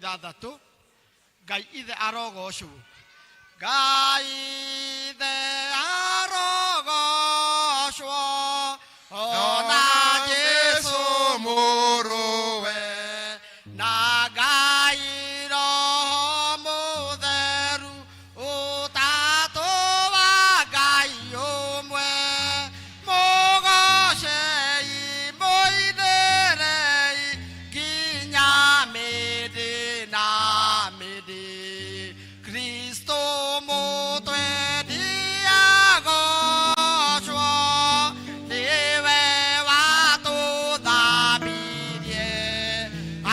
Ithathatũ. Ngai ithe arogocwo. Ngai ithe arogocwo ona Jesu mũrũwe na Ngai Roho Mũtheru, ũtatũ wa Ngai ũmwe. Mũgocei, mũinĩrei nginya mĩndĩ na mĩndĩ. Kristo mũtwendi agocwo, nĩwe watũthambirie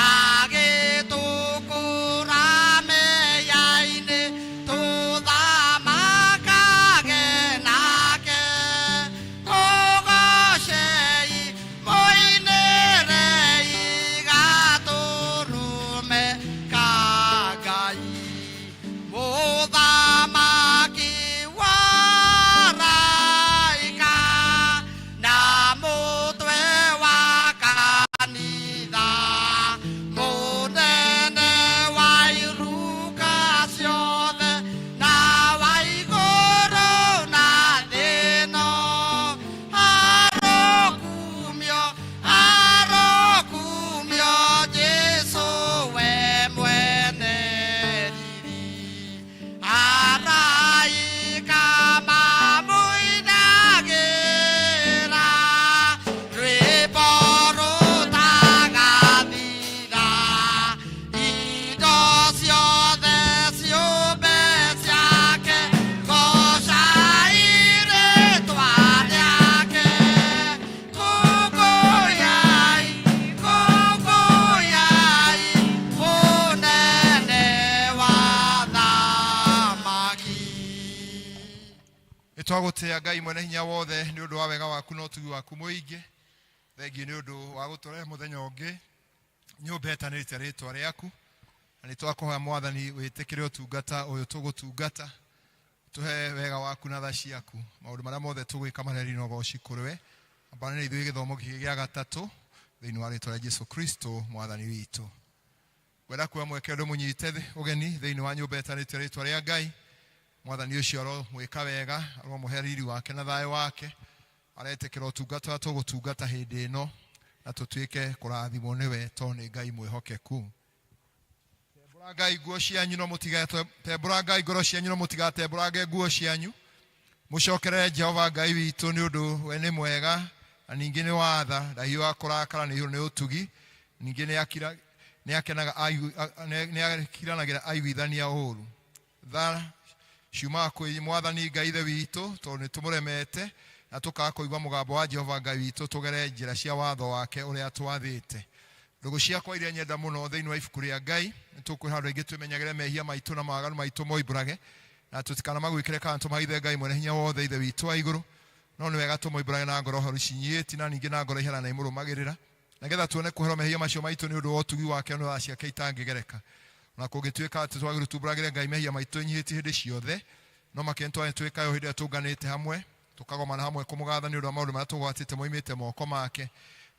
agĩtũkũra mehia-inĩ, tũthamakage nake. Mũgocei, mũinĩrei gatũrũme ka Ngai, mũthamaki wa araika na mũtwe wa kanitha, mũnene wa iruka ciothe na wa igũrũ na thĩ ĩno. Arokumio, arokumio Jesũ we mwene riri. Araika mamũinagĩra rwĩmbo rũtagathira. Indo ciothe ciũmbe ciake, goocai rĩĩtwa rĩake. Kũngũyai, kũngũyai ũnene wa thamaki. Nĩ twagũtĩa Ngai mwene hinya wothe nĩ ũndũ wa wega waku na ũtugi waku mũingĩ. Thengiũ nĩ ũndũ wa gũtũrehe mũthenya ũngĩ nyũmba ĩtanĩte rĩtwa rĩaku. Na nĩ twakũhoya Mwathani wĩtĩkĩre ũtungata ũyũ tũgũtungata, tũhe wega waku na tha ciaku. Maũndũ marĩa mothe tũgwĩka mareri na ũgoci kũrĩ we. Ambanĩra ithuĩ gĩthomo gĩkĩ gĩa gatatũ thĩinĩ wa rĩtwa rĩa Jesu Kristo Mwathani witũ. Ngwenda kuoya mweke ũndũ mũnyite ũgeni thĩinĩ wa nyũmba ĩtanĩte rĩtwa rĩa Ngai. Mwathani ũcio aromwĩka wega, aromũhe riri wake na thayũ wake. Aretĩkĩra ũtungata ũrĩa tũgũtungata hĩndĩ ĩno, na tũtuĩke kũrathimwo nĩwe tondũ nĩ Ngai mwĩhokeku. Tembũrangai nguo cianyu no mũtigatembũrangai ngoro cianyu no mũtigatembũrange nguo cianyu. Mũcokerere Jehova Ngai witũ nĩ ũndũ we nĩ mwega na ningĩ nĩ watha, ndahiũhaga kũrakara nĩ nĩ ũtugi, ningĩ nĩ nĩ akiranagĩra aiguithania ũũru. Tha ciumaga kwĩ Mwathani Ngai Ithe witũ tondũ nĩ tũmũremete na tũkaga kũigua mũgambo wa Jehova Ngai witũ tũgere njĩra cia watho wake ũrĩa twathĩte. Ndũgũ ciakwa iria nyenda mũno thĩinĩ wa ibuku rĩa Ngai, nĩ tũkwĩra andũ aingĩ twĩmenyagĩre mehia maitũ na mawaganu maitũ moimbũrage, na tũtikanamagwĩkĩre kana tũmahithe Ngai mwene hinya wothe Ithe witũ wa igũrũ. No nĩ wega tũmoimbũrage na ngoro horu cinyiĩti na ningĩ na ngoro iherana na imũrũmagĩrĩra, nĩgetha tuone kũherwo mehia macio maitũ nĩ ũndũ wa ũtugi wake na tha ciake itangĩgereka. Na kũngĩtuĩka atĩ twagĩrĩirwo tumbũragĩre Ngai mehia maitũ nyihĩtie hĩndĩ ciothe, no makĩria nĩ twĩkayo hĩndĩ ĩrĩa tũnganĩte hamwe, tũkagomana hamwe kũmũgatha nĩ ũndũ wa maũndũ marĩa tũgwatĩte moimĩte moko make,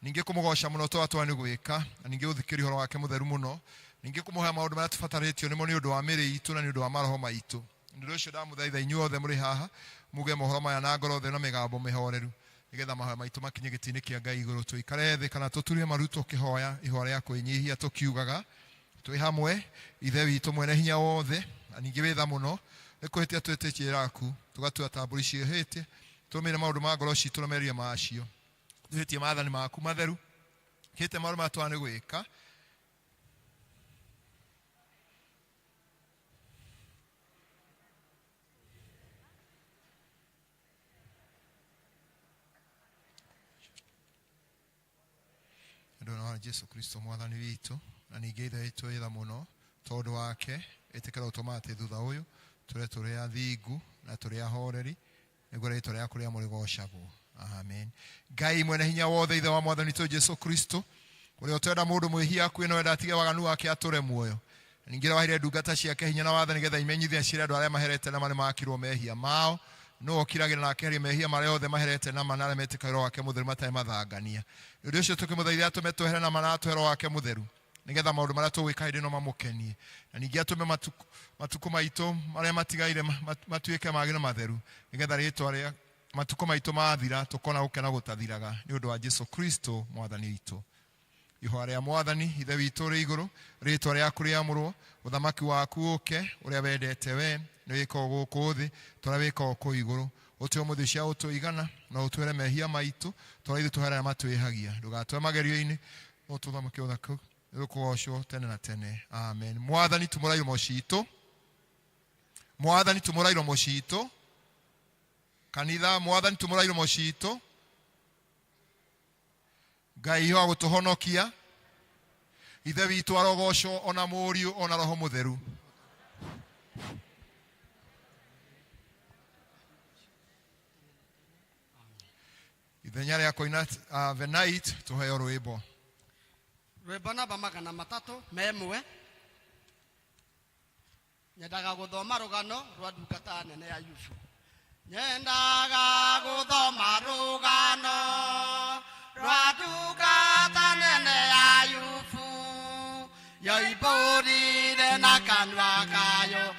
ningĩ kũmũgoca mũno tũrĩa twa nĩ gwĩka, na ningĩ gũthikĩrĩria ũhoro wake mũtheru mũno, ningĩ kũmũhoya maũndũ marĩa tũbatarĩtio nĩmo nĩ ũndũ wa mĩĩrĩ itũ na nĩ ũndũ wa maroho maitũ. Nĩ ũndũ ũcio ndamũthaitha inyuĩ othe mũrĩ haha muge mohoro maya na ngoro theru na mĩgambo mĩhoreru, nĩgetha mahoya maitũ makinye gĩtĩ-inĩ kĩa Ngai igũrũ. Tũikare thĩ kana tũturie maru tũkĩhoya ihoya rĩa kwĩnyihia tũkiugaga twĩ hamwe, Ithe witũ mwene hinya wothe na ningĩ wĩ tha mũno, nĩ kũhĩtia twĩtĩtie raku tũgatua ta mbũri ciĩhĩtie, tũrũmĩrĩre maũndũ ma ngoro citũ na merirĩria macio, tũhĩtie maathani maku matheru, kĩte maũndũ marĩa twa nĩ gwĩka. Ũndũ wa Jesu Kristo Mwathani witũ na ningĩ Ithe witũ wĩ tha mũno, tondũ wake ĩtĩkĩra ũtũma atĩ thutha ũyũ tũre tũrĩ athingu na tũrĩ ahoreri, nĩguo rĩĩtwa rĩaku rĩa mũrĩgocagwo. Amen. Ngai mwene hinya wothe, Ithe wa Mwathani witũ Jesu Kristo, ũrĩa ũtenda mũndũ mwĩhia akue no enda atige waganu wake atũre muoyo, na ningĩ waheire ndungata ciake hinya na watho nĩgetha imenyithie ciĩre andũ arĩa maherete na marĩa makirwo mehia mao. Nũũ ũkiragĩra na akeheria mehia marĩa othe maherete na mana arĩa metĩkagĩra Roho wake mũtheru matarĩ mathangania. Nĩ ũndũ ũcio tũkĩmũthaitha atũme twehere na mana atũhe Roho wake mũtheru, Nĩgetha maũndũ marĩa tũgwĩka hĩndĩ ĩno mamũkenie. Na ningĩ atũme matukũ maitũ marĩa matigaire matuĩke magĩ na matheru. Nĩgetha rĩtwa rĩa matukũ maitũ mathira tũkona gũkena gũtathiraga nĩ ũndũ wa Jesu Kristo mwathani witũ. Ihoya rĩa mwathani ithe witũ ũrĩ igũrũ, rĩtwa rĩaku rĩamũrwo, ũthamaki waku ũke, ũrĩa wendete we nĩ wĩkagwo gũkũ thĩ ta ũrĩa wĩkagwo kũu igũrũ. Ũtũhe ũmũthĩ cia gũtũigana, na ũtwĩre mehia maitũ ta ũrĩa ithuĩ tũhera arĩa matwĩhagia. Ndũgatũhe magerio-inĩ, no ũtũthamake ũthaku, nĩũkũgocwo tene na tene. Amen. Mwathani tumũra iromo citũ. Mwathani tumũra iromo citũ. Kanitha, mwathani tumũra iromo citũ. Ngai wa gũtũhonokia. Ithe witũ arogocwo ona Mũriũ ona Roho Mũtheru. Ithenya rĩa kũina the night tũheo rwĩmbo. Rwĩmbo namba 301. Nyendaga gũthoma rũgano rwa ndungata nene ya Ayubu. Nyendaga gũthoma rũgano rwa ndungata nene ya Ayubu, yoimbũrire na kanua kayo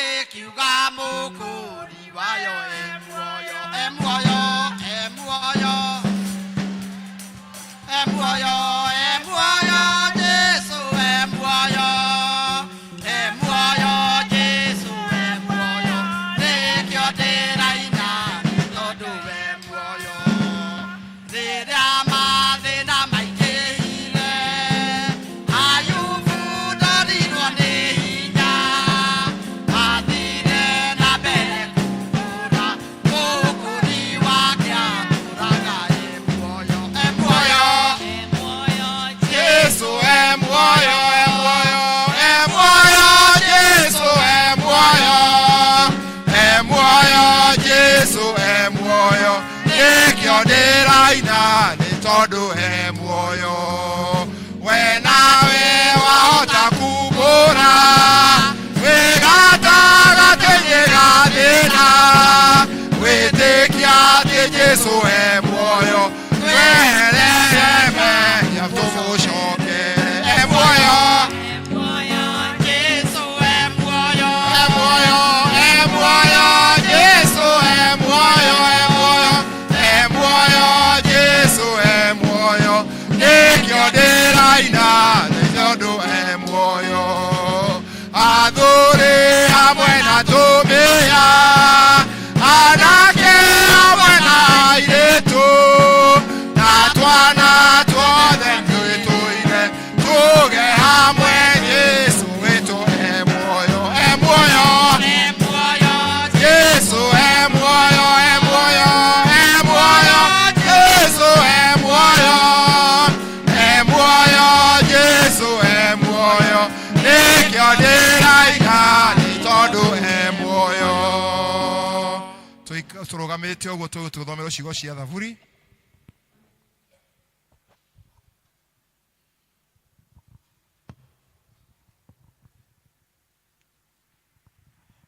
ĩkiuga mũkũri wayo e muoyo, e muoyo, e muoyo, e muoyo, e muoyo, Jesu e muoyo, e muoyo, Jesu e muoyo, nĩkĩo ndĩraina nĩ tondũ e muoyo. Rĩrĩa mathĩna maingĩhire, Ayubu ndorirwo nĩ hinya, athire na mbere kũhũra, mũkũri wake atũraga e muoyo, e muoyo, Jesu e muoyo, e muoyo, e muoyo, Jesu e muoyo, e muoyo, Jesu e muoyo, nĩkĩo ndĩraina nĩ tondũ e muoyo. We nawe wahota kumbũra wĩ gatagatĩ-inĩ ga thĩna, wĩtĩkia atĩ Jesu e muoyo, tweherere mehia tũmũcokere. E muoyo, Jesu e muoyo, e muoyo, e muoyo, Jesu e muoyo, e muoyo, e muoyo, Jesu e muoyo, nĩkĩo ndĩraina nĩ tondũ e muoyo. Athuri hamwe na atumia, anake hamwe na airĩtu, na twana tuothe twĩtũire tuge hamwe Jesu witũ e muoyo, e muoyo, e muoyo, Jesu e muoyo, e muoyo, e muoyo, Jesu e muoyo, e muoyo, Jesu e muoyo, nĩkĩo ndĩraina nĩ tondũ e muoyo. Tũrũgamĩte ũguo tũgũthomerwo ciugo cia Thaburi.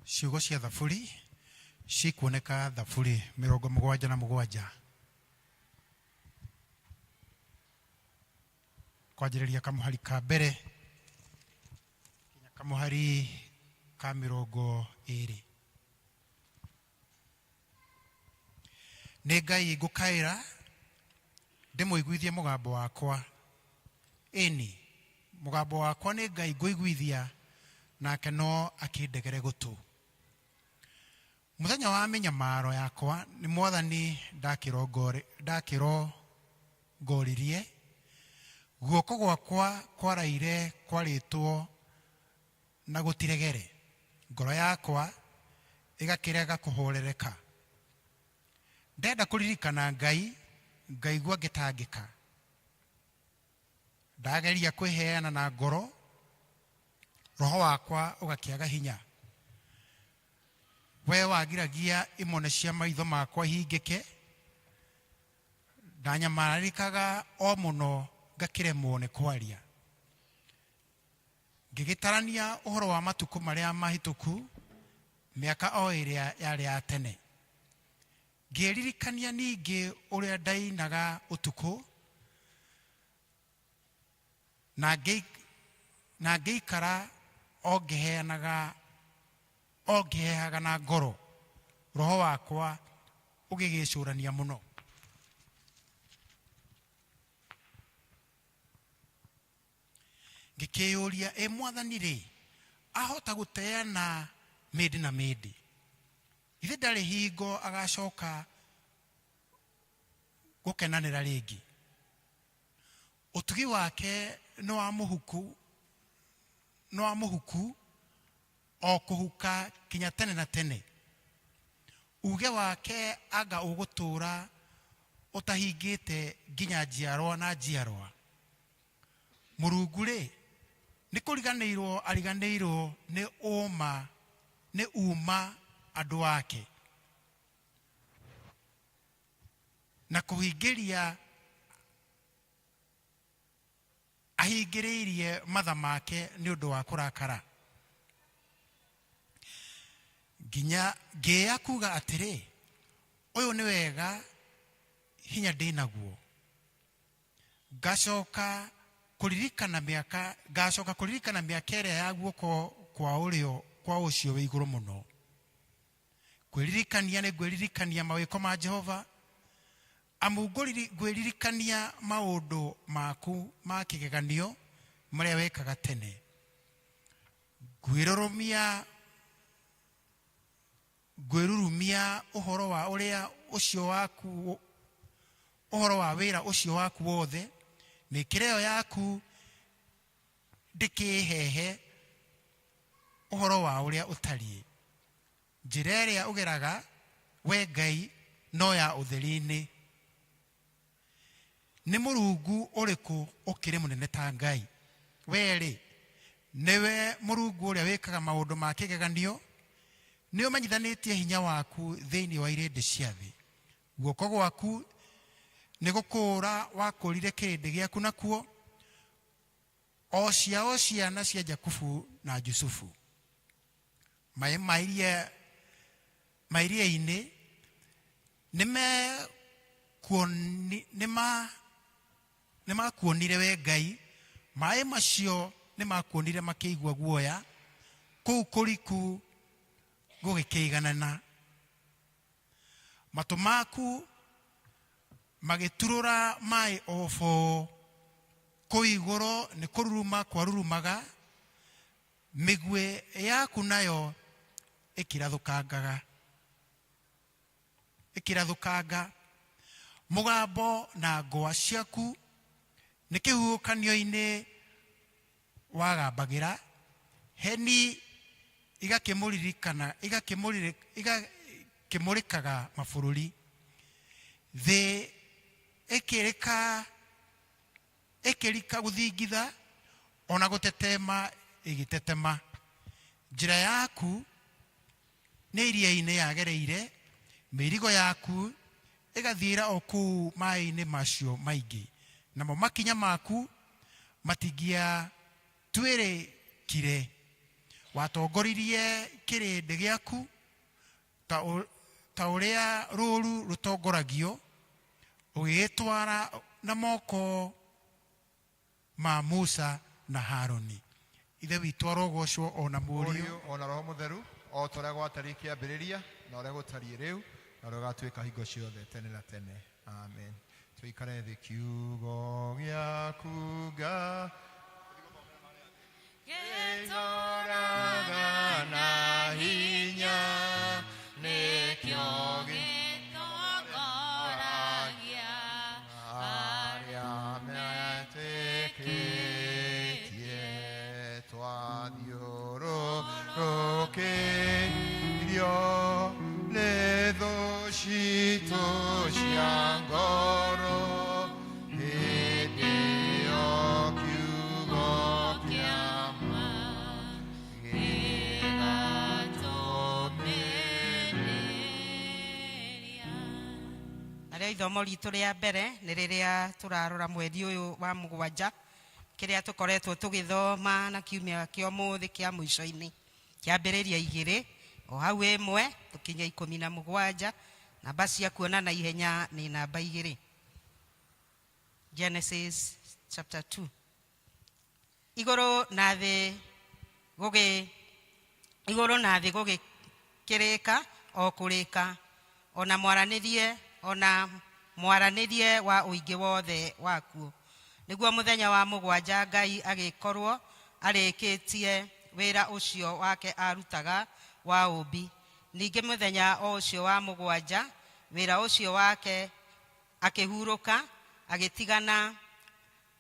Ciugo cia Thaburi cikuoneka Thaburi 77 kwanjĩrĩria kamũhari ka mbere nginya kamũhari ka 20. Nĩ Ngai ngũkaĩra ndĩmũiguithie mũgambo wakwa, ĩni mũgambo wakwa nĩ Ngai ngũiguithia, nake no akĩndegere gũtũ. Mũthenya wa mĩnyamaro yakwa nĩ mwathani ndakĩrongoririe, guoko gwakwa kwaraire kwarĩtwo na gũtiregere, ngoro yakwa ĩgakĩrega kũhorereka. Ndenda kũririkana Ngai, ngaigua ngĩtangĩka. Ndageria kwĩheana na ngoro, roho wakwa ũgakĩaga hinya. We wagiragia imone cia maitho makwa hingĩke, ndanyamarĩkaga o mũno ngakĩremwo nĩ kwaria. Ngĩgĩtarania ũhoro wa matukũ marĩa mahĩtũku, mĩaka o ĩrĩa yarĩ ya tene. Ngĩririkania ningĩ ũrĩa ndainaga ũtukũ, na Na ngĩikara o ngĩheanaga o ngĩheaga na ngoro, roho wakwa ũgĩgĩcũrania mũno. Ngĩkĩyũria, ĩ Mwathani-rĩ, ahota gũteana mĩndĩ na mĩndĩ? Githĩ ndarĩ hingo agacoka gũkenanĩra rĩngĩ? Ũtugi wake nĩ wa mũhuku, nĩ wa mũhuku o kũhuka kinya tene na tene. Uge wake anga ũgũtũũra ũtahingĩte nginya njiarwa na njiarwa. Mũrungu-rĩ, nĩ kũriganĩirwo ariganĩirwo nĩ ũma, nĩ uma andũ ake, na kũhingĩria ahingĩrĩirie matha make nĩ ũndũ wa kũrakara. Nginya ngĩya kuga atĩrĩ, ũyũ nĩ wega hinya ndĩ naguo. Ngacoka kũririkana mĩaka, ngacoka kũririkana mĩaka ĩrĩa ya guoko kwa ũrĩo kwa ũcio wĩ igũrũ mũno. Kwĩririkania nĩ ngwĩririkania mawĩko ma Jehova, amu ngwĩririkania maũndũ maku ma kĩgeganio marĩa wekaga tene. Ngwĩrũrũmia ngwĩrurumia ũhoro wa ũrĩa ũcio waku, ũhoro wa wĩra ũcio waku wothe, mĩkĩre ĩyo yaku ndĩkĩĩhehe ũhoro wa ũrĩa ũtariĩ. Njĩra ĩrĩa ũgeraga, we Ngai, no ya ũtheri-inĩ. Nĩ mũrungu ũrĩkũ ũkĩrĩ mũnene ta Ngai? Wee-rĩ, nĩwe mũrungu ũrĩa wĩkaga maũndũ ma kĩgeganio, nĩũmenyithanĩtie hinya waku thĩinĩ wa irĩndĩ cia thĩ. Guoko gwaku nĩ gũkũũra wakũũrire kĩrĩndĩ gĩaku nakuo, o ciao ciana cia Jakubu na Jusufu. Maĩ ma iria ma iria-inĩ nĩmakuonire we Ngai, maĩ macio nĩmakuonire makĩigua guoya, kũu kũriku gũgĩkĩiganana. Matũ maku magĩturũra maĩ o boo, kũu igũrũ nĩ kũruruma kwarurumaga, mĩguĩ yaku nayo ĩkĩrathũkangaga, ĩkĩrathũkanga. Mũgambo na ngũa ciaku nĩ kĩhuhũkanio-inĩ wagambagĩra, heni igakĩmũririkana, igakĩmũrĩkaga mabũrũri. Thĩ ĩkĩrĩka, ĩkĩrika gũthingitha, ona gũtetema ĩgĩtetema. Njĩra yaku nĩ iria-inĩ yagereire, mĩirigo yaku ĩgathiĩra o kũu maĩ-inĩ macio maingĩ, namo makinya maku matingĩatuĩrĩkire. Watongoririe kĩrĩndĩ gĩaku ta ũrĩa rũũru rũtongoragio, ũgĩgĩtwara na moko ma Musa na Haruni. Ithe witũ arogocwo o na Mũriũ. Mũriũ o na Roho Mũtheru, o ta ũrĩa gwatariĩ kĩambĩrĩria, na ũrĩa gũtariĩ rĩu, na ũrĩa gũgatuĩka hingo ciothe tene na tene. Amen. Tũikare thĩ. Kiugo gĩaku Ngai gĩtũũraga na hinya, nĩkĩo gĩtongoragia arĩa metĩkĩtie. Twathiũrũrũkĩirio nĩ thũ citũ cia ngoro, hĩndĩ ĩyo kiugo kĩa ma gĩgatũmĩrĩria. Narĩo ithomo ritũ rĩa mbere nĩ rĩrĩa tũrarora mweri ũyũ wa mũgwanja, kĩrĩa tũkoretwo tũgĩthoma na kiumia kĩa ũmũthĩ kĩa mũico-inĩ, kĩambĩrĩria igĩrĩ o hau ĩmwe tũkinye ikũmi na mũgwanja. Namba cia kuona na ihenya nĩ namba igĩrĩ. Genesis chapter 2. Igũrũ na thĩ gũgĩ igũrũ na thĩ gũgĩkĩrĩka o kũrĩka, ona mwaranĩrie wa ũingĩ wothe wakuo. Nĩguo mũthenya wa mũgwanja Ngai agĩkorwo arĩkĩtie wĩra ũcio wake arutaga wa ũũmbi. Ningĩ mũthenya o ũcio wa mũgwanja wĩra ũcio wake akĩhurũka, agĩtigana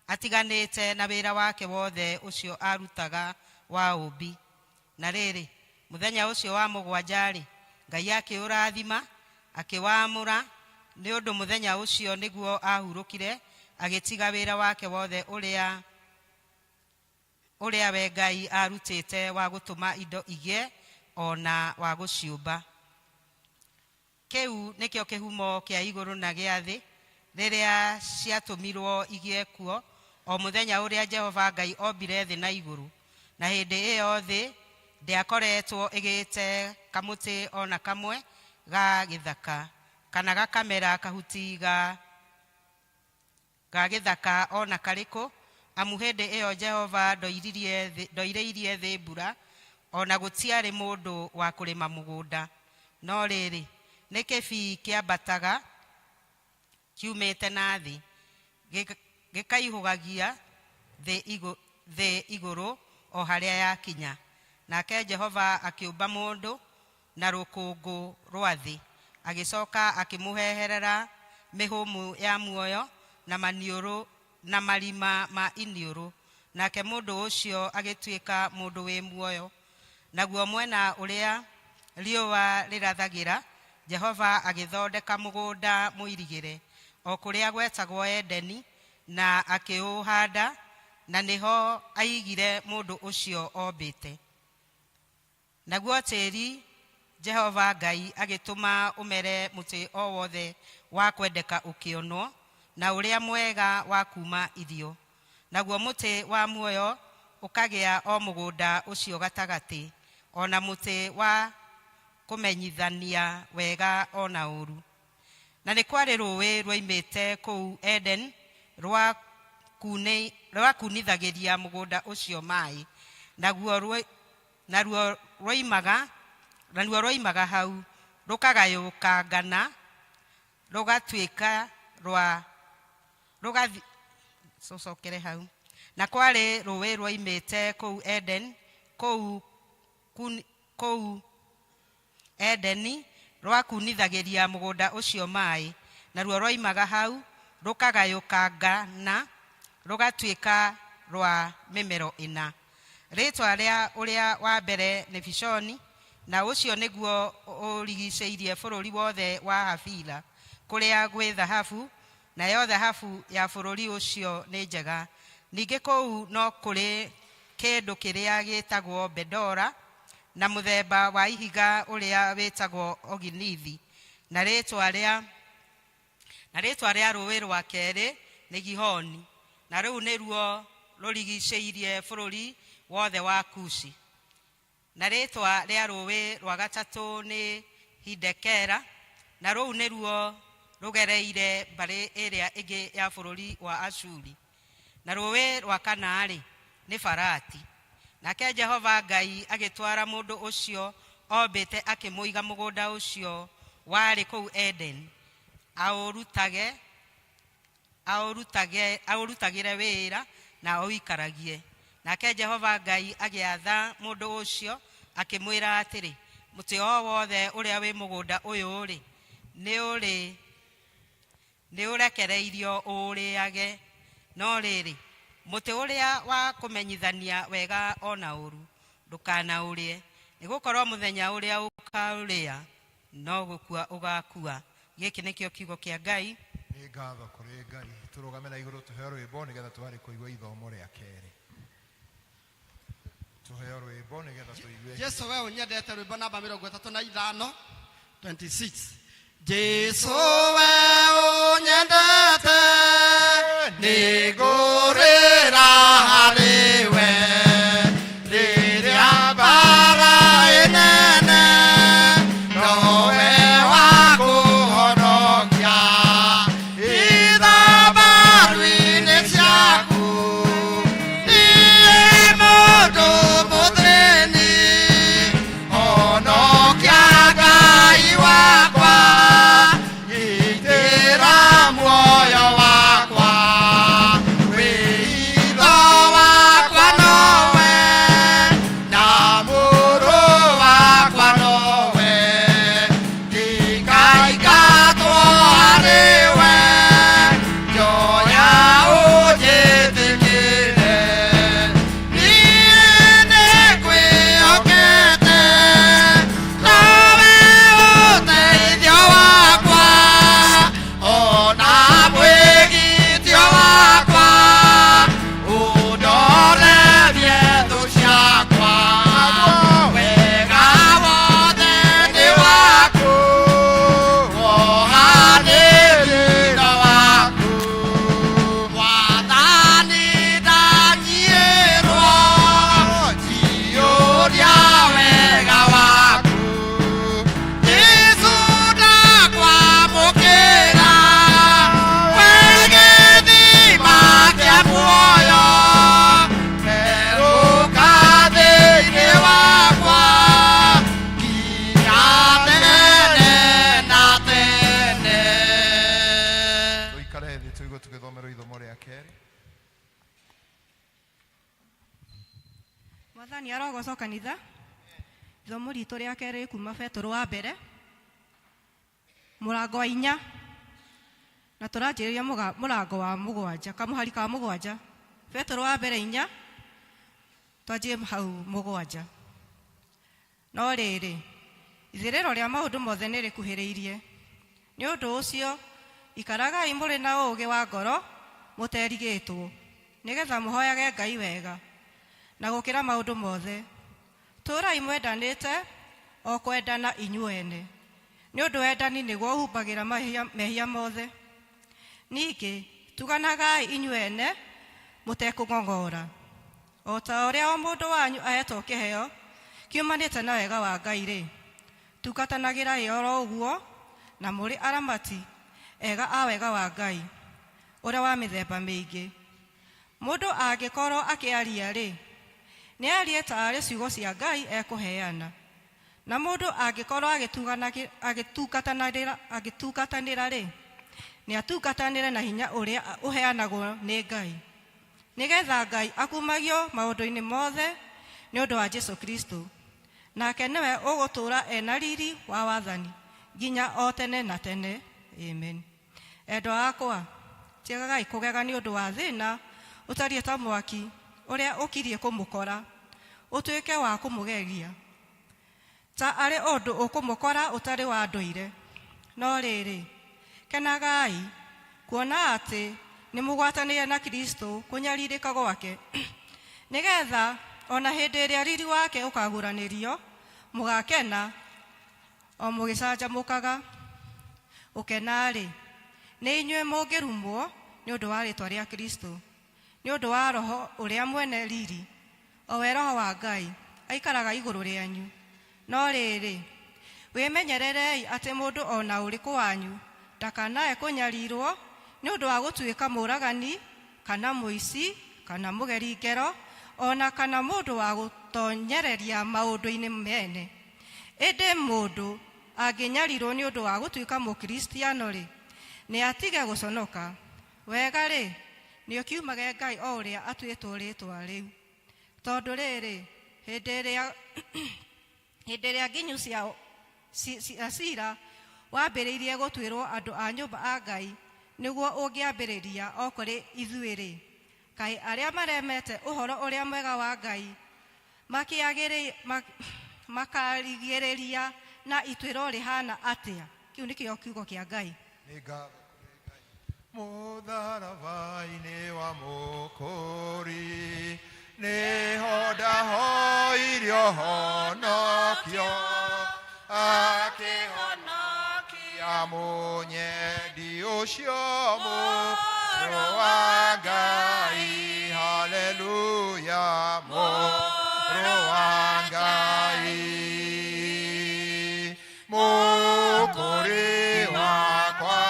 atiganĩte na wĩra wake wothe ũcio arutaga wa ũũmbi. Na rĩrĩ, mũthenya ũcio wa mũgwanja-rĩ, Ngai akĩũrathima, akĩwamũra, nĩ ũndũ mũthenya ũcio nĩguo ahurũkire, agĩtiga wĩra wake wothe ũrĩa we Ngai arutĩte wa gũtũma indo igĩe ona wa gũciũmba. Kĩu nĩkĩo kĩhumo kĩa igũrũ na gĩa thĩ rĩrĩa ciatũmirwo igĩe kuo, o mũthenya ũrĩa Jehova Ngai ombire thĩ na igũrũ. Na hĩndĩ ĩyo thĩ ndĩakoretwo ĩgĩte kamũtĩ ona kamwe ga gĩthaka, kana gakamera kahuti ga gĩthaka ona karĩkũ, amu hĩndĩ ĩyo Jehova ndoirĩirie thĩ mbura, ona gũtiarĩ mũndũ wa kũrĩma mũgũnda. No rĩrĩ, nĩ kĩbii kĩambataga kiumĩte na thĩ, gĩkaihũgagia thĩ igũrũ o harĩa yakinya. Nake Jehova akĩũmba mũndũ na rũkũngũ rwa thĩ, agĩcoka akĩmũheherera mĩhũmũ ya muoyo na maniũrũ na marima ma iniũrũ, nake mũndũ ũcio agĩtuĩka mũndũ wĩ muoyo. Naguo mwena ũrĩa riũa rĩrathagĩra, Jehova agĩthondeka mũgũnda mũirigĩre, o kũrĩa gwetagwo Edeni, na akĩũhanda, na nĩho aigire mũndũ ũcio ombĩte. Naguo tĩri Jehova Ngai agĩtũma ũmere mũtĩ o wothe wa kwendeka ũkĩonwo, na ũrĩa mwega wa kuuma irio. Naguo mũtĩ wa muoyo ũkagĩa o mũgũnda ũcio gatagatĩ, ona mũtĩ wa kũmenyithania wega ona ũũru. Na nĩ kwarĩ rũũĩ rwoimĩte kũu Eden rwa kunithagĩria mũgũnda ũcio maĩ. Naruo rwoimaga hau rũkagayũkangana, rũgatuĩka rwa rũgathi. Cũcokere hau. Na kwarĩ rũũĩ rwoimĩte kũu Eden, kũu Edeni, rwakunithagĩria mũgũnda ũcio maĩ. Naruo rwoimaga hau rũkagayũkangana, rũgatuĩka rwa mĩmero ĩna. Rĩtwa rĩa ũrĩa wa mbere nĩ Pishoni, na ũcio nĩguo ũrigicĩirie bũrũri wothe wa Havila, kũrĩa gwĩ thahabu, nayo thahabu ya bũrũri ũcio nĩ njega. Ningĩ kũu no kũrĩ kĩndũ kĩrĩa gĩtagwo bendora, na mũthemba wa ihiga ũrĩa wĩtagwo oginithi. Na rĩtwa rĩa rũũĩ rwa kerĩ nĩ Gihoni, na rũu nĩruo rũrigicĩirie bũrũri wothe wa Kushi. Na rĩtwa rĩa rũũĩ rwa gatatũ nĩ Hidekera, na rũu nĩruo rũgereire mbarĩ ĩrĩa ĩngĩ ya bũrũri wa Ashuri. Na rũũĩ rwa kana-rĩ, nĩ Farati. Nake Jehova Ngai agĩtwara mũndũ ũcio ombĩte, akĩmũiga mũgũnda ũcio warĩ kũu Eden, aũrutage aũrutagĩre wĩra na aũikaragie. Nake Jehova Ngai agĩatha mũndũ ũcio, akĩmwĩra atĩrĩ, "Mũtĩ o wothe ũrĩa wĩ mũgũnda ũyũ-rĩ, nĩ ũrekereirio ũũrĩage, no rĩrĩ, mũtĩ ũrĩa wa kũmenyithania wega ona ũũru ndũkanaũrĩe, nĩgũkorwo mũthenya ũrĩa ũkaũrĩa no gũkua ũgakua." Gĩkĩ nĩkĩo kiugo kĩa Ngai. Nĩ ngatho kũrĩ Ngai. Tũrũgame na igũrũ, tũheo rwĩmbo nĩgetha twarĩ kũigua ithomo rĩa kerĩ. Tũheo rwĩmbo nĩgetha tũigue. Jesu we ũnyendete, rwĩmbo namba 35, 26. Jesu we ũnyendete, nĩngũrĩra harĩ we rĩrĩa mbara ĩnene, nowe wa kũhonokia. Ithambaru-inĩ ciaku niĩ. Arogoco kanitha. Ithomo ritũ rĩa kerĩ kuma Betũrũ wa mbere mũrango wa 4, na tũranjĩrĩria mũrango wa 7, kamũhari ka 7. Betũrũ wa mbere 4, twanjie hau 7. No rĩrĩ, ithirĩro rĩa maũndũ mothe nĩ rĩkuhĩrĩirie. Nĩ ũndũ ũcio ikaragai mũrĩ na ũũgĩ wa ngoro mũterigĩtwo, nĩgetha mũhoyage Ngai wega, na gũkĩra maũndũ mothe tũũrai mwendanĩte o kwendana inyuĩ ene, nĩ ũndũ wendani nĩguo ũhumbagĩra mehia mothe. Ningĩ tuganagai inyuĩ ene mũtekũng'ong'ora, o ta ũrĩa o mũndũ wanyu ahetwo kĩheo kiumanĩte na wega wa Ngai-rĩ, tungatanagĩrai oro ũguo, na mũrĩ aramati ega a wega wa Ngai ũrĩa wa mĩthemba mĩingĩ. Mũndũ angĩkorwo akĩaria-rĩ, nĩarie ta arĩ ciugo cia Ngai ekũheana, na mũndũ angĩkorwo agĩtungatanĩra-rĩ, nĩatungatanĩre na hinya ũrĩa ũheanagwo nĩ Ngai, nĩgetha Ngai akumagio maũndũ-inĩ mothe nĩ ũndũ wa Jesũ Kristũ, nake nĩwe ũgũtũũra ena riri wa wathani nginya o tene na tene. Amen. Endwa akwa, tigagai kũgega nĩ ũndũ wa thĩna ũtariĩ ta mwaki ũrĩa ũkirie kũmũkora, ũtuĩke wa kũmũgeria, ta arĩ ũndũ ũkũmũkora ũtarĩ wa ndũire. No rĩrĩ, kenagai kuona atĩ nĩ mũgwatanĩire na Kristũ kũnyarirĩka gwake, nĩgetha o na hĩndĩ ĩrĩa riri wake ũkaguũranĩrio, mũgakena o mũgĩcanjamũkaga. Gũkena-rĩ, nĩ inyuĩ mũngĩrumwo nĩ ũndũ wa rĩĩtwa rĩa Kristũ, nĩ ũndũ wa Roho ũrĩa mwene riri, o we Roho wa Ngai, aikaraga igũrũ rĩanyu. No rĩrĩ, wĩmenyererei atĩ mũndũ o na ũrĩkũ wanyu ndakanae kũnyarirwo nĩ ũndũ wa gũtuĩka mũũragani, kana mũici, kana mũgeri ngero, o na kana mũndũ wa gũtonyereria maũndũ-inĩ mene. Ĩndĩ mũndũ angĩnyarirwo nĩ ũndũ wa gũtuĩka Mũkristiano-rĩ, nĩatige gũconoka. Wega-rĩ, nĩũkiumage Ngai o ũrĩa atuĩtwo rĩĩtwa rĩu. Tondũ rĩrĩ, hĩndĩ ĩrĩa nginyu cia cira wambĩrĩirie gũtuĩrwo andũ a nyũmba a Ngai, nĩguo ũngĩambĩrĩria o kũrĩ ithuĩ-rĩ, kaĩ arĩa maremete ũhoro ũrĩa mwega wa Ngai makarigĩrĩria na ituĩro rĩhana atĩa? Kĩu nĩkĩo kiugo kĩa Ngai. Nĩ ngatho kũrĩ Ngai. Mũtharaba-inĩ wa Mũkũri nĩho ndahoirio honokio, akĩhonokia mũnyendi ũcio mũrũ wa Ngai. Haleluya, mũrũ wa Ngai, Mũkũri wakwa,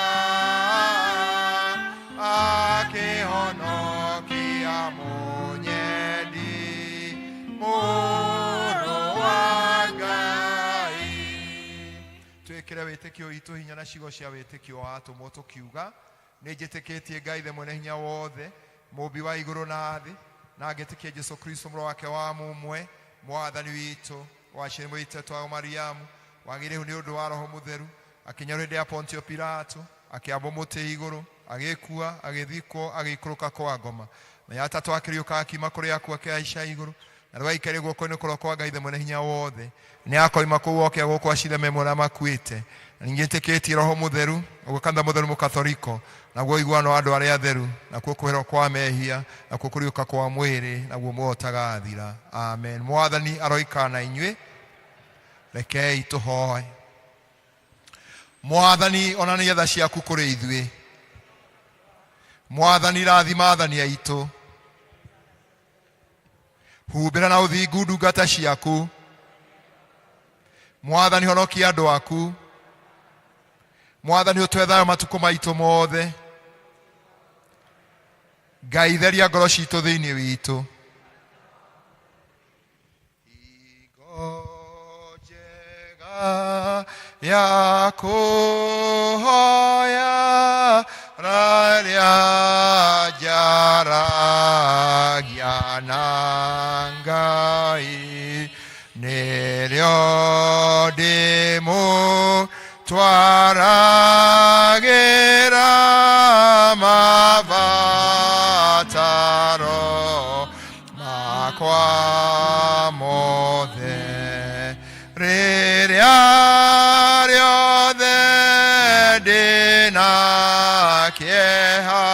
akĩhonokia mũnyendi mũrũ wa Ngai. Twĩkĩre wĩtĩkio witũ hinya na ciugo cia wĩtĩkio wa atũmwo tũkiuga, nĩ njĩtĩkĩtie Ngai Ithe mwene hinya wothe, mũũmbi wa igũrũ na thĩ, na ngĩtĩkia Jesũ Kristo mũrũ wake wa mũmwe, mwathani witũ, waciarĩirwo mũirĩtu wa Mariamu, wagĩrĩirwo nĩ ũndũ wa Roho Mũtheru, akĩnyarwo hĩndĩ ya Pontio Pilato, akĩambwo mũtĩ igũrũ, agĩkua, agĩthikwo, agĩikũrũka kwa ngoma. Mũthenya wa gatatũ akĩriũka akiuma kũrĩ akuũ akĩhaica igũrũ, na rĩu aikarĩire guoko-inĩ kũrĩa kwa Ngai Ithe mwene hinya wothe. Nĩ akoima kũu oke gũkũ acire me muoyo na makuĩte. Na ningĩ njĩtĩkĩtie Roho Mũtheru, naguo kanitha mũtheru mũkatoriko, naguo ũiguano wa andũ arĩa atheru, nakuo kwĩherwo kwa mehia, nakuo kũriũka kwa mwĩrĩ, naguo muoyo ũtagathira. Amen. Mwathani aroikara na inyuĩ. Rekei tũhoe. Mwathani, onania tha ciaku kũrĩ ithuĩ. Mwathani, rathima athani aitũ. Humbĩra na ũthingu ndungata ciaku. Mwathani, honokia andũ aku. Mwathani, ũtũhe thayũ matukũ maitũ mothe. Ngai, theria ngoro citũ thĩinĩ witũ. Hingo njega ya kũhoya rarĩa njaragia na Ngai. Nĩrĩo ndĩmũtwaragĩra mabataro makwa mothe rĩrĩa rĩothe ndĩna kĩeha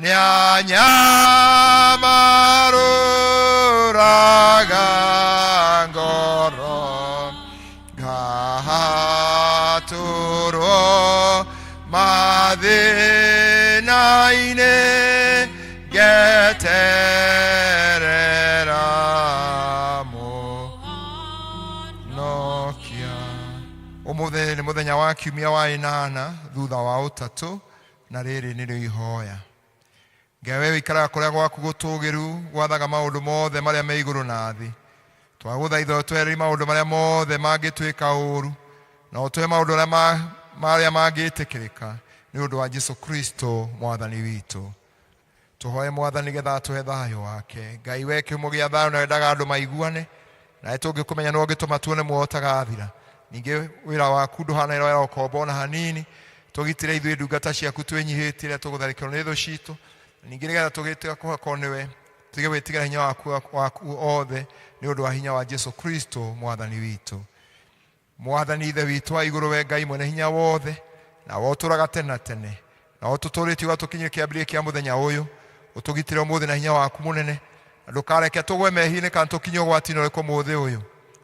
nĩanyamarũraga ngoro ngahatũrwo mathĩna-inĩ ngeterera mũhonokia. Ũmũthĩ nĩ mũthenya wa kiumia wa ĩnana thutha wa ũtatũ, na rĩrĩ nĩrĩo ihoya. Ngai we wĩikaraga kũrĩa gwaku gũtũũgĩru, gwathaga maũndũ mothe marĩa me igũrũ na thĩ. Twagũthaitha ũtwehererie maũndũ marĩa mothe mangĩtwĩka ũũru, na ũtũhe maũndũ marĩa mangĩtĩkĩrĩka nĩ ũndũ wa Jesu Kristo mwathani witũ. Tũhoe mwathani getha atũhe thayũ wake. Ngai we kĩhumo gĩa thayũ na wendaga andũ maiguane, nawe tũngĩkũmenya nĩwe ũngĩtũma tuone muoyo ũtagathira. Ningĩ wĩra waku ndũhana wĩra wa ũkombo ona hanini. Tũgitĩre ithuĩ ndungata ciaku twĩnyihĩtie rĩrĩa tũgũtharĩkĩrwo nĩ thũ citũ. Ningĩ nĩgetha tũgĩtĩka kũhakwo nĩwe, tũtige gwĩtigĩra hinya waku othe nĩ ũndũ wa hinya wa Jesu Kristo mwathani witũ. Mwathani Ithe witũ wa igũrũ, we Ngai mwene hinya wothe, na we ũtũũraga tene na tene, na ũtũtũũrĩtie ũgatũkinyia kĩambĩrĩria kĩa mũthenya ũyũ, ũtũgitĩre ũmũthĩ na hinya waku mũnene, na ndũkareke tũgwe mehia-inĩ kana tũkinye ũgwati-inĩ ũrĩkũ ũmũthĩ ũyũ,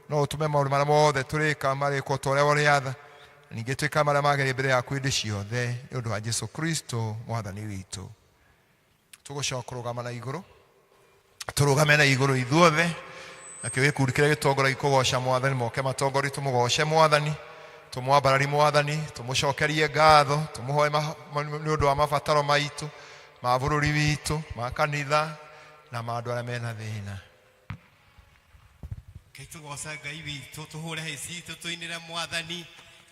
no ũtũme maũndũ marĩa mothe tũrĩka marĩkwo ta ũrĩa ũrĩatha, na ningĩ twĩka marĩa magĩrĩire mbere yaku hĩndĩ ciothe, nĩ ũndũ wa Jesu Kristo mwathani witũ. Tũgũcoka kũrũgama na igũrũ, tũrũgame na igũrũ ithuothe, nakĩo gĩkundi kĩrĩa gĩtongoragia kũgoca mwathani moke matongorie, tũmũgoce mwathani, tũmwambarari mwathani, tũmũcokerie ngatho, tũmũhoe nĩ ũndũ wa mabataro maitũ, ma bũrũri witũ, ma kanitha na ma andũ arĩa mena thĩna. Ngai tũgoce Ngai witũ, tũhũre hĩ citũ, tũinĩre mwathani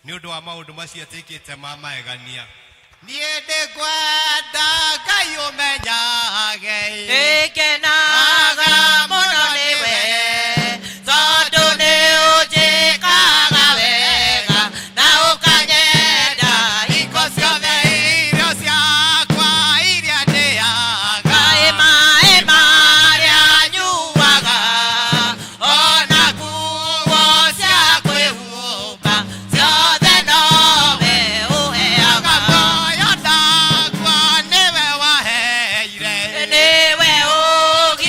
nĩ ũndũ wa maũndũ macio atwĩkĩte ma magegania. Niĩ ndĩngwenda Ngai ũmenyage, Nĩngenaga mũno nĩwe, tondũ nĩ ũnjĩkaga wega na ũkanyenda hingo ciothe irio ciakwa iria ndĩaga, Ngai maĩ marĩa nyuaga, ona nguo cia kwĩhumba, ciothe nowe ũheaga. Muoyo ndakwa nĩwe waheire, Nĩwe ũgitagĩra.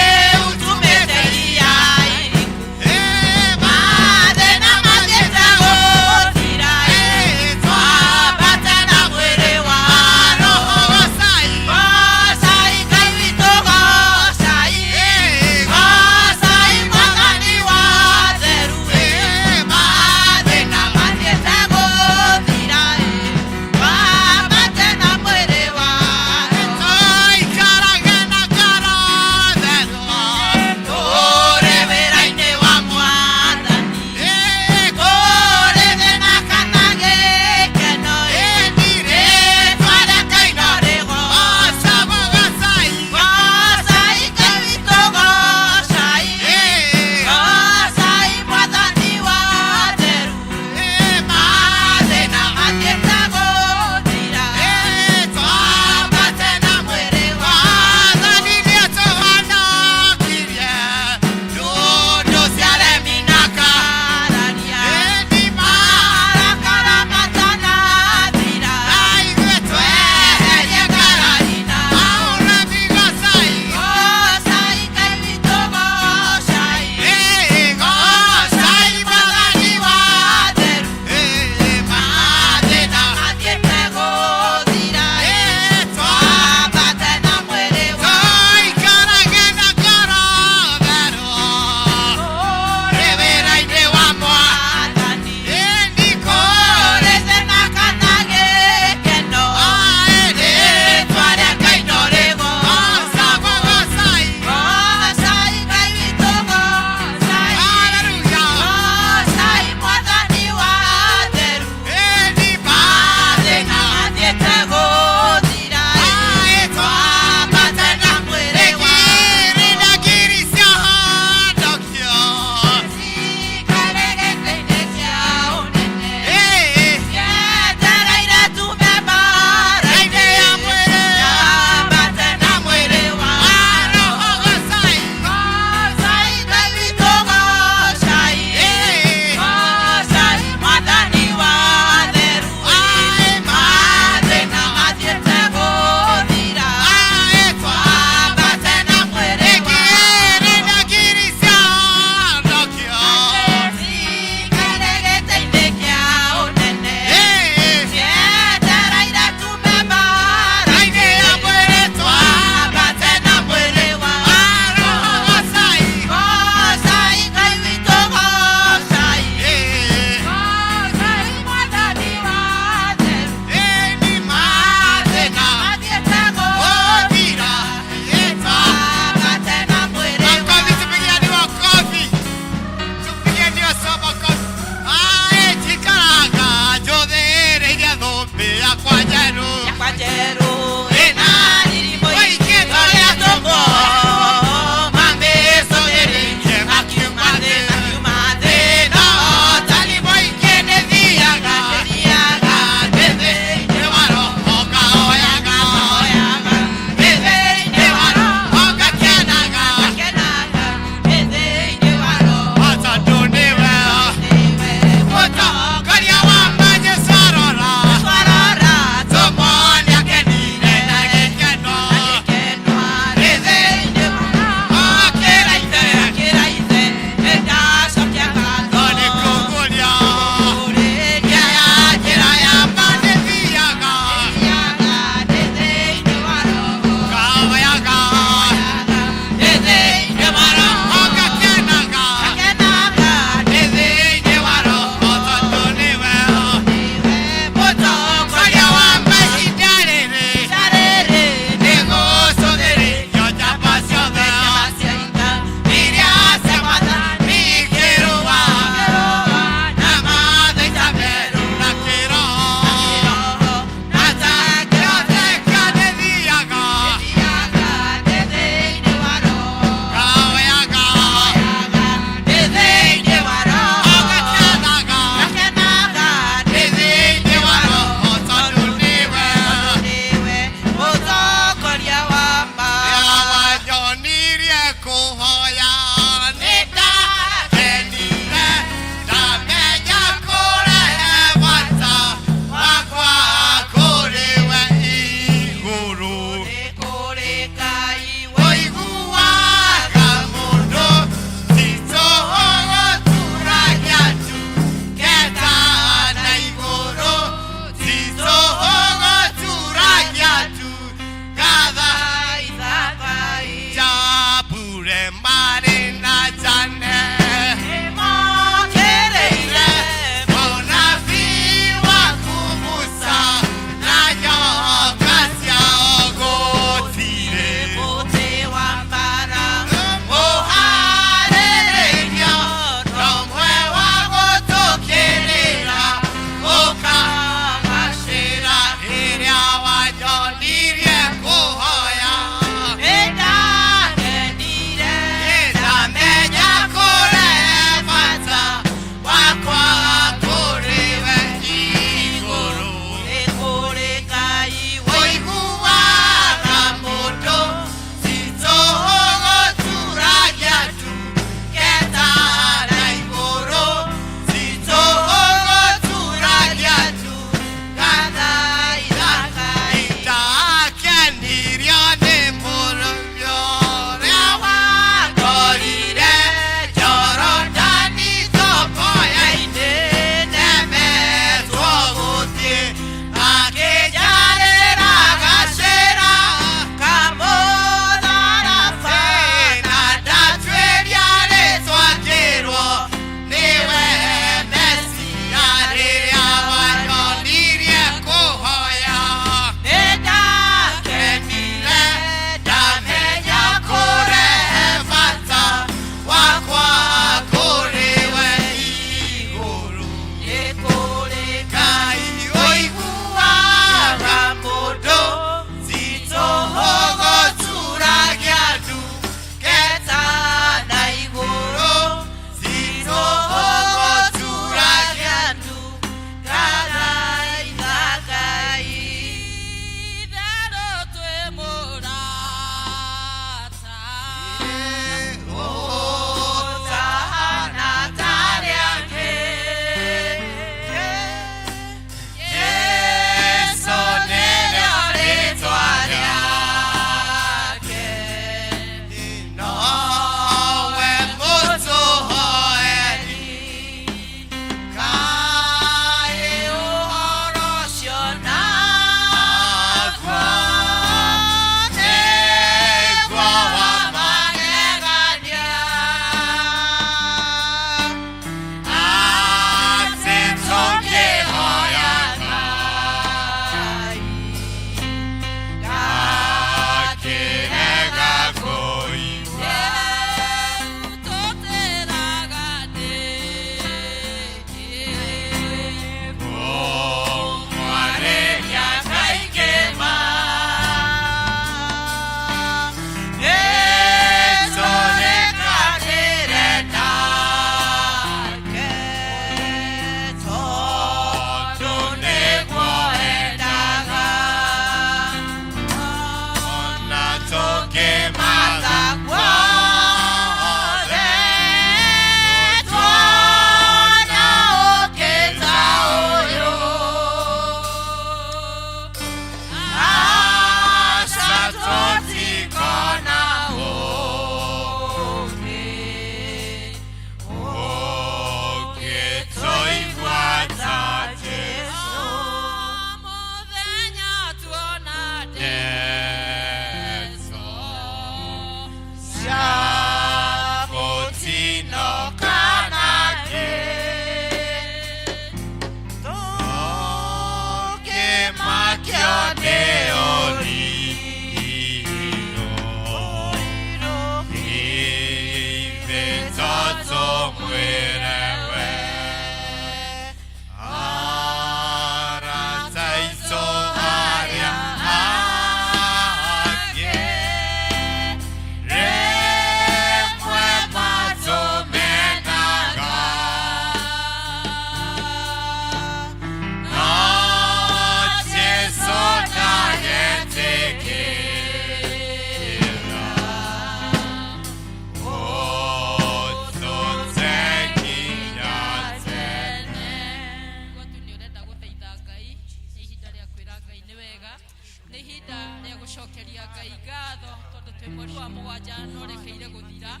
Ngai ngatho tondũ twĩ mweri wa mũgwanja na ũrekeire gũthira,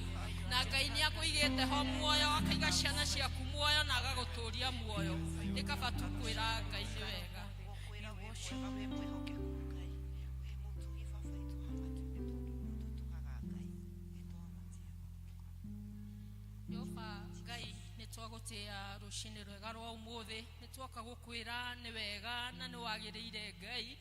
na Ngai nĩ akũigĩte ho muoyo, akaiga ciana ciaku muoyo na agagũtũria muoyo. Nĩ kaba tu kwĩra Ngai nĩ wega. Jehova Ngai, nĩ twagũtĩa rũcinĩ rwega rwa ũmũthĩ, nĩ twoka gũkwĩra nĩ wega na nĩ wagĩrĩire Ngai.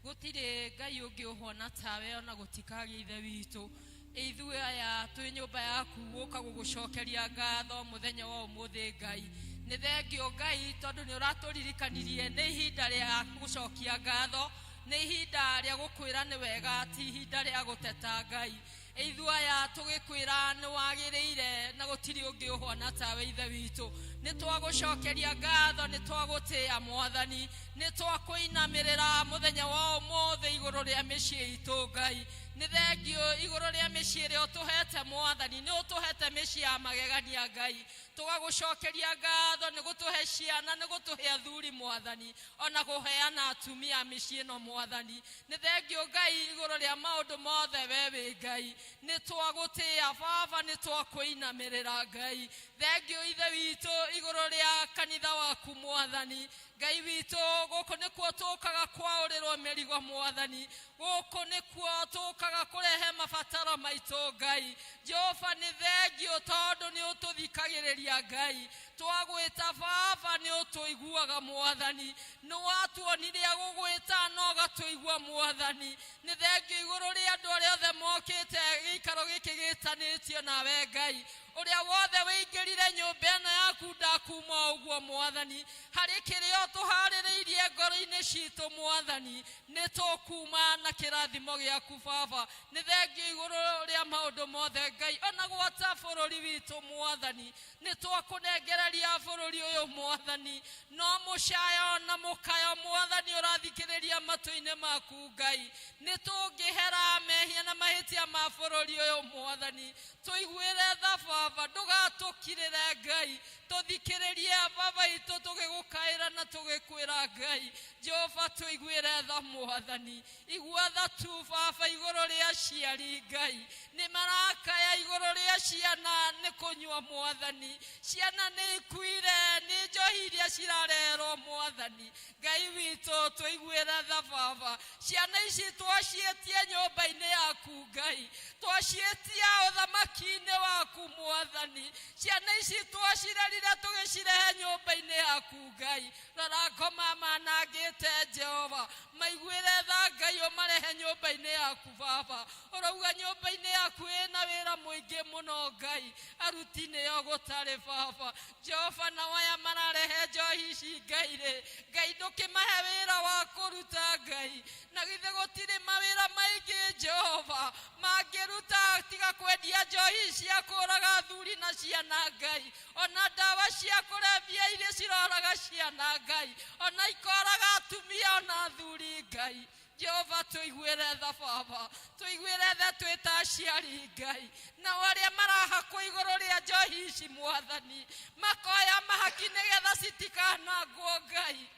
Gũtirĩ Ngai ũngĩ ũhona tawe, ona gũtikagĩa Ithe witũ. Ithuĩ aya twĩ nyũmba yaku gũka gũgũcokeria ngatho mũthenya wa ũmũthĩ Ngai. Nĩ thengio Ngai tondũ nĩ ũratũririkanirie nĩ ihinda rĩa gũcokia ngatho, nĩ ihinda rĩa gũkwĩra nĩ wega, ti ihinda rĩa gũteta Ngai. Ithuĩ aya tũgĩkwĩra nĩ wagĩrĩire na gũtirĩ ũngĩ ũhona tawe Ithe witũ. Nĩ twagũcokeria ngatho, nĩ twagũtĩa Mwathani, nĩ twakũinamĩrĩra mũthenya wa ũmũthĩ igũrũ rĩa mĩciĩ itũ Ngai. Nĩ thengio igũrũ rĩa mĩciĩ ĩrĩa ũtũhete Mwathani, nĩ ũtũhete mĩciĩ ya magegania Ngai. Tũgagũcokeria ngatho nĩ gũtũhe ciana, nĩ gũtũhe athuri Mwathani, ona kũheana atumia mĩciĩ ĩno Mwathani. Nĩ thengio Ngai igũrũ rĩa maũndũ mothe we wĩ Ngai. Nĩ twagũtĩa Baba, nĩ twakũinamĩrĩra Ngai. Thengio Ithe witũ igũrũ rĩa kanitha waku Mwathani. Ngai witũ, gũkũ nĩkuo tũkaga kwaũrĩrwo mĩrigo Mwathani, gũkũ nĩkuo tũkaga kũrehe mabataro maitũ Ngai. Jehova nĩ thengio tondũ nĩ ũtũthikagĩrĩria Ngai. Twagwĩta Baba nĩ ũtũiguaga Mwathani, nĩ watuonire gũgwĩta na ũgatũigua Mwathani. Nĩ thengio igũrũ rĩa andũ arĩa othe mokĩte gĩikaro gĩkĩ gĩtanĩtio nawe Ngai. Ũrĩa wothe wĩingĩrire nyũmba ĩno yaku ndakuma ũguo Mwathani, harĩ kĩrĩa ũtũharĩrĩirie ngoro-inĩ citũ Mwathani, nĩ tũkuma na kĩrathimo gĩaku Baba. Nĩ thengio igũrũ rĩa maũndũ mothe Ngai, ona gwata bũrũri witũ Mwathani, nĩ twakũnengereria bũrũri ũyũ Mwathani. No mũcayo na mũkayo Mwathani ũrathikĩrĩria matũ-inĩ maku Ngai, nĩ tũngĩhera mehia na mahĩtia ma bũrũri ũyũ Mwathani. Tũiguĩre tha Baba, ndũgatũkirĩre Ngai, tũthikĩrĩrie Baba itũ tũgĩgũkaĩra na tũgĩkwĩra Ngai. Jehova tũiguĩre tha Mwathani, igua tha tu Baba igũrũ rĩa aciari Ngai, nĩ marakaya igũrũ rĩa ciana nĩ kũnyua Mwathani, ciana nĩ ikuire nĩ njohi iria cirarerwo Mwathani. Ngai witũ tũiguĩre tha Baba, ciana ici twaciĩtie nyũmba-inĩ yaku Ngai, twaciĩtia ũthamaki-inĩ waku Mwathani, ciana ici twacirerire tũgĩcirehe nyũmba-inĩ yaku Ngai. Rora ngoma manangĩte Jehova, maiguĩre tha Ngai, ũmarehe nyũmba-inĩ yaku Baba. Ũrauga nyũmba-inĩ yaku ĩna wĩra mũingĩ mũno Ngai, aruti nĩo gũtarĩ Baba. Jehova nao aya mararehe njohi ici Ngai rĩ, Ngai ndũkĩmahe wĩra wa kũruta Ngai, na githĩ gũtirĩ mawĩra maingĩ Jehova mangĩruta tiga kwendia njohi cia kũraga athuri na ciana Ngai, ona ndawa cia kũrebia iria ciroraga ciana Ngai, ona ikoraga atumia ona athuri Ngai. Jehova tũiguĩre tha Baba, tũiguĩre tha twĩ ta aciari Ngai, nao arĩa marahakwo igũrũ rĩa njohi ici Mwathani, makoya mahaki nĩgetha citikanangwo Ngai.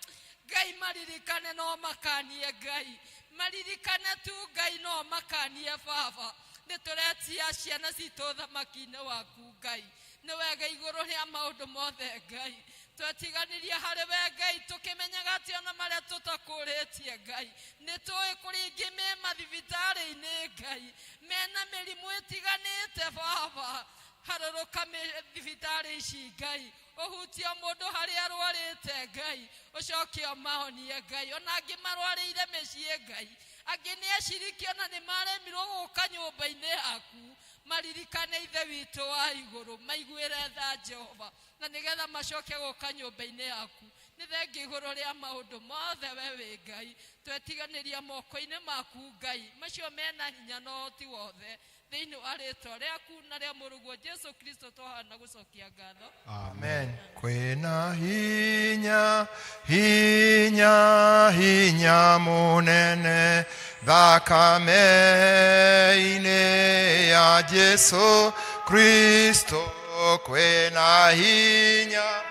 Ngai maririkane no makanie Ngai, maririkane tu Ngai no makanie Baba. Nĩ tũretia ciana citũ ũthamaki-inĩ waku Ngai, nĩ wega igũrũ rĩa maũndũ mothe Ngai. Twetiganĩria harĩ we Ngai, tũkĩmenyaga atĩ ona marĩa tũtakũrĩtie Ngai, nĩ tũĩ kũrĩ ingĩ me mathibitarĩ-inĩ Ngai, mena mĩrimũ ĩtiganĩte Baba. Harũrũka thibitarĩ ici Ngai, ũhutie mũndũ harĩa arwarĩte Ngai, ũcoke ũmahonie Ngai. Ona angĩ marwarĩire mĩciĩ Ngai, angĩ nĩ aciriki ona nĩ maremirwo gũka nyũmba-inĩ yaku, maririkane Ithe witũ wa igũrũ, maiguĩre tha Jehova, na nĩgetha macoke gũka nyũmba-inĩ yaku. Nĩ thengi igũrũ rĩa maũndũ mothe we wĩ Ngai, twetiganĩria moko-inĩ maku Ngai, macio mena hinya na ũhoti wothe, thĩinĩ wa rĩtwa rĩaku na rĩa mũrũguo Jesu Kristo twahana gũcokia ngatho. Amen. Kwĩna hinya, hinya, hinya mũnene thakame-inĩ ya Jesu Kristo. Kwĩna hinya,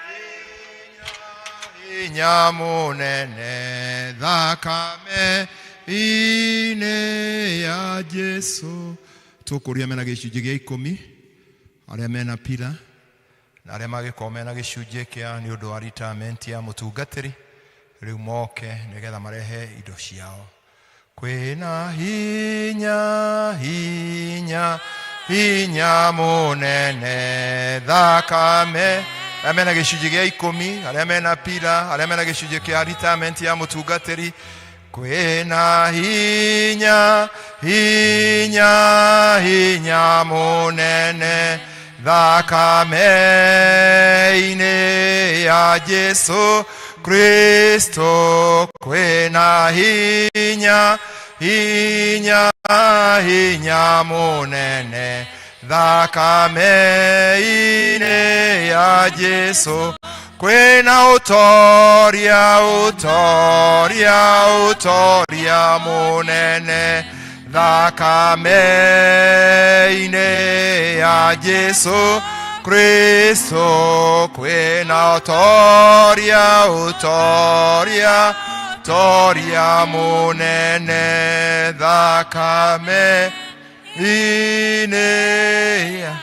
hinya, hinya mũnene thakame-inĩ inĩ ya Jesu. Tũkũria mena gĩcunjĩ gĩa 10, arĩa mena pila na arĩa magĩkorwo mena gĩcunjĩ kĩa nĩ ũndũ wa retirement ya mũtungatĩri, rĩu moke nĩgetha marehe indo ciao. Kwĩna hinya, hinya, hinya mũnene thakame. Arĩa mena gĩcunjĩ gĩa 10, arĩa mena pila, arĩa mena gĩcunjĩ kĩa retirement ya mũtungatĩri, kwĩna hinya, hinya, hinya mũnene thakame-inĩ ya Jesu Kristo. Kwĩna hinya, hinya, hinya mũnene thakame-inĩ ya Jesu. Kwĩna ũtoria, ũtoria, ũtoria mũnene thakame-inĩ ya Jesu Kristo. Kwĩna ũtoria, ũtoria, ũtoria mũnene thakame-inĩ ya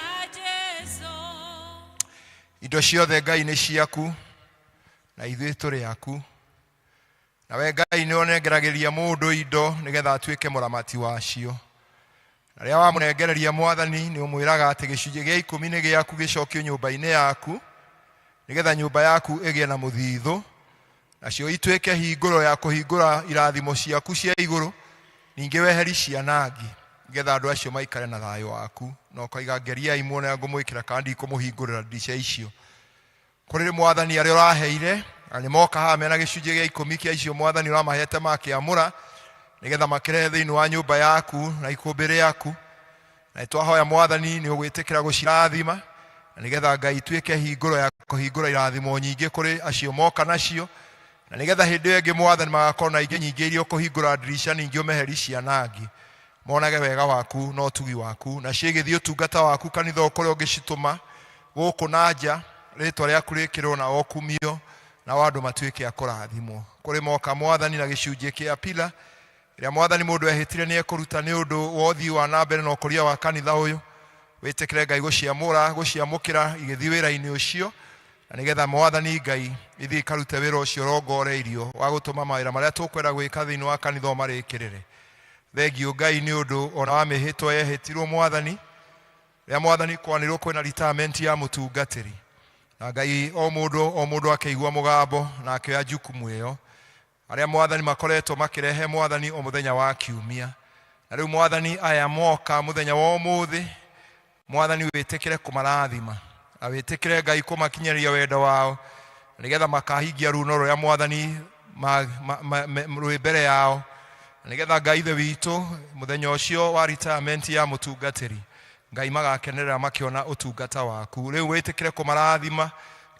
Indo ciothe Ngai nĩ ciaku na ithuĩ tũrĩ aku, nawe Ngai nĩ ũnengeragĩria mũndũ indo nĩgetha atuĩke mũramati wacio. Na rĩrĩa wamũnengereria Mwathani, nĩ ũmwĩraga atĩ gĩcunjĩ gĩa 10 nĩ gĩaku, gĩcokio nyũmba-inĩ yaku nĩgetha nyũmba yaku ĩgĩe na mũthithũ, nacio ituĩke hingũro ya kũhingũra irathimo ciaku cia igũrũ, ningĩ weheri cianangi nĩgetha andũ acio maikare na thayũ waku. Na ũkoiga, ngeriai muone ngũmwĩkĩra kana ndikũmũhingũrĩra ndirica icio. Kũrĩ Mwathani arĩa ũraheire, na nĩ moka haha mena gĩcunjĩ gĩa 10 kĩa icio Mwathani ũramahete makĩamũra nĩgetha makĩrehe thĩinĩ wa nyũmba yaku na ikũmbĩ rĩaku. Na nĩtwahoya Mwathani nĩ ũgwĩtĩkĩra gũcirathima, na nĩgetha Ngai ituĩke hingũro ya kũhingũra irathimo nyingĩ kũrĩ acio moka nacio, na nĩgetha hĩndĩ ĩyo ĩngĩ Mwathani magakorwo na ingĩ nyingĩ iria ũkũhingũra ndirica, ningĩ ũmeheri cianangi, monage wega waku na ũtugi waku, nacio igĩthiĩ ũtungata waku kanitha o kũrĩa ũngĩcitũma gũkũ na nja, rĩtwa rĩaku rĩkĩrwo na okumio, nao andũ matuĩke a kũrathimwo. Kũrĩ moka Mwathani na gĩcunjĩ kĩa pila ĩrĩa Mwathani mũndũ ehĩtire nĩ ekũruta nĩ ũndũ wa ũthii wa na mbere na ũkũria wa kanitha ũyũ, wĩtĩkĩre Ngai gũciamũra, gũciamũkĩra igĩthiĩ wĩra-inĩ ũcio, na nĩgetha Mwathani Ngai ithiĩ ikarute wĩra ũcio ũrongoreirio wa gũtũma mawĩra marĩa tũkwenda gwĩka thĩinĩ wa kanitha ũmarĩkĩrĩre. Thengiũ Ngai nĩ ũndũ ona wa mĩhĩtwa yehĩtirwo Mwathani, rĩrĩa Mwathani kwanĩrwo kwĩna retirement ya mũtungatĩri, na Ngai o mũndũ o mũndũ akĩigua mũgambo na akĩoya jukumu ĩyo, arĩa Mwathani makoretwo makĩrehe Mwathani o mũthenya wa kiumia, na rĩu Mwathani aya moka mũthenya wa ũmũthĩ, Mwathani wĩtĩkĩre kũmarathima na wĩtĩkĩre Ngai kũmakinyĩria wendo wao, nĩgetha makahingia runo rũrĩa Mwathani rwĩ mbere yao, nĩgetha Ngai Ithe witũ mũthenya ũcio wa retirement ya mũtungatĩri Ngai magakenerera makĩona ũtungata waku. Rĩu wĩtĩkĩre kũmarathima,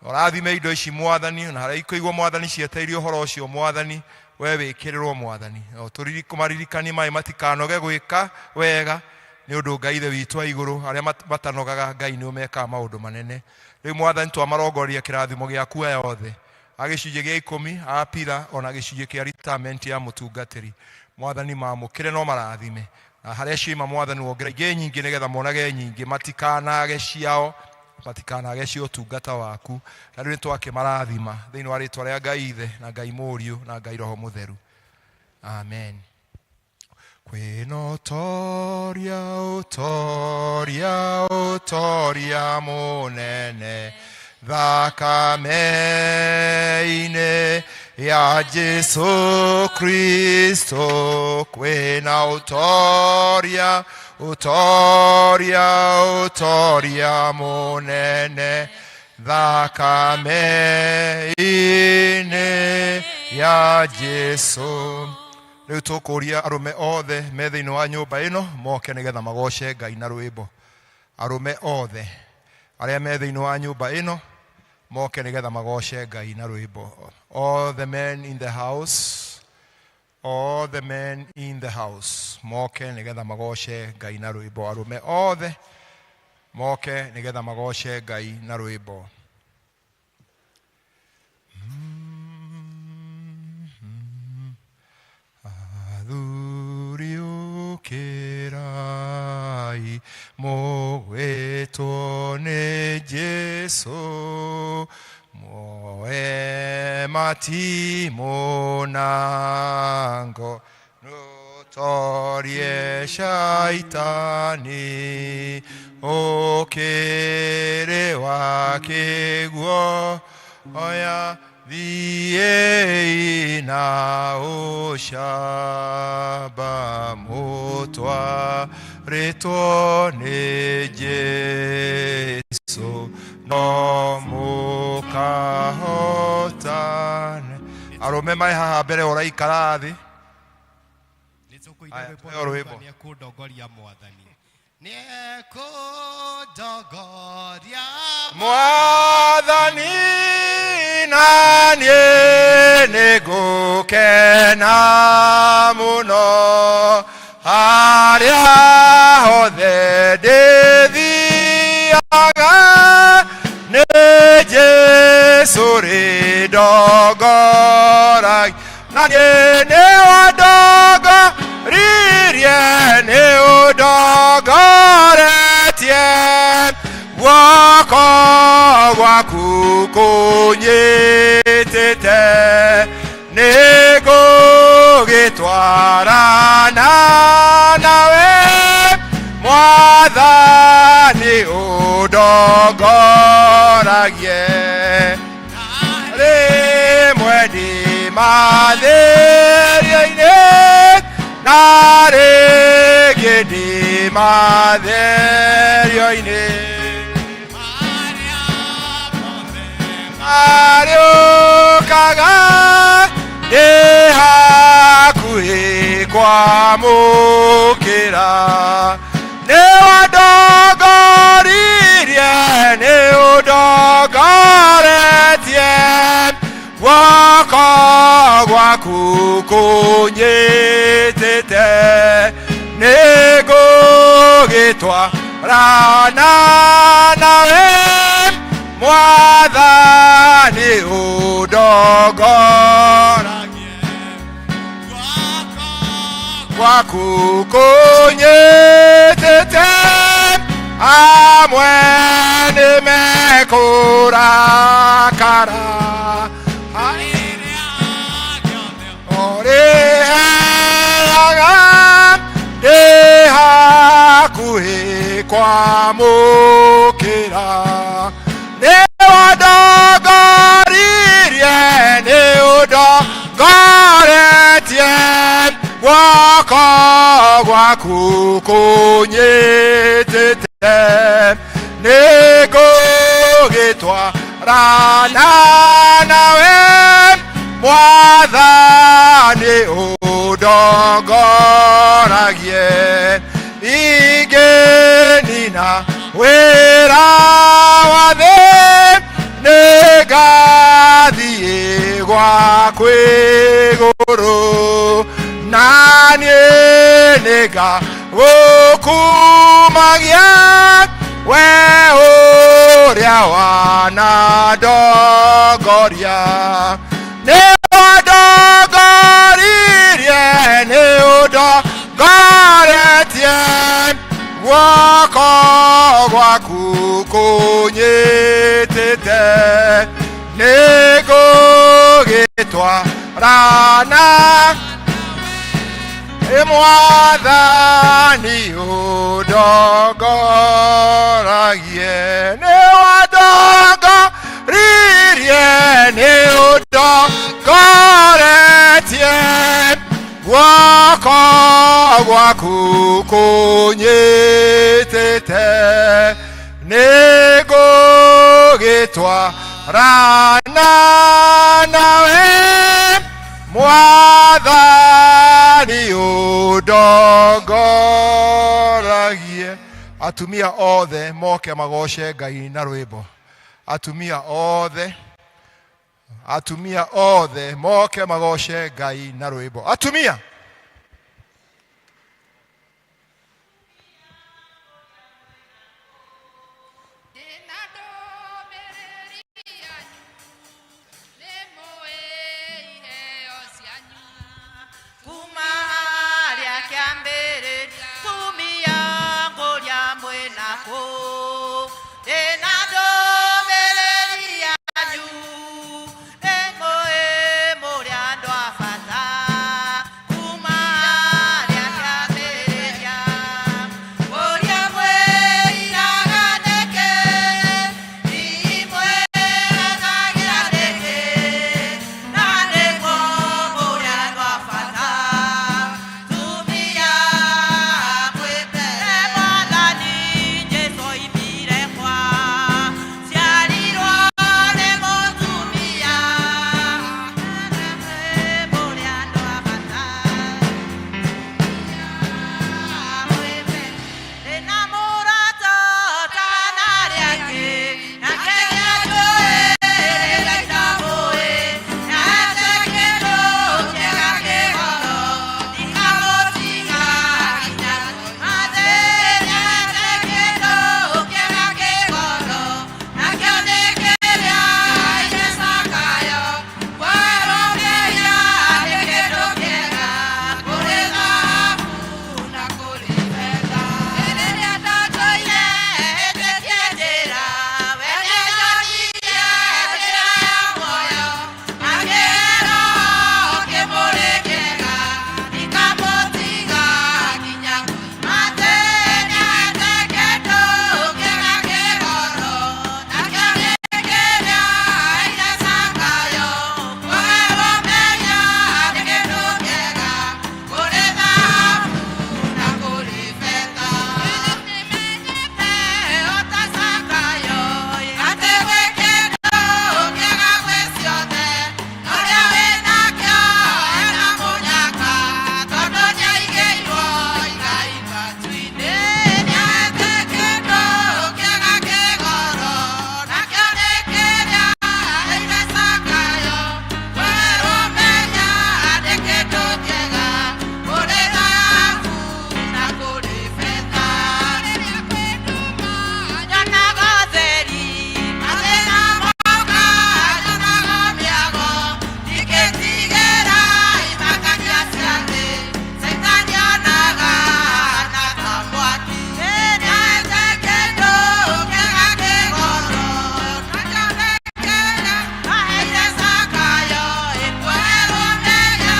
ũrathime indo ici Mwathani, na harĩa ikũigwo Mwathani cieteire ũhoro ũcio Mwathani, we wĩkĩrĩrwo Mwathani, kũmaririkanie maĩ matikanoge gwĩka wega, nĩ ũndũ Ngai Ithe witũ wa igũrũ arĩa matanogaga Ngai nĩ ũmekaga maũndũ manene. Rĩu Mwathani twamarongoria kĩrathimo gĩaku aya othe, a gĩcunjĩ gĩa 10, a pila, ona gĩcunjĩ kĩa retirement ya mũtungatĩri, Mwathani mamũkĩre no marathime, na harĩa ciuma Mwathani wongerera ingĩ nyingĩ nĩgetha monage nyingĩ, matikanage ciao, matikanage cia ũtungata waku. Na rĩu nĩtwakĩmarathima thĩinĩ wa rĩtwa rĩa Ngai Ithe na Ngai Mũriũ na Ngai Roho Mũtheru, amen. Kwĩna ũtoria, ũtoria, ũtoria mũnene thakame-inĩ ya Jesu Kristo. Kwĩna ũtoria, ũtoria, ũtoria mũnene thakame-inĩ ya Jesu. Rĩu tũkũria arũme othe me thĩinĩ wa nyũmba ĩno moke nĩgetha magoce Ngai na rwĩmbo. Arũme othe arĩa me thĩinĩ wa nyũmba ĩno moke nĩgetha magoce Ngai na rwĩmbo. All the men in the house, all the men in the house moke nĩgetha magoce Ngai na rwĩmbo. Arũme othe moke nĩgetha magoce Ngai na rwĩmbo. Ũkĩrai mũgwĩtwo nĩ Jesũ muoe matimũ na ngo nũtorie shaitani ũkĩrĩ wa kĩguo oya thiĩi na ũcamba mũtwarĩtwo nĩ Jesũ no mũkahotane. Arũme marĩ haha mbere ũraikara thĩ. Nĩ tũkũina Aya, rwĩmbo tũheo rwĩmbo. rũrĩa nĩ ekũndongoria mwathani nĩ ekũndongoria Mwathani na niĩ nĩngũkena mũno harĩa hothe ndĩthiaga nĩ Jesũ rĩndongoragia na niĩ nĩwandongoririe nĩũndongoretie guoko gwaku kũnyitĩte nĩngũgĩtwarana nawe mwathani ũndongoragie rĩmwe ndĩ mathĩria-inĩ na rĩngĩ ndĩ matherio-inĩ arĩũkaga ndĩ hakuhĩ kwamũkĩra nĩwandongoririe nĩũndongoretie guoko gwaku kũnyitĩte nĩngũgĩtwarana nawe mwathani ũndongoragie gwaku kũnyitĩte amwe nĩmekũrakara ũrĩheaga ndĩ hakuhĩ kwamũkĩra nĩwandongoririe nĩũndongoretie guoko gwaku kũnyitĩte nĩngũgĩtwarana nawe mwathani ũndongoragie ingĩnina wĩra wa thĩ nĩngathiĩ gwaku igũrũ na niĩ nĩngagũkumagia we ũrĩa wanandongoria nĩwandongoririe nĩũndongoretie guoko gwaku kũnyitĩte nĩngũgĩtwarana mwathani ũndongoragie nĩwandongoririe nĩũndongoretie guoko gwaku kũnyitĩte nĩngũgĩtwarana nawe mwathani ũndongoragie. Atumia othe moke magoce Ngai na rwĩmbo. Atumia othe, atumia othe moke magoce Ngai na rwĩmbo. Atumia. Ndĩna ndũmĩrĩri yanyu, nĩmũĩ iheo cianyu. Kuma harĩa kĩambĩrĩria. Ndĩna ndũmĩrĩri yanyu, nĩmũĩ mũrĩ andũ a bata kuma rĩa kĩambĩrĩria. Ũrĩa mwĩriraga nĩkĩ? Hihi mwĩranagira nĩkĩ? Na nĩguo mũrĩ andũ a bata. Tumia mwĩ mbere. Mwathani Jesũ oimire kwa ciarirwo nĩ mũtumia. Mũrĩ andũ a bata. Ndĩna mũrata ta arĩa angĩ, nake nĩanjũĩ rĩrĩa itamũĩ. Nahete kĩndũ kĩega kĩgoro, ndikamũtiga nginya mathĩ. Nahete kĩndũ kĩega kĩgoro, nakĩo nĩ kĩrĩa Zakayo. Kwerwo mehia nĩ kĩndũ kĩega, kũrĩ thahabu na kũrĩ betha. Rĩrĩa ndatũire hĩtĩtie njĩra, we nĩanjonirie njĩra ya muoyo. Akĩhe Roho kĩmũrĩ kĩega, ndikamũtiga nginya mathĩ. Nĩahete kĩndũ kĩega kĩgoro, nakĩo nĩ kĩrĩa aheire Zakayo. Kũherwo mehia nĩ kĩndũ kĩega, kũrĩ thahabu na kũrĩ betha. Nĩmenyete o ta Zakayo, atĩ gwĩ kĩndũ kĩega gwĩ ciothe, ũrĩa wĩnakĩo ena mũnyaka, tondũ nĩaigĩirwo igai matu-inĩ. Nĩahete kĩndũ kĩega kĩgoro, nakĩo nĩ kĩrĩa aheire Zakayo. Kwerwo mehia nĩ kĩndũ kĩega, kũrĩ thahabu na kũrĩ betha. Rĩrĩa kwĩ nduma nyonaga ũtheri, mathĩna moka nyonaga mĩago. Ndingĩtigĩra imakania cia thĩ, Caitani onaga na ta mwaki. Nĩahete kĩndũ kĩega kĩgoro, nakĩo nĩ kĩrĩa aheire Zakayo. Kwerwo mehia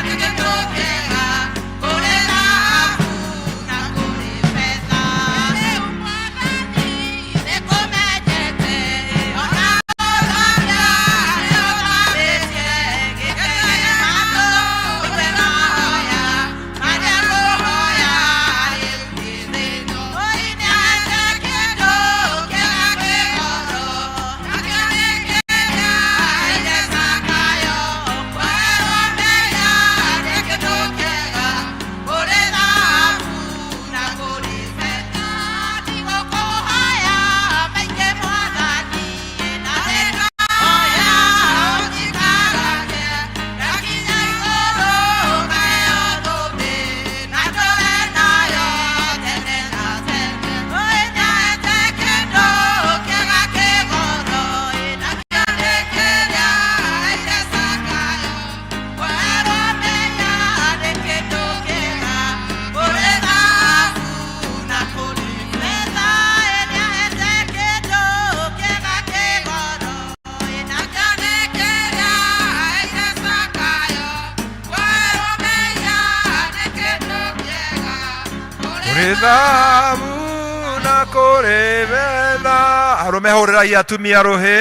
nĩ kĩndũ kĩega, kũrĩ thahabu na kũrĩ betha. Rĩu Mwathani nĩkũmenyete, ona ũrĩa nĩũtambĩtie. Gĩkĩre matũ ũigue mahoya, marĩa ngũhoya rĩu ndĩ thĩna. Nĩahete kĩndũ kĩega kĩgoro, nakĩo nĩ kĩrĩa aheire Zakayo. Kwerwo mehia nĩ kĩndũ kĩega, kũrĩ thahabu na kũrĩ betha. Ndigũkũhoya maingĩ Mwathani, na nĩndahoya ũnjikarage, ndakinya igũrũ ngaheo thũmbĩ, na ndũre nayo tene na tene. Nĩahete kĩndũ kĩega kĩgoro, nakĩo nĩ kĩrĩa aheire Zakayo. Kwerwo mehia nĩ kĩndũ kĩega, kũrĩ thahabu na kũrĩ betha. Nĩahete kĩndũ kĩega kĩgoro, nakĩo nĩ kĩrĩa aheire Zakayo. Kwerwo mehia nĩ kĩndũ kĩega, kũrĩ thahabu na kũrĩ betha. Arũme hũrĩrai atumia rũhĩ.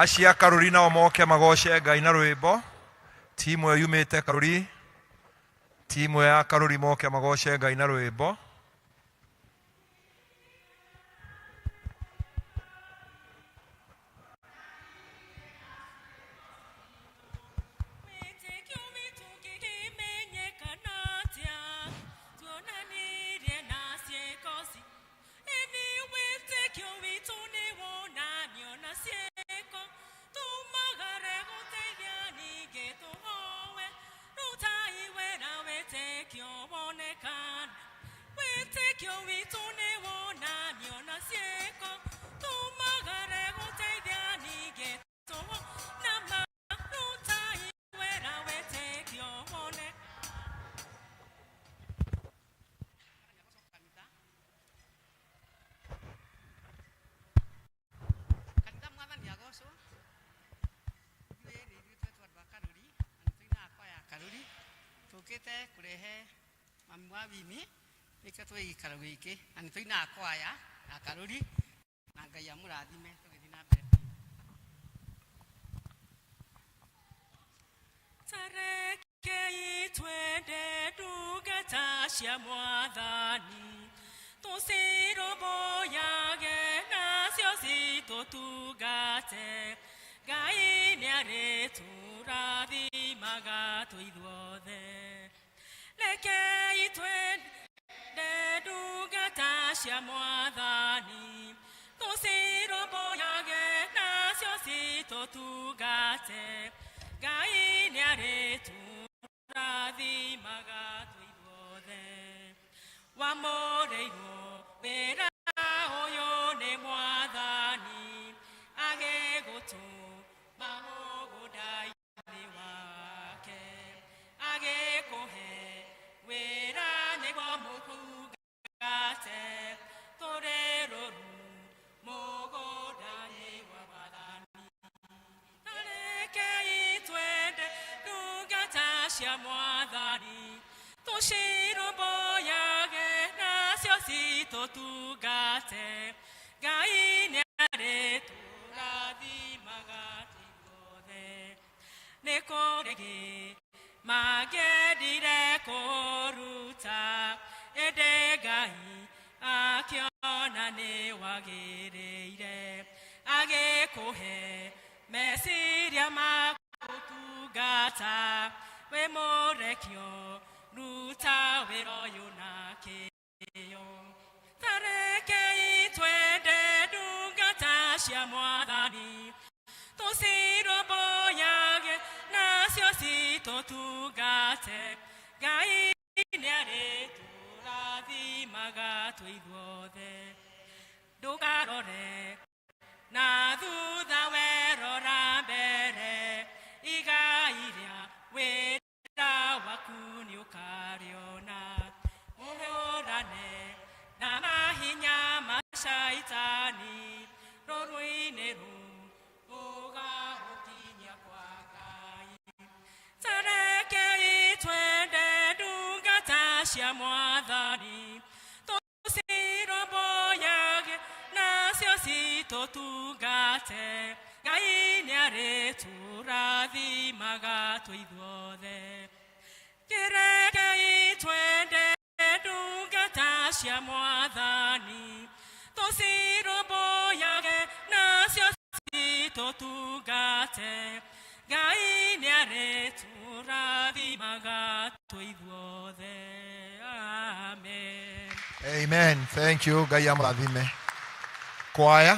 Acia karũri nao moke magoce Ngai na rwĩmbo. Timu ĩyo yumĩte karũri, timu ĩyo ya karũri moke magoce Ngai na rwĩmbo. Wĩtĩkio witũ ũngĩkĩmenyekana atĩa? Tuonanirie na ciĩko Ĩni wĩtĩkio witũ nĩwonanio na ciĩko. Tumagare gũteithia ningĩ tũhoe. Rutai wĩra wĩtĩkio wonekane. Wĩtĩkio witũ nĩwonanio na ciĩko. Tumagare gũteithia ningĩ tũhoe. Na ma rutai wĩra wĩtĩkio wonekane. Tũkĩte kũrehe mami wa Wini nĩkĩo twĩ gĩikaro gĩkĩ na nĩ tũinaga kwaya na karũri na Ngai amũrathime tũgĩthiĩ na mbere. Tarekei twende ndungata cia Mwathani, tũcirũmbũyage nacio citũtungate. Ngai nĩarĩtũrathimaga twĩ ithuothe. Rekei twende ndungata cia Mwathani, tũcirũmbũyage nacio citũtungate. Ngai nĩarĩtũrathimaga twĩ ithuothe. Wamũrĩirwo wĩra ũyũ nĩ Mwathani, agĩgũtũma mũgũnda-inĩ wake, agĩkũhe wĩra nĩguo mũtungate, tũrĩ rũru mũgũnda-inĩ wa Mwathani. Rekei twende ndungata cia Mwathani, tũcirũmbũyage nacio citũtungate. Ngai nĩarĩtũrathimaga twĩ ithuothe. Nĩ kũrĩ mangĩendire kũruta, ĩndĩ Ngai akĩona nĩ wagĩrĩire, agĩkũhe meciria ma gũtungata, wĩ mũrekio ruta wĩra ũyũ na kĩyo. Tarekei twende ndungata cia Mwathani, tũcirũmbũyage nacio citũtungate. Ngai nĩarĩtũrathimaga twĩ ithuothe. Ndũkarore na thutha werora mbere, igai rĩa wĩra waku nĩũkarĩona. Ũhũrane na mahinya ma Shaitani, rũrũ-inĩ rũu ũgagũkinyia kwa Ngai. Tarekei twende ndungata cia Mwathani, tũcirũmbũyage nacio citũtungate. Ngai nĩarĩtũrathimaga twĩ ithuothe. Kĩrekei twende ndungata cia Mwathani, tũcirũmbũyage nacio citũtungate. Ngai nĩarĩtũrathimaga twĩ ithuothe. Amen. Amen. Thank you. Ngai amũrathime. Kwaya.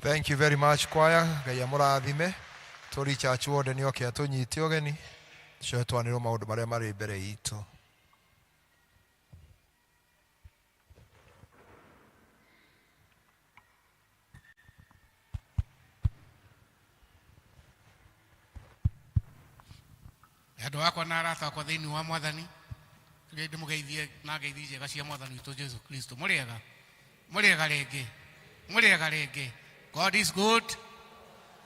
Thank you very much choir. Ngai amũrathime. Tũri church wothe nĩ oke atũnyite ũgeni. Tũcoke twanĩrwo maũndũ marĩa marĩ mbere itũ. Andũ akwa na arata akwa thĩinĩ wa mwathani rĩrĩa ndĩmũgeithie na ngeithi njega cia mwathani witũ Jesu Kristo. Mũrĩega, mũrĩega rĩngĩ, mũrĩega rĩngĩ. God is good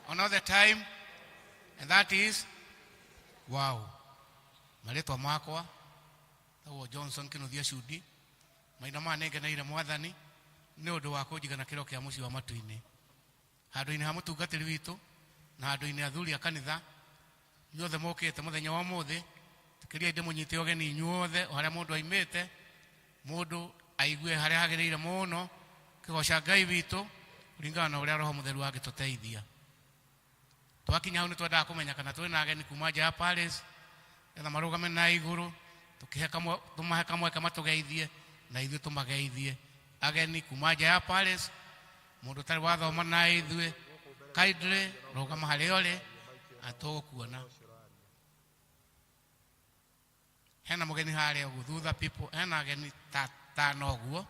on all the time, and that is wow. Marĩtwa makwa tagwo Johnson Kĩnuthia Cudi. Mahinda maya nĩngeneire mwathani nĩ ũndũ wa kũnjiga na kĩro kĩa mũciĩ wa matu-inĩ, handũ-inĩ ha mũtungatĩri witũ na handũ-inĩ athuri a kanitha inyuothe mũkĩte mũthenya wa ũmũthĩ. Tũkĩria ndĩmũnyite ũgeni inyuothe o harĩa mũndũ aimĩte, mũndũ aigue harĩa hagĩrĩire mũno kĩgoca Ngai witũ kũringana na ũrĩa Roho Mũtheru angĩtũteithia. Twakinya hau nĩ twendaga kũmenya kana twĩna ageni kuma nja ya Paris, getha marũgame na igũrũ tũmahe kamweke matũgeithie na ithuĩ tũmageithie. Ageni kuma nja ya Paris, mũndũ ũtarĩ wathoma na ithuĩ, kindly rũgama harĩa ũrĩ atũgũkuona. Hena mũgeni harĩa ũguo thutha people, hena ageni ta tano ũguo,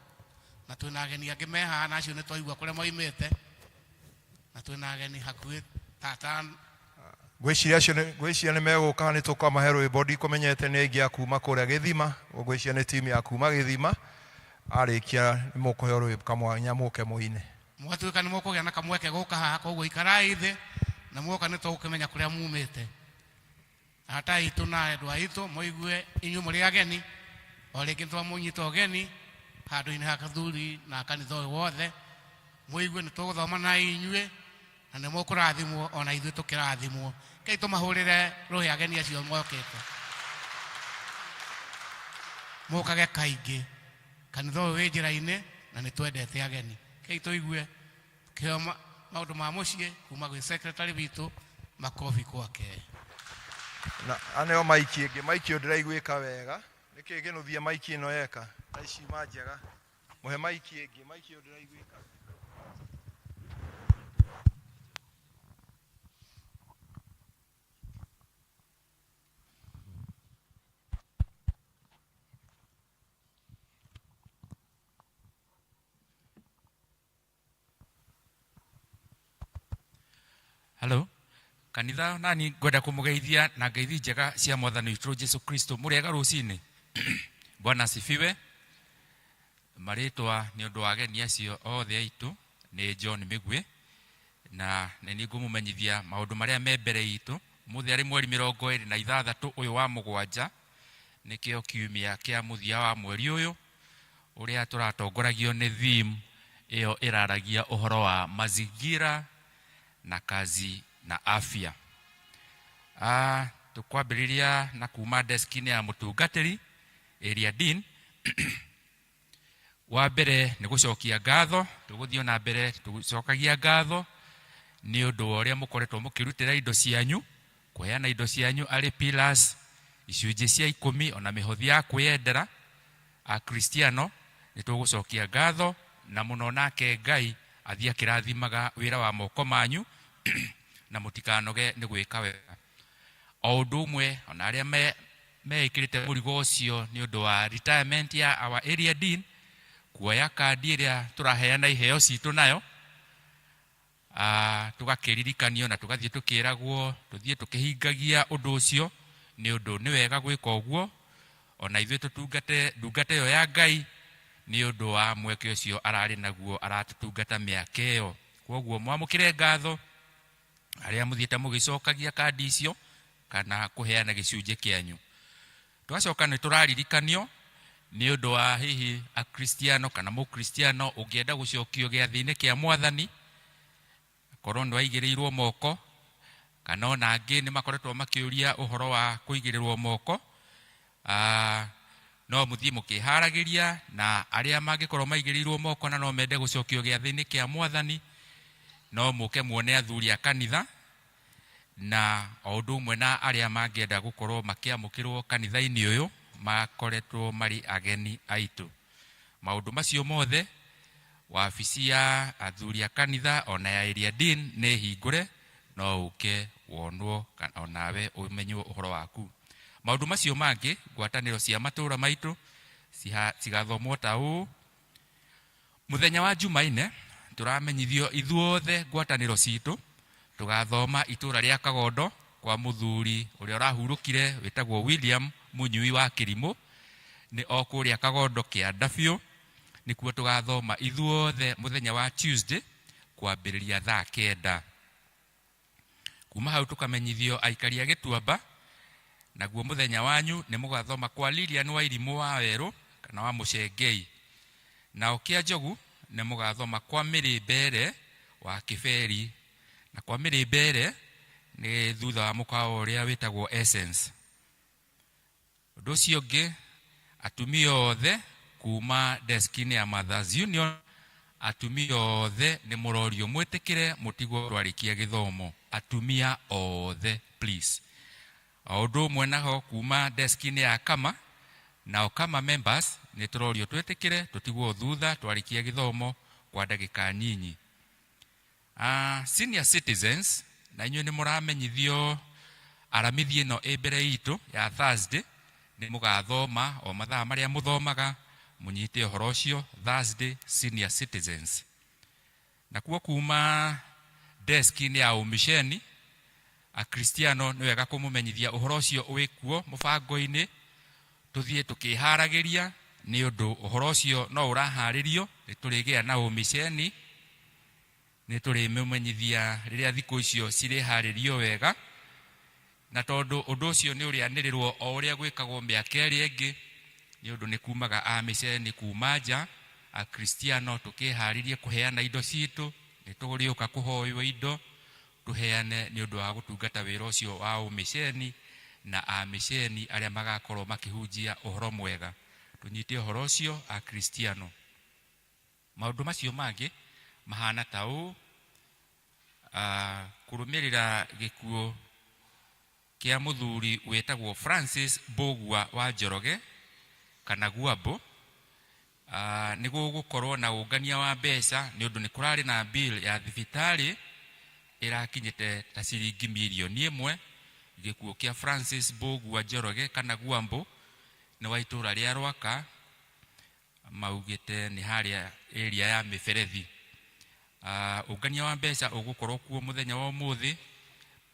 na twĩna ageni angĩ me haha na acio nĩ twaigua kũrĩa moimĩte, na twĩna ageni hakuhĩ ta tano. Ngwĩciria acio ngwĩciria nĩ megũka, nĩ tũkamahe rwĩmbo. Ndikũmenyete nĩ aingĩ a kuma kũrĩa gĩthima, ngwĩciria nĩ timu ya kuma gĩthima. Arĩkia nĩ mũkũheo rwĩmbo kamwanya mũke mũine. Mwatuĩka nĩ mũkũgĩa na kamweke gũka haha, koguo ikarai thĩ na muoka nĩ tũgũkĩmenya kũrĩa mumĩte. Arata aitũ na andũ aitũ mũigue inyuĩ mũrĩ ageni, o rĩngĩ twamũnyita ũgeni handũ-inĩ ha kathuri na kanitha ũyũ wothe, mũigue nĩ tũgũthoma na inyuĩ na nĩ mũkũrathimwo ona ithuĩ tũkĩrathimwo. Kei tũmahũrĩre rũhĩ ageni acio mokĩte. Mũkage kaingĩ, kanitha ũyũ wĩ njĩra-inĩ na nĩ twendete ageni. Kei tũigue kĩheo maũndũ ma mũciĩ kuma gwĩ secretary witũ, makobi kwake. Na aneo maiki ĩngĩ, maiki ũyũ ndĩraiguĩka wega. Nĩkĩ gĩnũthia maiki ĩno yeka na ici ma njega? Mũhe maiki ĩngĩ, maiki ũyũ ndĩraiguĩka. Hello. Kanitha nani ngwenda kũmũgeithia na ngeithi njega cia mwathani witũ Jesu Kristo. Mũrĩega rũcinĩ. Bwana asifiwe. Marĩtwa nĩ ũndũ wa ageni acio othe aitũ nĩ John Mĩgwĩ, na nĩ niĩ ngũmũmenyithia maũndũ marĩa me mbere itũ. Ũmũthĩ arĩ mweri 26 ũyũ wa mũgwanja, nĩkĩo kiumia kĩa mũthia wa mweri ũyũ, ũrĩa tũratongoragio nĩ theme ĩyo ĩraragia ũhoro wa mazingira na kazi na afya. Tũkwambĩrĩria na kuma deski-inĩ ya mũtungatĩri area dean. Wa mbere nĩ gũcokia ngatho, tũgũthiĩ na mbere tũcokagia ngatho nĩ ũndũ wa ũrĩa mũkoretwo mũkĩrutĩra indo cianyu, kũheana indo cianyu arĩ pillars, icunjĩ cia 10 ona mĩhothi ya kwĩyendera. Akristiano nĩ tũgũcokia ngatho na mũno, nake Ngai athiĩ akĩrathimaga wĩra wa moko manyu na mũtikanoge nĩ gwĩka wega. O ũndũ ũmwe ona arĩa meĩkĩrĩte mũrigo ũcio nĩ ũndũ wa retirement ya our area dean, kuoya kandi ĩrĩa tũraheana iheo citũ nayo, tũgakĩririkanio na tũgathiĩ tũkĩragwo tũthiĩ tũkĩhingagia ũndũ ũcio, nĩ ũndũ nĩ wega gwĩka ũguo, ona ithuĩ tũtungate ndungata ĩyo ya Ngai nĩ ũndũ wa mweke ũcio ararĩ naguo aratũtungata mĩaka ĩyo. Kwoguo mwamũkĩre ngatho arĩa mũthiĩte mũgĩcokagia kandi icio kana kũheana gĩcunjĩ kĩanyu. Twacoka nĩ tũraririkanio nĩ ũndũ wa hihi akristiano kana mũkristiano ũngĩenda gũcokio gĩathĩ-inĩ kĩa mwathani, korwo nĩ waigĩrĩirwo moko, kana ona angĩ nĩ makoretwo makĩũria ũhoro wa kũigĩrĩrwo moko, no mũthiĩ mũkĩharagĩria, na arĩa mangĩkorwo maigĩrĩirwo moko na no mende gũcokio gĩathĩ-inĩ kĩa mwathani, no mũke muone athuri a kanitha, na o ũndũ ũmwe na arĩa mangĩenda gũkorwo makĩamũkĩrwo kanitha-inĩ ũyũ makoretwo marĩ ageni aitũ. Maũndũ macio mothe Wabici ya athuri a kanitha ona ya area dean nĩ hingũre, no ũke wonwo kana onawe ũmenywo ũhoro waku. Maũndũ macio mangĩ, ngwatanĩro cia matũũra maitũ cigathomwo ta ũũ. Mũthenya wa Jumaine tũramenyithio ithuothe ngwatanĩro citũ tũgathoma itũũra rĩa Kagondo kwa mũthuri ũrĩa ũrahurũkire wĩtagwo William Mũnyui wa Kĩrimũ, nĩ o kũrĩa Kagondo kĩanda biũ. Nĩkuo tũgathoma ithuothe mũthenya wa Tuesday kwambĩrĩria thaa 9. Kuma hau tũkamenyithio aikari a Gĩtuamba, naguo mũthenya wanyu nĩ mũgathoma kwa Lilian Wairimũ wa Werũ kana wa Mũcengei. Nao Kĩa Njogu nĩ mũgathoma kwa Mĩrĩ Mbere wa Kĩberi, na kwa Mĩrĩ Mbere nĩ thutha wa mũkawa ũrĩa wĩtagwo Essence. Ũndũ ũcio ũngĩ, atumia othe kuma desk-inĩ ya Mothers Union, atumia othe nĩ mũrorio mwĩtĩkĩre mũtigwo twarĩkia gĩthomo. Atumia othe please. O ũndũ ũmwe naho kuma desk-inĩ ya Kama, nao Kama members nĩ tũrorio twĩtĩkĩre tũtigwo thutha twarĩkia gĩthomo kwa ndagĩka nyinyi. Senior citizens, na inyuĩ nĩ mũramenyithio aramithi ĩno ĩ mbere itũ ya Thursday, nĩ mũgathoma o mathaa marĩa mũthomaga, mũnyite ũhoro ũcio Thursday senior citizens. Nakuo kuma desk-inĩ ya ũmisheni, Akristiano nĩ wega kũmũmenyithia ũhoro ũcio wĩkuo mũbango-inĩ, tũthiĩ tũkĩharagĩria nĩ ũndũ ũhoro ũcio no ũraharĩrio, nĩ tũrĩgĩa na ũmisheni, nĩ tũrĩmũmenyithia rĩrĩa thikũ icio cirĩharĩrio wega, na tondũ ũndũ ũcio nĩ ũrĩanĩrĩrwo o ũrĩa gwĩkagwo mĩaka ĩrĩa ĩngĩ, nĩ ũndũ nĩ kumaga amĩceni kuma nja, Akristiano tũkĩharĩrie kũheana indo citũ, nĩ tũrĩũka kũhoywo indo tũheane nĩ ũndũ wa gũtungata wĩra ũcio wa ũmĩceni na amĩceni arĩa magakorwo makĩhunjia ũhoro mwega. Tũnyite ũhoro ũcio Akristiano. Maũndũ macio mangĩ mahana ta ũũ: kũrũmĩrĩra gĩkuũ kĩa mũthuri wĩtagwo Francis Mbũgua wa Njoroge kana Guambo, nĩ gũgũkorwo na ũngania wa mbeca nĩ ũndũ nĩ kũrarĩ na bill ya thibitarĩ ĩrakinyĩte ta ciringi mirioni 1. Gĩkuũ kĩa Francis Mbũgua Njoroge kana Guambo nĩ wa itũũra rĩa Rwaka, maugĩte nĩ harĩa area ya mĩberethi. Ũngania wa mbeca ũgũkorwo kuo mũthenya wa ũmũthĩ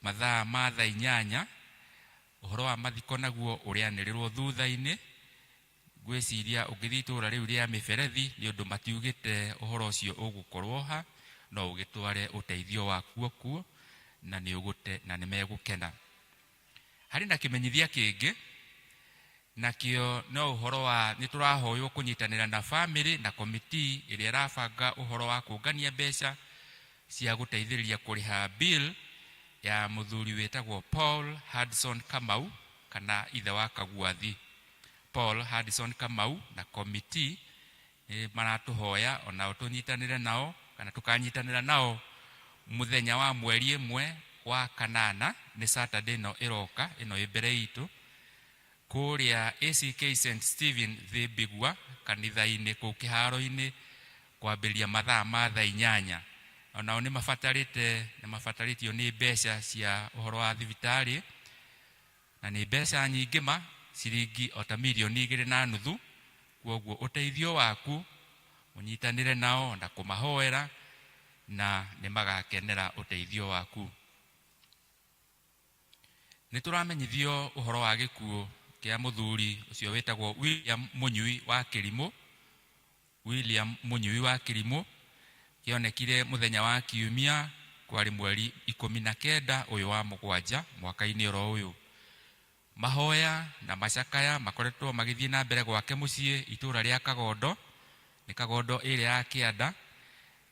mathaa ma thaa 8. Ũhoro wa mathiko naguo ũrĩanĩrĩrwo thutha-inĩ. Ngwĩciria ũngĩthiĩ itũũra rĩu rĩa mĩberethi, nĩ ũndũ matiugĩte ũhoro ũcio ũgũkorwo ha, no ũgĩtware ũteithio wakuo kuo na nĩ ũgũte na nĩ megũkena. Harĩ na kĩmenyithia kĩngĩ, nakĩo no ũhoro wa nĩ tũrahoywo kũnyitanĩra na family na komiti ĩrĩa ĩrabanga ũhoro wa kũngania mbeca cia gũteithĩrĩria kũrĩha bill ya mũthuri wĩtagwo Paul Hudson Kamau kana ithe wa Kaguathi. Paul Hudson Kamau na komiti nĩ maratũhoya onao tũnyitanĩre nao kana tũkanyitanĩra nao mũthenya wa mweri 1 wa kanana, nĩ Saturday ĩno ĩroka ĩno ĩ mbere itũ, kũrĩa ACK St Stephen Thĩmbĩgua kanitha-inĩ kũu kĩharo-inĩ kwambĩrĩria mathaa ma thaa 8. Onao nĩ mabatarĩte nĩ mabatarĩtio nĩ mbeca cia ũhoro wa thibitarĩ, na nĩ mbeca nyingĩ ma ciringi o ta mirioni 2.5. Kwoguo ũteithio waku ũnyitanĩre nao na kũmahoera na nĩ magakenera ũteithio waku. Nĩ tũramenyithio ũhoro wa gĩkuũ kĩa mũthuri ũcio wĩtagwo William Mũnyui wa Kĩrimũ. William Mũnyui wa Kĩrimũ kĩonekire mũthenya wa Kiumia, kwarĩ mweri 19 ũyũ wa mũgwanja mwaka-inĩ oro ũyũ. Mahoya na macakaya makoretwo magĩthiĩ na mbere gwake mũciĩ itũũra rĩa Kagondo, nĩ Kagondo ĩrĩa ya kĩanda,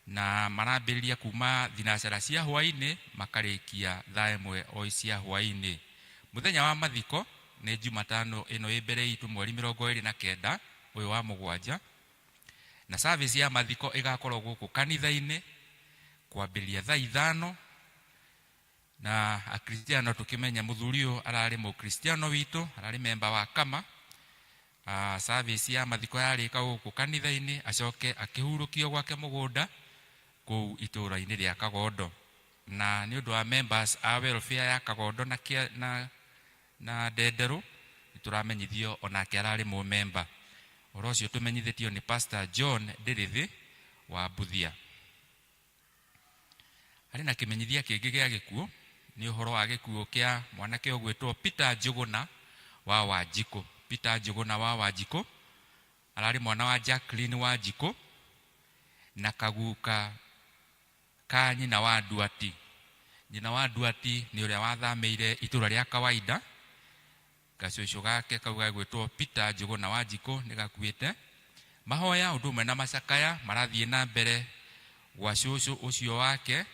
na marambĩrĩria kuma thinacara cia hwaĩ-inĩ makarĩkia thaa 1 o cia hwaĩ-inĩ. Mũthenya wa mathiko nĩ Jumatano ĩno ĩ mbere itũ, mweri 29 ũyũ wa mũgwanja, na service ya mathiko ĩgakorwo gũkũ kanitha-inĩ kwambĩrĩria thaa 5. Na Akristiano tũkĩmenya mũthuri ũyũ ararĩ mũkristiano witũ, ararĩ memba wa Kama. Service ya mathiko yarĩka gũkũ kanitha-inĩ, acoke akĩhurũkio gwake mũgũnda kũu itũũra-inĩ rĩa Kagondo. Na nĩ ũndũ wa members a welfare ya Kagondo na, kia, na, na Ndenderũ, nĩtũramenyithio onake ararĩ mũmemba. Ũhoro ũcio tũmenyithĩtio nĩ Pastor John Ndĩrĩthĩ wa Mbuthia. Harĩ na kĩmenyithia kĩngĩ gĩa gĩkuũ, nĩ ũhoro wa gĩkuũ kĩa mwanake ũgwĩtwo Peter Njũgũna wa Wanjikũ. Peter Njũgũna wa Wanjikũ ararĩ mwana wa Jacqueline Wanjikũ na kaguka ka nyina wa Nduati. Nyina wa Nduati nĩ ũrĩa wathamĩire itũũra rĩa kawaida. Gacũcũ gake kau gagwĩtwo Peter Njũgũna Wanjikũ nĩ gakuĩte. Mahoya ũndũ ũmwe na macakaya marathiĩ na mbere gwa cũcũ ũcio wake,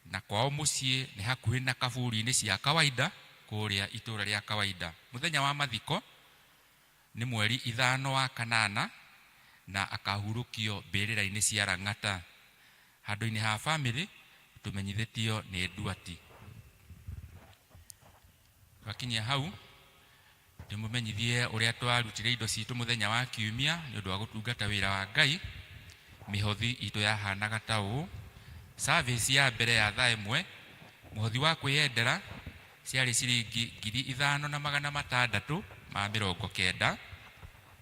na kwao mũciĩ nĩ hakuhĩ na kaburi-inĩ cia kawaida kũrĩa itũũra rĩa kawaida. Mũthenya wa mathiko nĩ mweri 5 wa kanana na akahurũkio mbĩrĩra-inĩ cia Lang'ata. Handũ-inĩ ha famĩlĩ tũmenyithĩtio nĩ Nduati. Twakinyia hau ndĩmũmenyithie ũrĩa twarutire indo citũ mũthenya wa kiumia nĩ ũndũ wa gũtungata wĩra wa Ngai. Mĩhothi itũ yahanaga ta ũũ: service ya mbere ya thaa 1, mũhothi wa kwĩyendera ciarĩ ciringi 5690,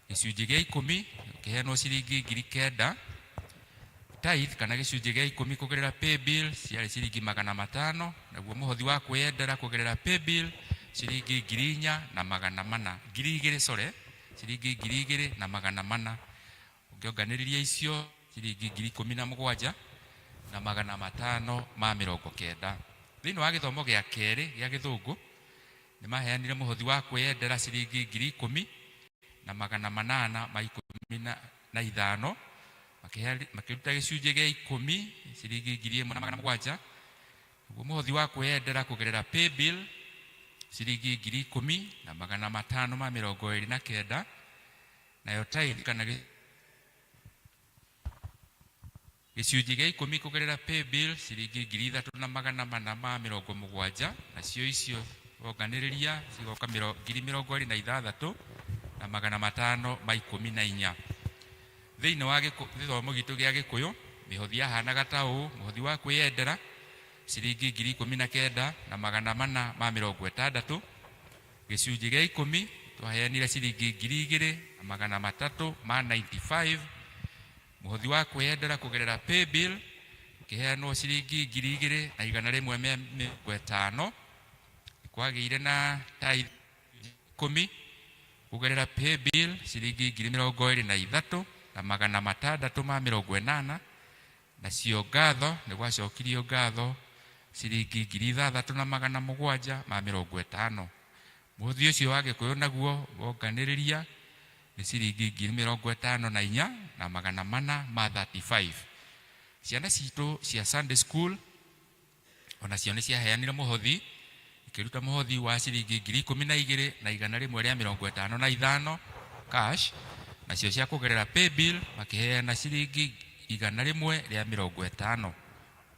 gĩcunjĩ gĩa 10 kĩheanwo ciringi 9000, tithe kana gĩcunjĩ gĩa 10 kũgerera paybill ciarĩ ciringi 500, naguo mũhothi wa kwĩyendera kũgerera paybill ciringi 4400, 2000, sorry, ciringi 2400. Ũngĩonganĩrĩria icio ciringi 17,590. Thĩinĩ wa gĩthomo gĩa kerĩ gĩa gĩthũngũ nĩ maheanire mũhothi wa kwĩyendera ciringi 10,815, makĩruta gĩcunjĩ gĩa 10 ciringi 1700, naguo mũhothi wa kwĩyendera kũgerera paybill ciringi 10,529, nayo tithe kana gĩcunjĩ gĩa 10 kũgerera paybill ciringi 3470, nacio icio wonganĩrĩria cigoka 26,514. Thĩinĩ wa gĩthomo gitũ gĩa gĩkũyũ mĩhothi yahanaga ta ũũ: mũhothi wa kwĩyendera ciringi 19,460, gĩcunjĩ gĩa 10 twaheanire ciringi 2,395, mũhothi wa kwĩyendera kũgerera paybill ũkĩheanwo ciringi 2,150. Kwagĩire na tithe 10 kũgerera paybill ciringi 23,680, nacio ngatho nĩ gwacokirio ngatho ciringi 6,750. Mũhothi ũcio wa gĩkũyũ naguo wonganĩrĩria nĩ ciringi 54,435. Ciana citũ cia Sunday school onacio nĩ ciaheanire mũhothi, ikĩruta mũhothi wa ciringi 12,155 cash, nacio cia kũgerera paybill makĩheana ciringi 150.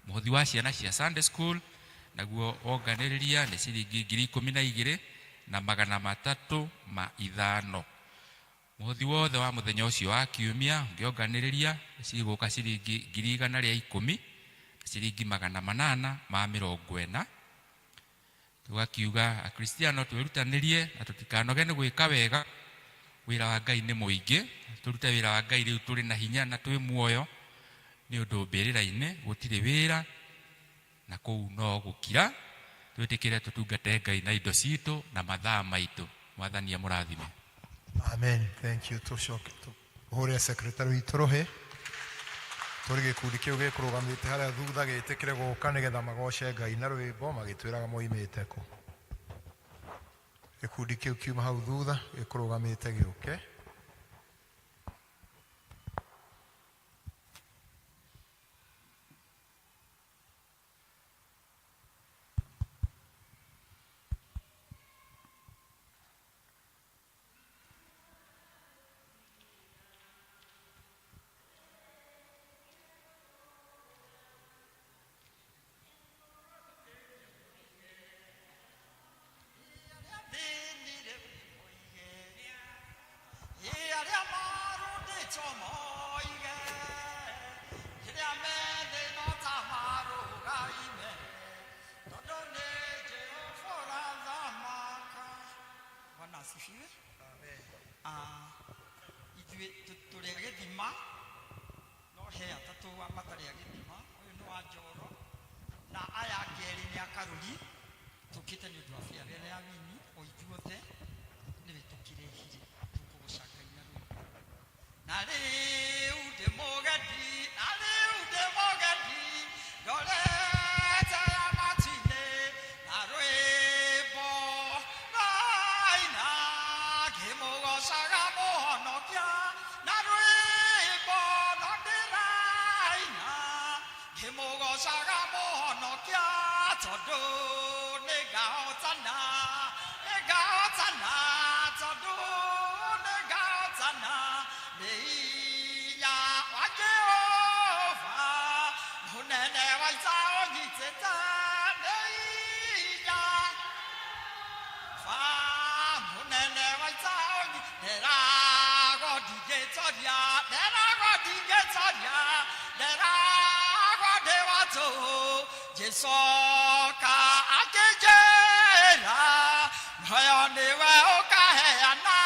Mũhothi wa ciana cia Sunday school naguo wonganĩrĩria nĩ ciringi 12,305. Mũhothi wothe wa mũthenya ũcio wa kiumia ũngĩonganĩrĩria cigũka ciringi 110,840. Tũgakiuga akristiano twĩrutanĩrie na tũtikanoge nĩ gwĩka wega. Wĩra wa Ngai nĩ mũingĩ, tũrute wĩra wa Ngai rĩu tũrĩ na hinya na twĩ muoyo, nĩ ũndũ mbĩrĩra-inĩ gũtirĩ wĩra na kũu no gũkira. Twĩtĩkĩre tũtungate Ngai na indo citũ na mathaa maitũ. Mwathani amũrathime. Amen. Thank you. Tũcoke tũhũre secretary witũ rũhĩ. Tũrĩ gĩkundi kĩu gĩkũrũgamĩte harĩa thutha gĩtĩkĩre gũka nĩgetha magoce Ngai na rwĩmbo magĩtwĩraga moimĩte kũ. Gĩkundi kĩu kiuma hau thutha gĩkũrũgamĩte gĩũke. Karũri, tũkĩte nĩ ũndũ wa farewell ya Winnie, o ithuothe nĩwe tũkĩrehire, tũkũgoca Ngai na rwĩmbo. Na rĩu ndĩ mũgendi, na rĩu ndĩ mũgendi, ndorete ya matu-inĩ, na rwĩmbo ndaina ngĩmũgocaga Mũhonokia, na rwĩmbo no ndĩraina ngĩmũgocaga Mũhonokia, tondũ nĩngahotana, nĩngahotana, tondũ nĩngahotana, nĩ hinya wa Jehova mũnene wa ita ũnyitĩte, nĩ hinya wa mũnene wa ita ũnyi-, nderagwo ndingĩtoria, nderagwo ndingĩtoria, nderagwo ndĩ wa tũhũ, Jesũ oka akĩnjĩra muoyo nĩwe ũkaheana,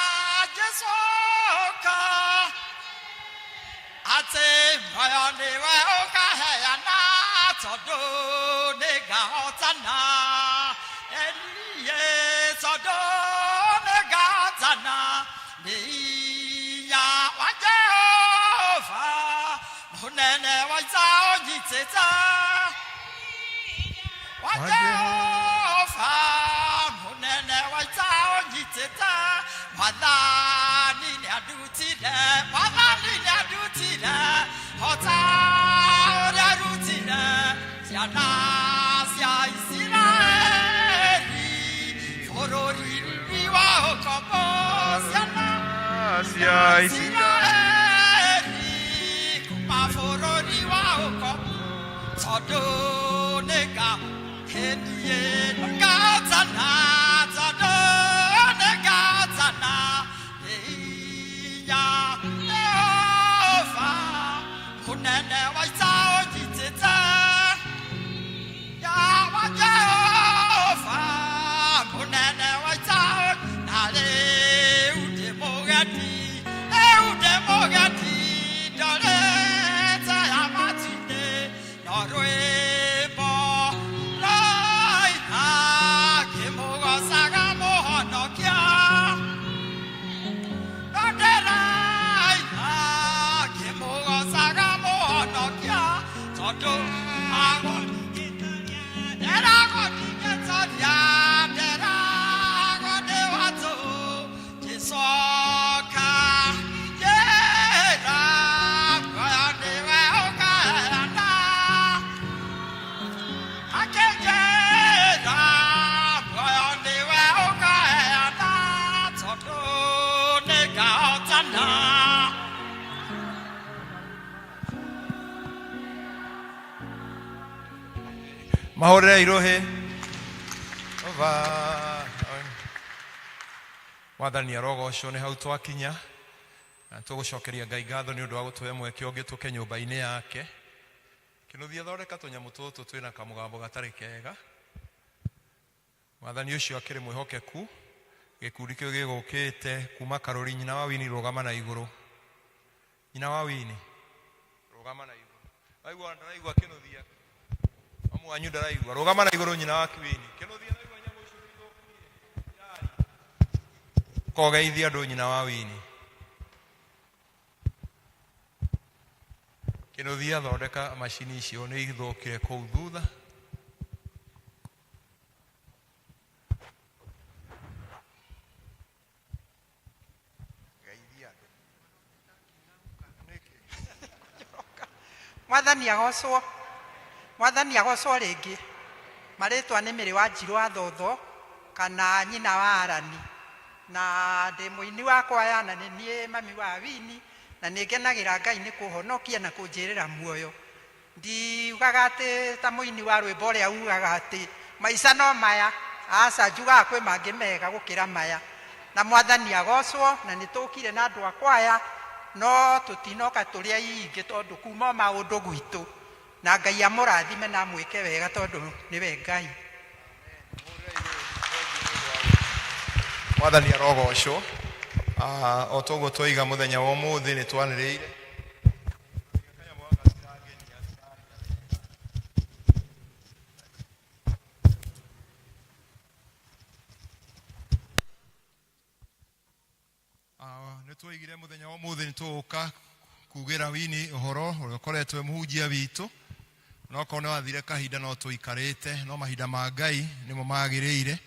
Jesũ oka atĩ muoyo nĩwe ũkaheana, tondũ nĩngahotana, ĩniĩ tondũ nĩngahotana, nĩ hinya wa Jehova mũnene wa ita ũnyitĩte, wa Jehova mũnene wa ita ũnyitĩte, Mwathani nĩandutire, Mwathani nĩandutire, ota ũrĩa arutire ciana cia Isiraeli bũrũri wa ũkombo, ciana cia Isiraeli kuma bũrũri wa ũkombo, tondũ nĩnga hĩndĩ ngahotana, tondũ nĩngahotana, nĩ hinya Jehova mũnene wa ita ũnyitĩte, ya wa Jehova mũnene wa ita, na rĩu ndĩ mũgendi, rĩu ndĩ mũgendi, ndorete ya matu-inĩ, no rwĩmbo raina ngĩmũgocaga Mũhonokia, no ndĩraina ngĩmũgocaga Mũhonokia, tondũ nderagwo ndingĩtoria, nderagwo ndĩ wa tũhũ, Jesũ oka njĩra muoyo nĩwe ũkaheana, akĩnjĩra muoyo nĩwe ũkaheana, tondũ nĩngahotana. Mahũrĩre irohĩ ova. Mwathani arogocwo. Nĩ hau twakinya na tũgũcokeria Ngai ngatho nĩ ũndũ wa gũtũhe mweke ũngĩ tũke nyũmba-inĩ yake. Kĩnũthia, thondeka tũnyamũ tũtũ twĩna kamũgambo gatarĩ kega. Mwathani ũcio akĩrĩ mwĩhokeku. Gĩkundi kĩu gĩgũkĩte kuma Karũri. Nyina wa Wini, rũgama na igũrũ. Nyina wa Wini, rũgama na igũrũ. Waigua ndaraigua. Kĩnũthia, mamu wanyu ndaraigua. Rũgama na igũrũ, nyina wa Wini. Kĩnũthia, ndaigua nyamũ icio nĩ ithũkire. Kogeithia andũ, nyina wa Wini. Kĩnũthia, thondeka macini icio nĩ ithũkire kũu thutha. Geithia andũ. Nĩkĩ? Mwathani agocwo, Mwathani agocwo rĩngĩ. Marĩtwa nĩ Mĩrĩ wa Njirũ wa Thotho kana nyina wa Arani, na ndĩ mũini wa kwaya, na nĩ niĩ mami wa Wini, na nĩ ngenagĩra Ngai nĩ kũhonokia na kũnjĩrĩra muoyo. Ndiugaga atĩ ta mũini wa rwĩmbo ũrĩa ugaga atĩ maica no maya, aca, njugaga kwĩ mangĩ mega gũkĩra maya. Na Mwathani agocwo. Na nĩ tũkire na andũ a kwaya, no tũtinoka tũrĩ aingĩ tondũ kuma o maũndũ gwitũ. Na Ngai amũrathime na amwĩke wega tondũ nĩwe Ngai. Mwathani arogocwo. Ah, o toguo twoiga, mũthenya wa ũmũthĩ nĩ twanĩrĩire. Twoigire mũthenya wa ũmũthĩ nĩ tũgũka kugĩra wini ũhoro ũrĩa ũkoretwo e mũhunjia witũ. No korwo nĩ wathire kahinda no tũikarĩte, no mahinda ma Ngai nĩmo magĩrĩire,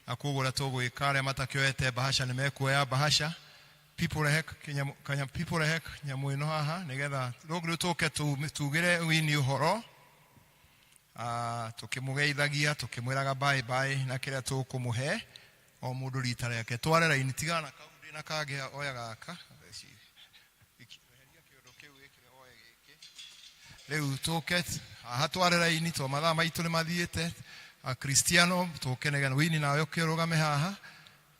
na koguo ũrĩa tũgwĩka, arĩa matakĩoete bahasha nĩ mekuoya bahasha. People rehe people rehe nyamũ ĩno haha nĩgetha rĩu tũke tugĩre wini ũhoro. Ah, tũkĩmũgeithagia, tũkĩmwĩraga bye bye na kĩrĩa tũkũmũhe o mũndũ rita rĩake. Tware raini, tigana na kau ndĩ na kangĩ, oya gaka. Eheria kĩondo kĩu, wĩkĩre, oe gĩkĩ. Rĩu tũke haha tware raini to mathaa maitũ nĩ mathiĩte. Akristiano tũke nĩgetha wini nawe ũkĩrũgame haha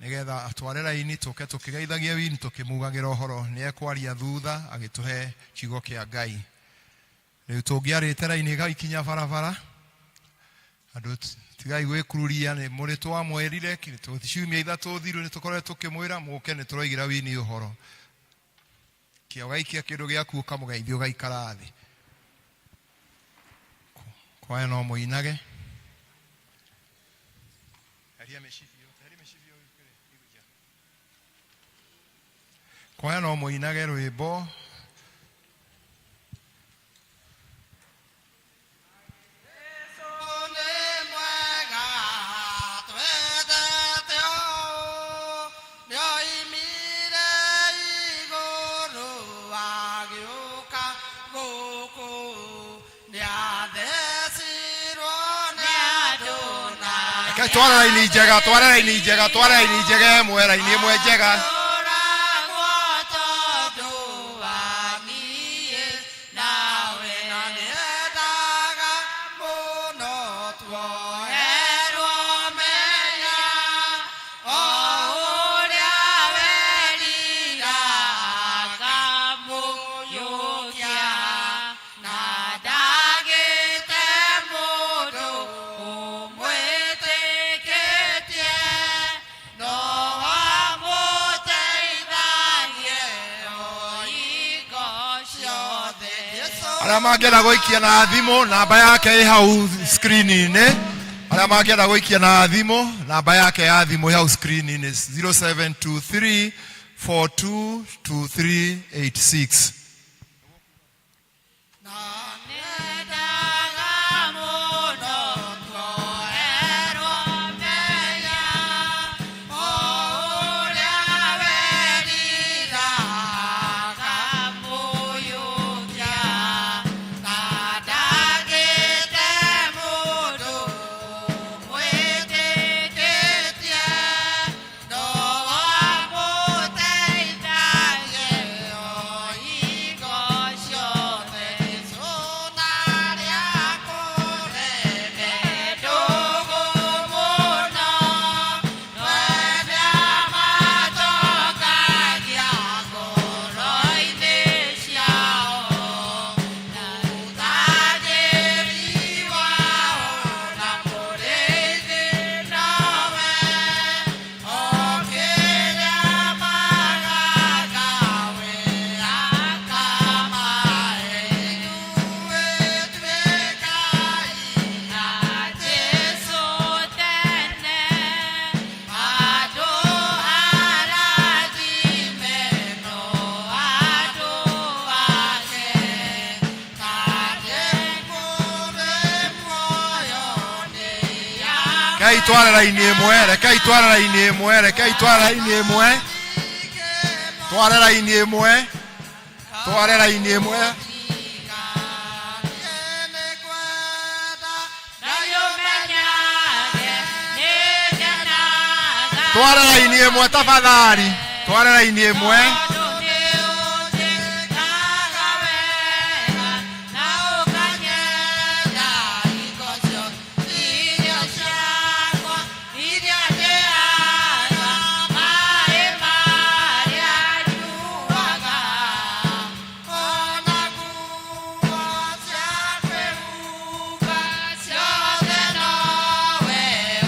nĩgetha atware raini, tũke tũkĩgeithagia wini, tũkĩmugagĩra ũhoro. Nĩ ekwaria thutha agĩtũhe kiugo kĩa Ngai. Rĩu tũngĩarĩte raini ĩgaikinya barabara. Andũ, tigai gwĩkururia, nĩ mũrĩ twamwĩrire ciumia 3 thiru nĩ tũkoretwo tũkĩmwĩra mũke, nĩ tũroigĩra wini ũhoro. Kia ũgaikia kĩndũ gĩaku, ũkamũgeithia, ũgaikara thĩ. Kwaya no mũinage. Eheria mĩcibi ĩyo, eheria mĩcibi ĩyo wĩkĩre igũrũ. Kwaya no mũinage rwĩmbo. Nĩ mwega, twendete ũũ, nĩoimire igũrũ agĩũka gũkũ, nĩathecirwo nĩ andũ na Rekei tware raini njega, tware raini njega, tware raini njega ĩmwe, raini ĩmwe njega. Ũragwo tondũ wa niĩ nawe, na nĩendaga mũno tuoherwo mehia o ũrĩa werira akamũiyũkia, na ndagĩte mũndũ ũmwĩtĩkĩtie no amũteithagie o hingo ciothe. Jesũ. Arĩa mangĩenda gũikia na thimũ, namba yake ĩ hau screen-inĩ. Arĩa mangĩenda gũikia na thimũ, namba yake ya thimũ ĩ hau screen-inĩ, 0723 422386. Nendaga mũno tuoherwo mehia o ũrĩa werira akamũiyũkia, na ndagĩte mũndũ ũmwĩtĩkĩtie no amũteithagie o hingo ciothe. Jesũ narĩa kũreme ndũgũ mũno, mwene amatongagia ngoro-inĩ ciao, na ũtagĩri wao na mũrĩithi nowe, o kĩrĩa magaga we akamahe. Ithuĩ tuĩkai a Jesũ tene, andũ arathime no andũ ake, kandĩ kũrĩ muoyo nĩ Rekei tware raini ĩmwe, rekei tware raini ĩmwe, rekei tware raini ĩmwe, tware raini ĩmwe, tware raini ĩmwe. Ngai ũmenyage nĩ ngenaga. Tware raini ĩmwe tafadhali, tware raini ĩmwe. Tondũ nĩ ũnjĩkaga wega na ũkanyenda hingo ciothe. Irio ciakwa iria ndĩaga, maĩ marĩa nyuaga, ona nguo cia kwĩhumba, ciothe nowe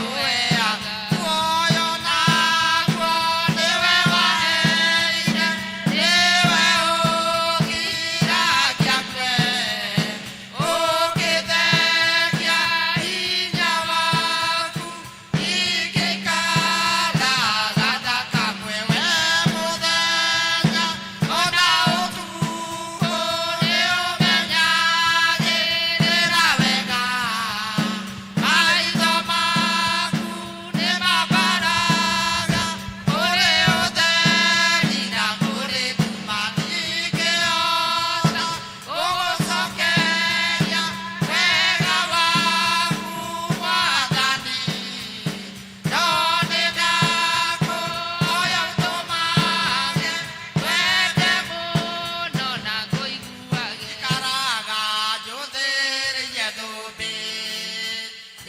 ũheaga. Muoyo naguo nĩwe waheire.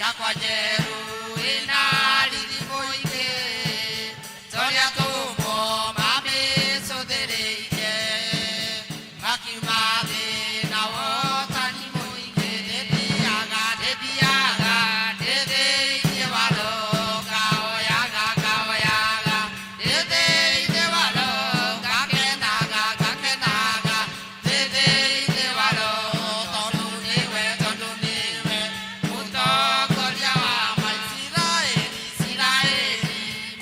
Yakwa njerũ ĩna riri mũingĩ torĩa tũmwo mamĩcũthĩrĩirie makiuma thĩ na wotani mũingĩ ndĩthiaga ndĩthiaga ndĩ thĩinĩ wa roho ngahoyaga ngahoyaga ndĩ thĩinĩ wa roho ngakenaga ngakenaga ndĩ thĩinĩ wa roho tondũ nĩwe tondũ nĩwe mũtongoria wa maisiraeli isiraeli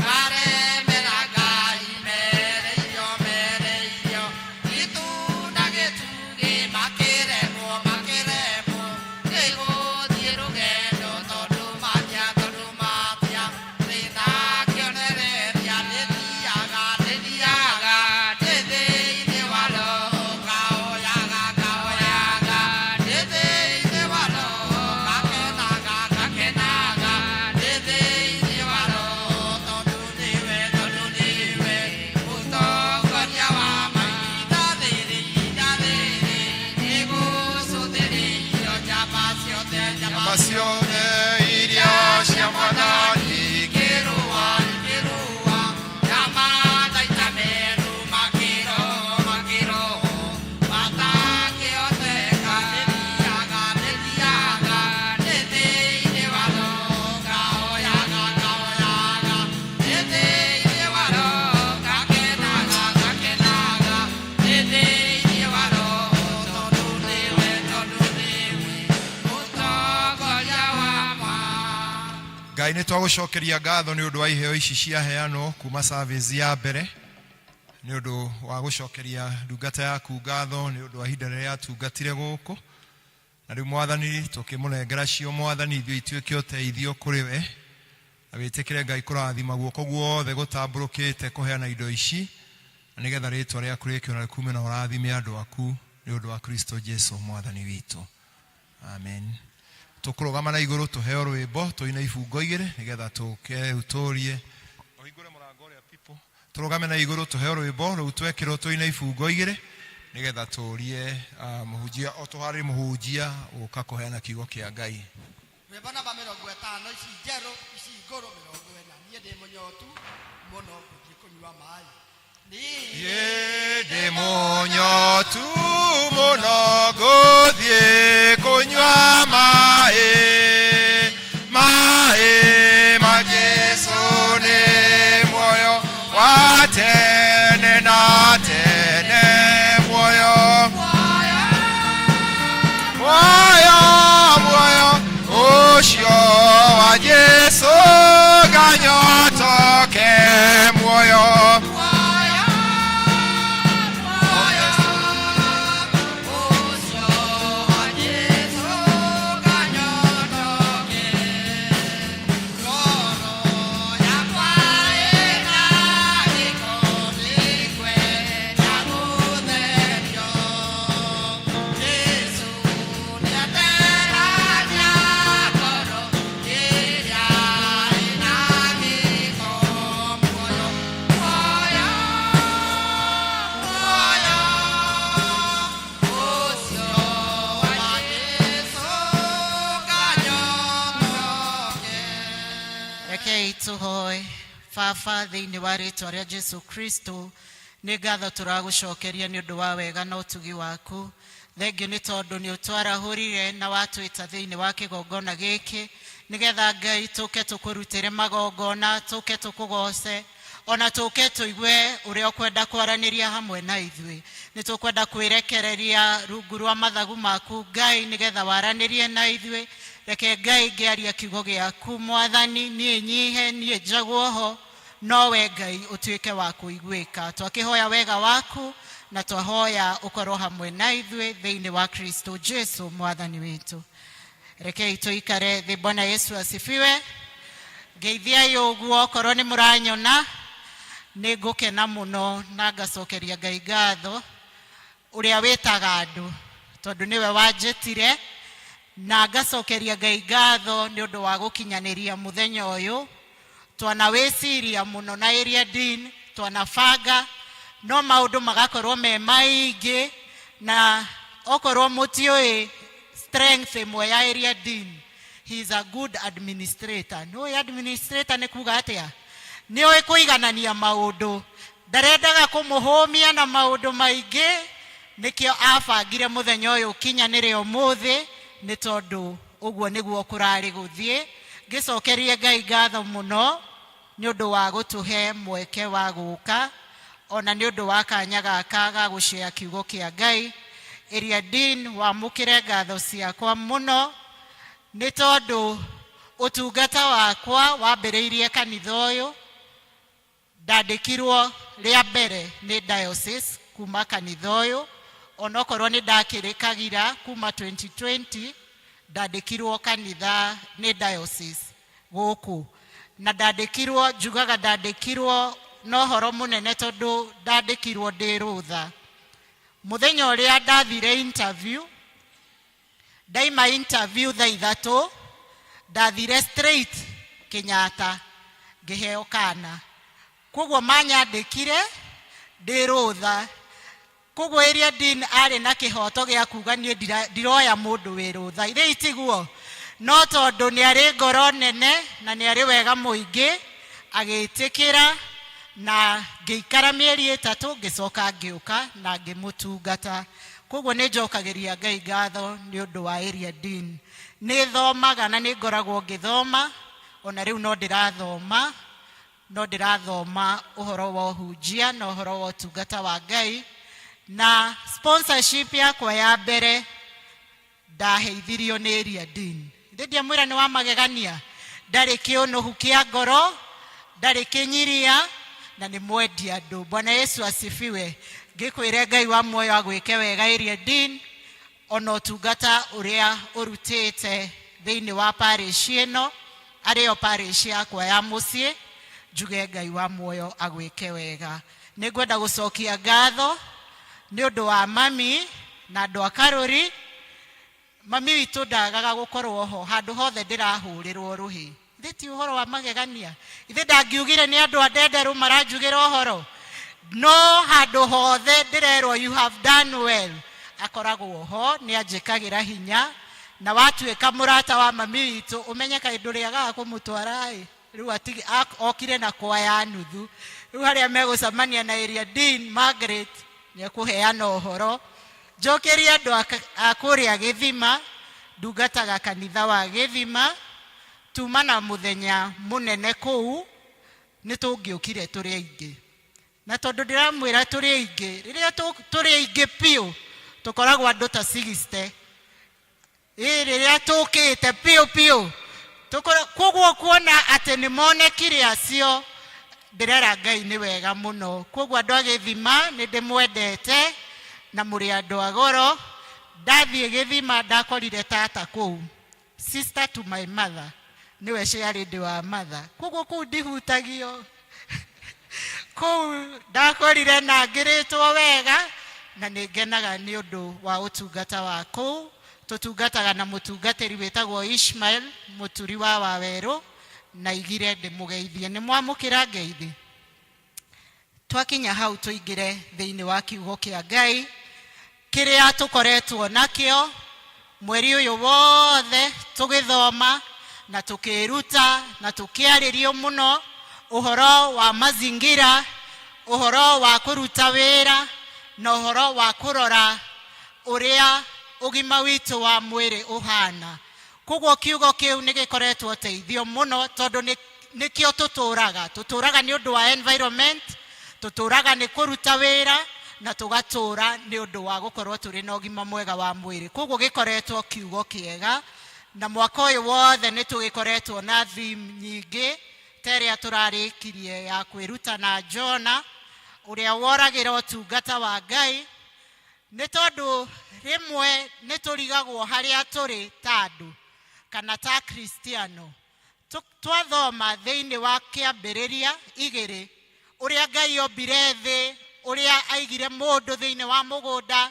maremera ngai mereirio mereirio itu na gĩtugĩ makĩremwo makĩremwo nĩ gũthiĩ rũgendo tondũ matia tondũ matia thĩna kĩonereria ndĩthiaga ndĩthiaga ndĩ thĩinĩ wa roho ngahoyaga ngahoyaga ndĩ thĩinĩ wa roho ngakenaga ngakenaga ndĩ thĩinĩ wa roho tondũ nĩwe tondũ nĩwe mũtongoria wa mahinda rĩrĩ ihinda rĩrĩ nĩgũcũthĩrĩirio njamba ciothe njamba ciothe iria cia mwathani ikĩrũa ikĩrũa nyamathaita meru makĩro makĩro matakĩhoteka ndĩthiaga ndĩthiaga ndĩ thĩinĩ wa roho ngahoyaga ngahoyaga ndĩ thĩinĩ wa roho ngakenaga ngakenaga ndĩ thĩinĩ wa roho tondũ nĩwe tondũ nĩwe mũtongoria wa ma. Ngai nĩ twagũcokeria ngatho nĩ ũndũ wa iheo ici ciaheanwo kuma service ya mbere nĩ ũndũ wa gũcokeria ndungata yaku ngatho nĩ ũndũ wa ihinda rĩrĩa yatungatire gũkũ na rĩu mwathani tũkĩmũnengera cio mwathani ithuĩ ituĩke ũteithio kũrĩ we na wĩtĩkĩre ngai kũrathima guoko guothe gũtambũrũkĩte kũheana indo ici na nĩgetha rĩtwa rĩaku rĩkĩona rĩkume na ũrathime andũ aku nĩ ũndũ wa kristo jesu mwathani witũ amen tũkũrũgama na igũrũ tũheo rwĩmbo tũine ibungo igĩrĩ nĩgetha tũke rĩu tũrie ũhingũre mũrango ũrĩa people tũrũgame na igũrũ tũheo rwĩmbo rĩu twekĩrwo tũine ibungo igĩrĩ nĩgetha tũrie ah, mũhunjia o tũharĩ mũhunjia gũka kũheana kiugo kĩa ngai. Rwĩmbo namba 50 ici njerũ ici ngũrũ 40 niĩ ndĩ mũnyotu mũno ngũthiĩ kũnyua maĩ. Niĩ ndĩ mũnyotu mũno ngũthiĩ kũnyua maĩ maĩ ma Jesũ nĩ muoyo wa tene na tene muoyo muoyo muoyo ũcio wa Jesũ nganyotoke muoyo. Rekei tũhoe. Baba thĩinĩ wa rĩtwa rĩa Jesu Kristo nĩ ngatho tũragũcokeria nĩ ũndũ wa wega na ũtugi waku thengio nĩ tondũ nĩ ũtwarahũrire na watwĩta thĩinĩ wa kĩgongona gĩkĩ nĩgetha Ngai tũke tũkũrutĩre magongona tũke tũkũgoce ona tũke tũigue ũrĩa ũkwenda kwaranĩria hamwe na ithuĩ nĩ tũkwenda kwĩrekereria rungu rwa mathagu maku Ngai nĩgetha waranĩrie na ithuĩ reke Ngai ngĩaria kiugo gĩaku mwathani niĩ nyihe niĩ njagwo ho nowe Ngai ũtuĩke wa kũiguĩka twakĩhoya wega waku na twahoya ũkorwo hamwe na ithuĩ thĩinĩ wa Kristo Jesu mwathani witũ rekei tũikare thĩ. Bwana Yesu asifiwe. Ngeithiai ũguo okorwo nĩ mũranyona nĩ ngũkena mũno na ngacokeria Ngai ngatho ũrĩa wĩtaga andũ tondũ nĩwe wanjĩtire na ngacokeria Ngai ngatho nĩ ũndũ wa gũkinyanĩria mũthenya ũyũ twanawĩciria mũno na area dean twanabanga no maũndũ magakorwo me maingĩ na okorwo mũtiũĩ strength ĩmwe ya area dean He is a good administrator. Nĩ administrator nĩ kuga atĩa? Nĩ oĩ kũiganania maũndũ, ndarendaga kũmũhũmia na maũndũ maingĩ, nĩkĩo abangire mũthenya ũyũ ũkinyanĩre ũmũthĩ, nĩ tondũ ũguo nĩguo kũrarĩ gũthiĩ. Ngĩcokerie Ngai ngatho mũno nĩ ũndũ wa gũtũhe mweke wa gũka, ona nĩ ũndũ wa kanya gaka ga gũcea kiugo kĩa Ngai. Area Dean, wamũkĩre ngatho ciakwa mũno, nĩ tondũ ũtungata wakwa wambĩrĩirie kanitha ũyũ. Ndandĩkirwo rĩa mbere nĩ diocese kuma kanitha ũyũ, onokorwo nĩ ndakĩrĩkagira kuma 2020. Ndandĩkirwo kanitha nĩ diocese gũkũ, na ndandĩkirwo, njugaga ndandĩkirwo na ũhoro mũnene, tondũ ndandĩkirwo ndĩ rũtha. Mũthenya ũrĩa ndathire interview, ndaima interview thaa 3, ndathire straight Kenyatta ngĩheo kana. Koguo manyandĩkire ndĩ rũtha. Koguo area dean arĩ na kĩhoto gĩa kuga niĩ ndiroya mũndũ wĩ rũtha, ithe itiguo? No tondũ nĩ arĩ ngoro nene na nĩ arĩ wega mũingĩ, agĩtĩkĩra, na ngĩikara mĩeri 3, ngĩcoka ngĩũka na ngĩmũtungata. Koguo nĩ njokagĩria Ngai ngatho nĩ ũndũ wa area dean. Nĩ thomaga na nĩ ngoragwo ngĩthoma, ona rĩu no ndĩrathoma, no ndĩrathoma ũhoro wa ũhunjia na ũhoro wa ũtungata wa Ngai. Na sponsorship yakwa ya mbere ndaheithirio nĩ area dean. Ndĩ ndiamwĩra nĩ wa magegania, ndarĩ kĩũnũhu kĩa ngoro, ndarĩ kĩnyiria, na nĩ mwendi andũ. Bwana Yesu asifiwe. Ngĩkwĩre Ngai wa muoyo agwĩke wega, area dean, ona ũtungata ũrĩa ũrutĩte thĩinĩ wa parish ĩno, arĩyo parish yakwa ya mũciĩ. Njuge Ngai wa muoyo agwĩke wega. Nĩ ngwenda gũcokia ngatho nĩ ũndũ wa mami na andũ a Karũri. Mami witũ ndagaga gũkorwo ho handũ hothe ndĩrahũrĩrwo rũhĩ. Ithe ti ũhoro wa magegania? Ithe ndangiugire nĩ andũ a Ndenderũ maranjugĩra ũhoro, no handũ hothe ndĩrerwo "You have done well", akoragwo ho, nĩ anjĩkagĩra hinya. Na watuĩka mũrata wa mami witũ, ũmenye kaĩ ndũrĩagaga kũmũtwara ĩ. Rĩu okire na kwaya nuthu. Rĩu harĩa megũcemania na area dean Margaret, nĩ ekũheana ũhoro. Njokerie andũ a kũrĩa Gĩthima. Ndungataga kanitha wa Gĩthima. Tuma na mũthenya mũnene kũu, nĩ tũngĩũkire tũrĩ aingĩ, na tondũ ndĩramwĩra tũrĩ aingĩ, rĩrĩa tũrĩ aingĩ biũ tũkoragwo andũ ta 60. Ĩ rĩrĩa tũkĩte biũ biũ, koguo kuona atĩ nĩ monekire acio, ndĩrera Ngai nĩ wega mũno. Koguo andũ a Gĩthima, nĩ ndĩmwendete na mũrĩ andũ a goro. Ndathiĩ Gĩthima, ndakorire tata kũu, sister to my mother, nĩwe chairlady wa mother. Koguo kũu ndihutagio, kũu ndakorire na ngĩrĩtwo wega, na nĩ ngenaga nĩ ũndũ wa ũtungata wa kũu. Tũtungataga na mũtungatĩri wĩtagwo Ishmael Mũturi wa Wawerũ, na igire ndĩmũgeithie. Nĩ mwamũkĩra ngeithi. Twakinya hau, tũingĩre thĩinĩ wa kiugo kĩa Ngai kĩrĩa tũkoretwo nakĩo mweri ũyũ wothe, tũgĩthoma na tũkĩĩruta na tũkĩarĩrio mũno ũhoro wa mazingira, ũhoro wa kũruta wĩra, na ũhoro wa kũrora ũrĩa ũgima witũ wa mwĩrĩ ũhana. Koguo kiugo kĩu nĩ gĩkoretwo ũteithio mũno, tondũ nĩkĩo tũtũraga. Tũtũraga nĩ ũndũ wa environment, tũtũraga nĩ kũruta wĩra, na tũgatũra nĩ ũndũ wa gũkorwo tũrĩ na ũgima mwega wa mwĩrĩ. Koguo gĩkoretwo kiugo kĩega, na mwaka ũyũ wothe nĩ tũgĩkoretwo na theme nyingĩ, ta ĩrĩa tũrarĩkirie ya kwĩruta na Jona ũrĩa woragĩra ũtungata wa Ngai, nĩ tondũ rĩmwe nĩ tũrigagwo harĩa tũrĩ ta andũ kana ta Kristiano. Twathoma thĩinĩ wa Kĩambĩrĩria 2, ũrĩa Ngai ombire thĩ, ũrĩa aigire mũndũ thĩinĩ wa mũgũnda,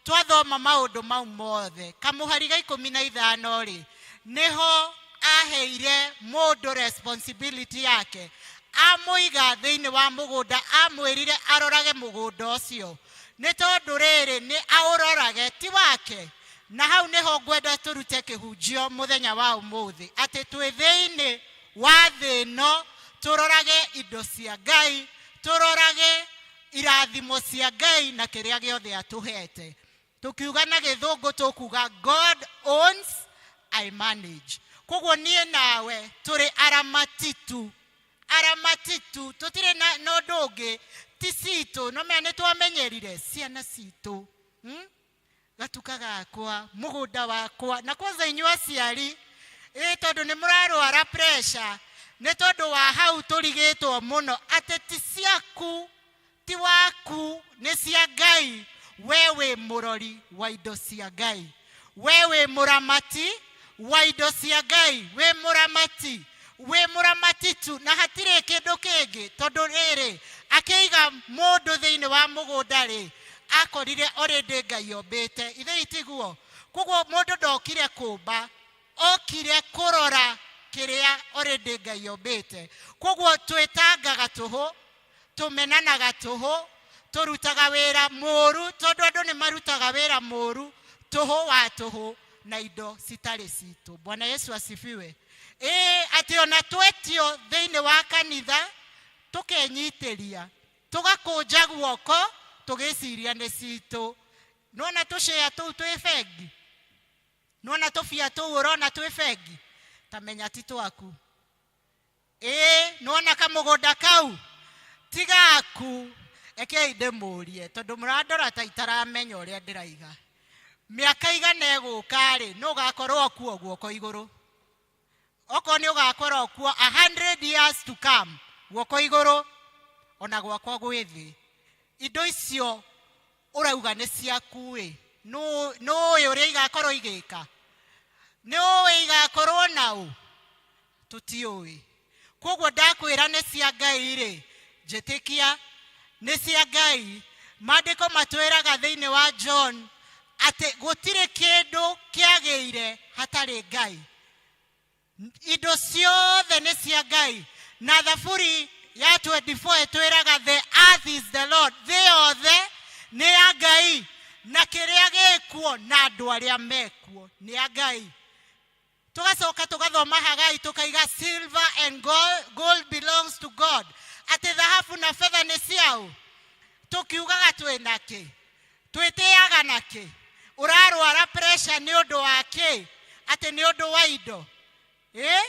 twathoma maũndũ mau mothe, kamũhari ga 15 rĩ, nĩho aheire mũndũ responsibility yake. Amũiga thĩinĩ wa mũgũnda, amwĩrire arorage mũgũnda ũcio, nĩ tondũ rĩrĩ, nĩ aũrorage, ti wake. Na hau nĩho ngwenda tũrute kĩhunjio mũthenya wa ũmũthĩ, atĩ twĩ thĩinĩ wa thĩ ĩno tũrorage indo cia Ngai, tũrorage irathimo cia Ngai na kĩrĩa gĩothe atũhete. Tũkiuga na gĩthũngũ tũkuga God owns, I manage. Koguo niĩ nawe tũrĩ aramati tu, aramati tu, tũtirĩ na ũndũ ũngĩ, ti citũ. No menya nĩ twamenyerire ciana citũ, Gatuka gakwa, mũgũnda wakwa. Na kwanza inyuĩ aciari, ĩ tondũ nĩ mũrarwara pressure nĩ tondũ wa hau tũrigĩtwo mũno atĩ ti ciaku, ti waku, nĩ cia Ngai. We wĩ mũrori wa indo cia Ngai, we wĩ mũramati wa indo cia Ngai, wĩ mũramati, wĩ mũramati tu, na hatirĩ kĩndũ kĩngĩ. Tondũ rĩrĩ, akĩiga mũndũ thĩinĩ wa mũgũnda rĩ, akorire already Ngai ombĩte ithe, itiguo? Koguo mũndũ ndokire kũmba, okire kũrora kĩrĩa already Ngai ombĩte. Koguo twĩtangaga tũhũ, tũmenanaga tũhũ, tũrutaga wĩra mũru, tondũ andũ nĩ marutaga wĩra mũru tũhũ wa tũhũ na indo citarĩ citũ. Bwana Yesu asifiwe. Ĩĩ, atĩ ona twetio thĩinĩ wa kanitha tũkenyitĩria, tũgakũnja guoko tũgĩciria nĩ citũ. Nĩwona tũcĩa tũu twĩ bengi, nĩwona tũbia tũu ũrona twĩ bengi, ta menya ti twaku. Ĩĩ, nĩwona kamũgũnda kau ti gaku. Rekei ndĩmũrie, tondũ mũrandora ta itaramenya ũrĩa ndĩraiga. Mĩaka igana ĩgũka rĩ, nũ ũgakorwo kuo? Guoko igũrũ. Okorwo nĩ ũgakorwo kuo 100 years to come, guoko igũrũ. Ona gwakwa gwĩ thĩ. Indo icio ũrauga nĩ ciaku ĩ, nũĩ ũrĩa igakorwo igĩka? Nĩ ũĩ igakorwo naũ? Tũtiũĩ. Koguo ndakwĩra nĩ cia Ngai rĩ, njĩtĩkia nĩ cia Ngai. Maandĩko matwĩraga thĩinĩ wa John atĩ gũtirĩ kĩndũ kĩagĩire hatarĩ Ngai, indo ciothe nĩ cia Ngai. Na Thaburi ya 24 ĩtwĩraga the earth is the Lord, thĩ yothe nĩ ya Ngai na kĩrĩa gĩkuo na andũ arĩa mekuo nĩ ya Ngai. Tũgacoka tũgathoma Hagai tũkaiga silver and gold belongs to God, atĩ thahabu na betha nĩ ciaũ. Tũkiugaga twĩ nakĩ? Twĩtĩaga nakĩ? Ũrarwara pressure nĩ ũndũ wa kĩ? Atĩ nĩ ũndũ wa indo. Ĩ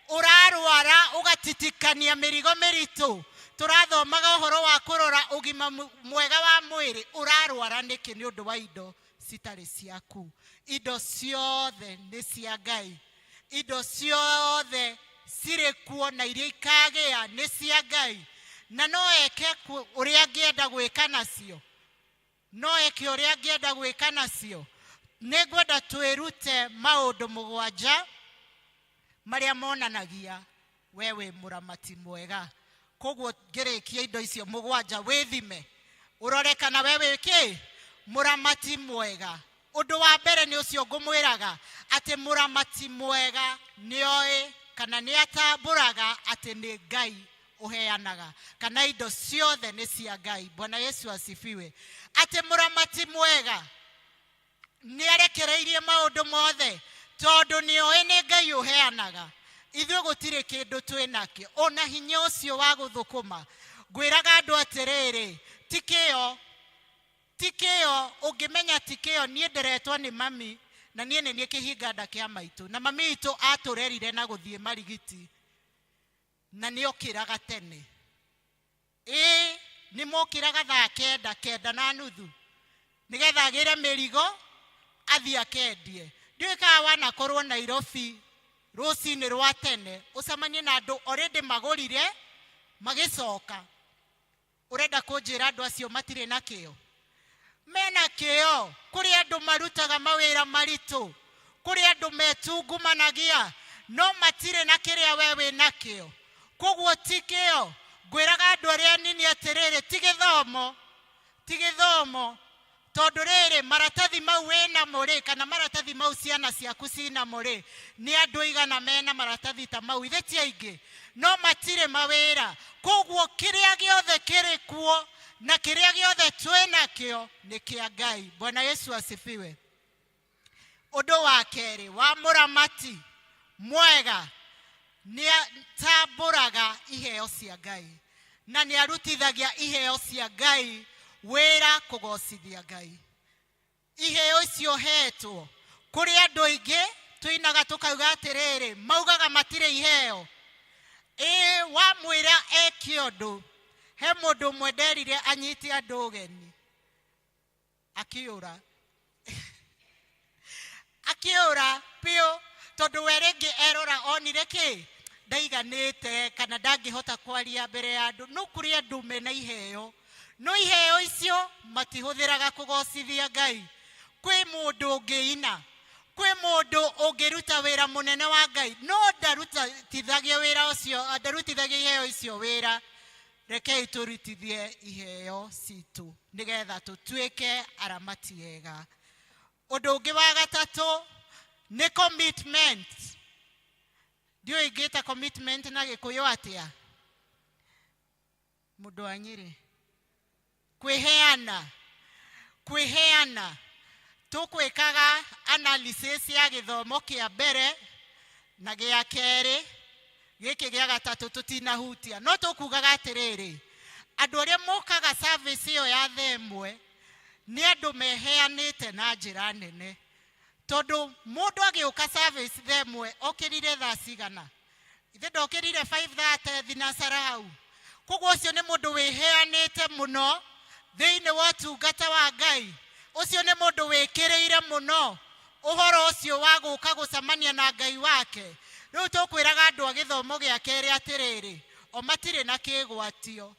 ũrarwara ũgatitikania mĩrigo mĩritũ. Tũrathomaga ũhoro wa kũrora ũgima mwega wa mwĩrĩ. Ũrarwara nĩkĩ? Nĩ ũndũ wa indo citarĩ ciaku. Indo ciothe nĩ cia Ngai, indo ciothe cirĩ kuo na iria ikagĩa nĩ cia Ngai, na no eke ũrĩa angĩenda gwĩka nacio, no eke ũrĩa angĩenda gwĩka nacio. Nĩ ngwenda twĩrute maũndũ mũgwanja marĩa monanagia we wĩ mũramati mwega. Koguo ngĩrĩkia indo icio mũgwanja, wĩthime ũrore kana we wĩ kĩ mũramati mwega. Ũndũ wa mbere nĩ ũcio ngũmwĩraga atĩ mũramati mwega nĩoĩ kana nĩ atambũraga atĩ nĩ Ngai ũheanaga, kana indo ciothe nĩ cia Ngai. Bwana Yesu asifiwe. Atĩ mũramati mwega nĩ arekereirie maũndũ mothe, tondũ nĩoĩ nĩ Ngai ũheanaga. Ithuĩ gũtirĩ kĩndũ twĩ nakĩo, ona hinya ũcio wa gũthũkũma. Ngwĩraga andũ atĩrĩrĩ, ti kĩo, ti kĩo. Ũngĩmenya ti kĩo, niĩ nderetwo nĩ mami, na niĩ nĩ niĩ kĩhinganda kĩa maitũ, na mami witũ atũrerire na gũthiĩ marigiti, na nĩ okĩraga tene. Ĩĩ, nĩ mokĩraga thaa kenda, kenda na nuthu, nĩgetha agĩre mĩrigo athiĩ akendie. Ndiũĩ kana wanakorwo Nairobi rũcinĩ rwa tene ũcemanie na andũ already magũrire magĩcoka. Ũrenda kũnjĩra andũ acio matirĩ na kĩo? Mena kĩo. Kũrĩ andũ marutaga mawĩra maritũ, kũrĩ andũ metungumanagia, no matirĩ na kĩrĩa we wĩ nakĩo. Koguo ti kĩo. Ngwĩraga andũ arĩa anini atĩrĩrĩ, ti gĩthomo, ti gĩthomo, tondũ rĩrĩ maratathi mau wĩnamo rĩ, kana maratathi mau ciana ciaku cinamo rĩ, nĩ andũ aigana mena maratathi ta mau? Ithe ti aingĩ, no matirĩ mawĩra. Koguo kĩrĩa gĩothe kĩrĩ kuo na kĩrĩa gĩothe twĩnakĩo nĩ kĩa Ngai. Bwana Yesu asifiwe. Ũndũ wa kerĩ wa mũramati mwega nĩ atambũraga iheo cia Ngai na nĩ arutithagia iheo cia Ngai wĩra kũgocithia Ngai. Iheo icio hetwo kũrĩ andũ aingĩ tũinaga tũkauga atĩrĩrĩ, maugaga matirĩ iheo. Ĩĩ wamwĩra eke ũndũ, he mũndũ ũmwe nderire anyite andũ ũgeni akĩũra akĩũra biũ tondũ we rĩngĩ erora onire kĩ ndaiganĩte kana ndangĩhota kwaria mbere ya andũ. No kũrĩ andũ mena iheo, no iheo icio matihũthĩraga kũgocithia Ngai. Kwĩ mũndũ ũngĩina, kwĩ mũndũ ũngĩruta wĩra mũnene wa Ngai, no ndarutithagia wĩra ũcio, ndarutithagia iheo icio wĩra. Rekei tũrutithie iheo citũ nĩgetha tũtuĩke aramati ega. Ũndũ ũngĩ wa gatatũ nĩ commitment. Ndiũĩ ingĩta commitment na Gĩkũyũ atĩa? Mũndũ wa Nyĩrĩ. Kwĩheana. Kwĩheana. Tũkwĩkaga analysis ya gĩthomo kĩa mbere na gĩa kerĩ, gĩkĩ gĩa gatatũ tũtinahutia. No tũkugaga atĩrĩrĩ, andũ arĩa mokaga service ĩyo ya thaa ĩmwe nĩ andũ meheanĩte na njĩra nene. Tondũ mũndũ agĩũka service thaa ĩmwe okĩrire thaa cigana? Ithe ndokĩrire 5:30 thinacara hau. Koguo ũcio nĩ mũndũ wĩheanĩte mũno thĩinĩ wa ũtungata wa Ngai. Ũcio nĩ mũndũ wĩkĩrĩire mũno ũhoro ũcio wa gũka gũcemania na Ngai wake. Rĩu tũkwĩraga andũ a gĩthomo gĩa kerĩ atĩrĩrĩ, o matirĩ na kĩgwatio,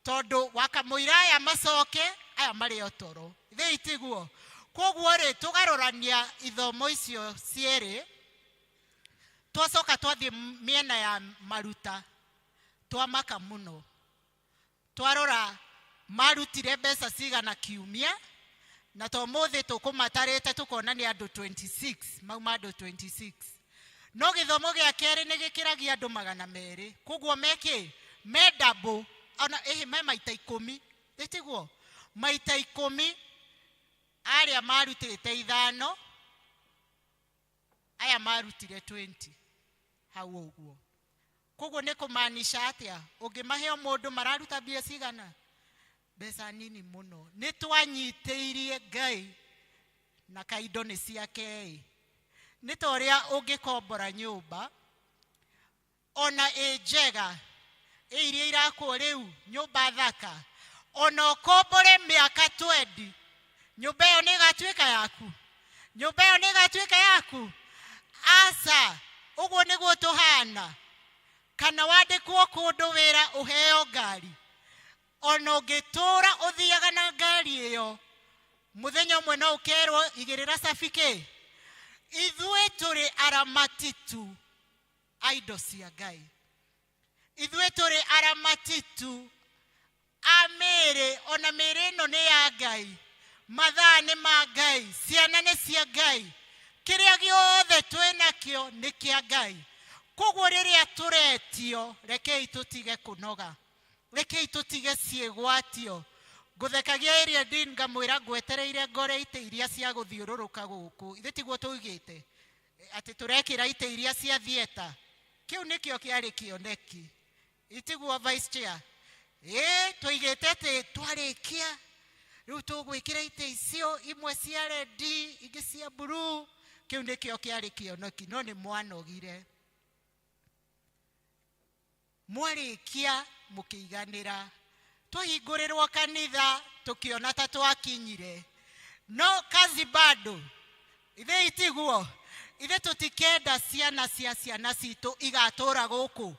tondũ wakamũira aya macoke, aya marĩ o toro. Ithe itiguo? Koguo rĩ, tũgarũrania ithomo icio cierĩ, twacoka twathiĩ mĩena ya maruta, twamaka mũno. Twarora marutire mbeca cigana kiumia, na to mũthĩ tũkũmatarĩte tũkona nĩ andũ 26, mauma andũ 26. No gĩthomo gĩa kerĩ nĩ gĩkĩragia andũ magana merĩ, koguo me kĩ? Me double, ona ĩhĩ me maita ikũmi, ĩtiguo? Maita ikũmi arĩa marutĩte ithano, aya marutire 20 hau ũguo. Koguo nĩ kũmaanisha atĩa? Ũngĩmahe o mũndũ mararuta mbia cigana? Mbeca nini mũno. Nĩ twanyitĩirie Ngai na kaindo nĩ ciake ĩ. Nĩ ta ũrĩa ũngĩkombora nyũmba ona ĩ njega, ĩ iria irakwo rĩu, nyũmba thaka, ona ũkombore mĩaka 20, nyũmba ĩyo nĩ ĩgatuĩka yaku? Nyũmba ĩyo nĩ ĩgatuĩka yaku? Aca, ũguo nĩguo tũhana. Kana wandĩkwo kũndũ wĩra ũheo ngari, ona ũngĩtũra ũthiaga na ngari ĩyo, mũthenya ũmwe no ũkerwo igĩrĩra cabi kĩ. Ithuĩ tũrĩ aramati tu a indo cia Ngai. Ithuĩ tũrĩ aramati tu a mĩĩrĩ, ona mĩĩrĩ ĩno nĩ ya Ngai, mathaa nĩ ma Ngai, ciana nĩ cia Ngai, kĩrĩa gĩothe twĩ nakĩo nĩ kĩa Ngai. Koguo rĩrĩa tũretio, rekei tũtige kũnoga, rekei tũtige ciĩgwatio. Ngũthekagia ĩrĩa Dean ngamwĩra ngwetereire ngore itĩ iria cia gũthiũrũrũka gũkũ. Ithe tiguo tũugĩte atĩ tũrekĩra itĩ iria cia theatre? Kĩu nĩkĩo kĩarĩ kĩoneki. Itiguo vice chair? Ĩĩ, tũigĩte atĩ twarĩkia rĩu tũgwĩkĩra itĩ icio, imwe cia rendi, ingĩ cia blue. Kĩu nĩkĩo kĩarĩ kĩoneki, no nĩ mwanogire. Mwarĩkia mũkĩiganĩra. Twahingũrĩrwo kanitha tũkĩona ta twakinyire, no kazi bado. Ithe itiguo? Ithe tũtikenda ciana cia ciana citũ igatũra gũkũ.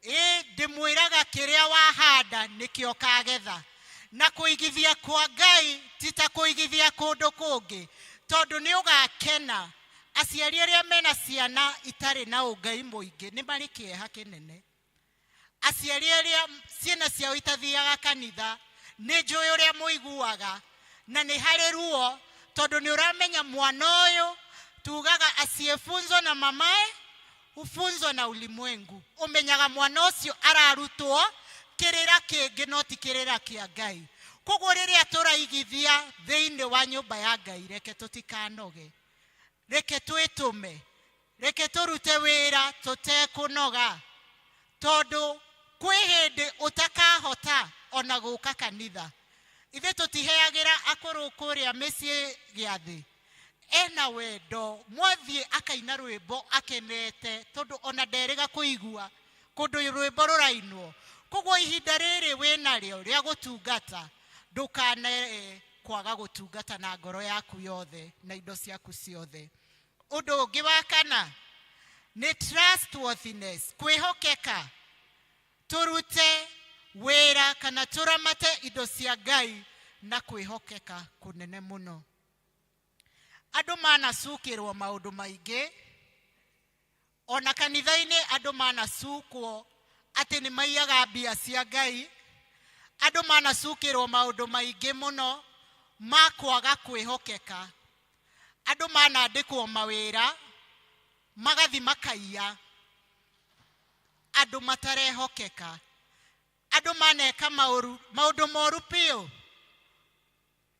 Ĩ ndĩmwĩraga kĩrĩa wahanda nĩkĩo kagetha. Na kũigithia kwa Ngai ti ta kũigithia kũndũ kũngĩ, tondũ nĩ ũgakena. Aciari arĩa mena ciana itarĩ na ũngai mũingĩ nĩ marĩ kĩeha kĩnene. Aciari arĩa ciana ciao itathiaga kanitha, nĩ njũĩ ũrĩa mũiguaga, na nĩ harĩ ruo, tondũ nĩ ũramenya mwana ũyũ tugaga asiyefunzwa na mamae hufunzwa na ulimwengu. Ũmenyaga mwana ũcio ararutwo kĩrĩra kĩngĩ no ti kĩrĩra kĩa Ngai. Koguo rĩrĩa tũraigithia thĩinĩ wa nyũmba ya Ngai, reke tũtikanoge. Reke twĩtũme, reke tũrute wĩra tũtekũnoga, tondũ kwĩ hĩndĩ ũtakahota ona gũka kanitha. Ithuĩ tũtiheagĩra akũrũ kũrĩa mĩciĩ gĩathĩ. Ena wendo, mwathiĩ akaina rwĩmbo akenete, tondũ ona nderĩga kũigua kũndũ rwĩmbo rũrainwo. Koguo ihinda rĩrĩ wĩnarĩo rĩa gũtungata, ndũkanae kwaga gũtungata na ngoro yaku yothe na indo ciaku ciothe. Ũndũ ũngĩ wa kana nĩ trustworthiness, kwĩhokeka. Tũrute wĩra kana tũramate indo cia Ngai na kwĩhokeka kũnene mũno. Andũ manacukĩrwo maũndũ maingĩ, ona kanitha-inĩ andũ manacukwo atĩ nĩ maiyaga mbia cia Ngai. Andũ manacukĩrwo maũndũ maingĩ mũno ma kwaga kwĩhokeka. Andũ manandĩkwo mawĩra magathi makaiya, andũ matarehokeka, andũ maneka maũndũ moru biũ,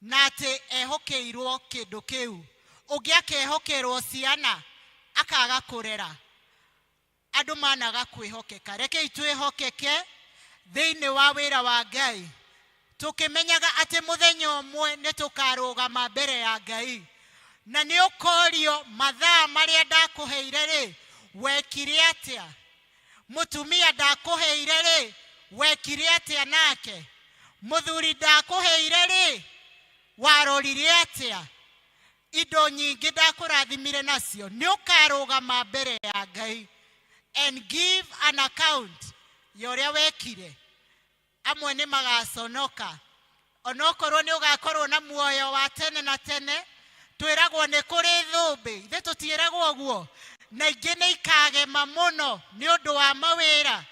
na atĩ ehokeirwo kĩndũ kĩu. Ũngĩ akehokerwo ciana akaga kũrera. Andũ managa kwĩhokeka. Rekei twĩhokeke thĩinĩ wa wĩra wa Ngai, tũkĩmenyaga atĩ mũthenya ũmwe nĩ tũkarũgama mbere ya Ngai, na nĩ ũkorio mathaa marĩa ndakũheire rĩ, wekire atĩa? Mũtumia ndakũheire rĩ, wekire atĩa nake? Mũthuri ndakũheire rĩ, warorire atĩa? Indo nyingĩ ndakũrathimire nacio. Nĩ ũkarũgama mbere ya Ngai and give an account ya ũrĩa wekire. Amwe nĩ magaconoka, onokorwo nĩ ũgakorwo na muoyo wa tene na tene. Twĩragwo nĩ kũrĩ thũmbĩ, ithuĩ tũtiĩragwo ũguo, na ingĩ nĩ ikagema mũno nĩ ũndũ wa mawĩra,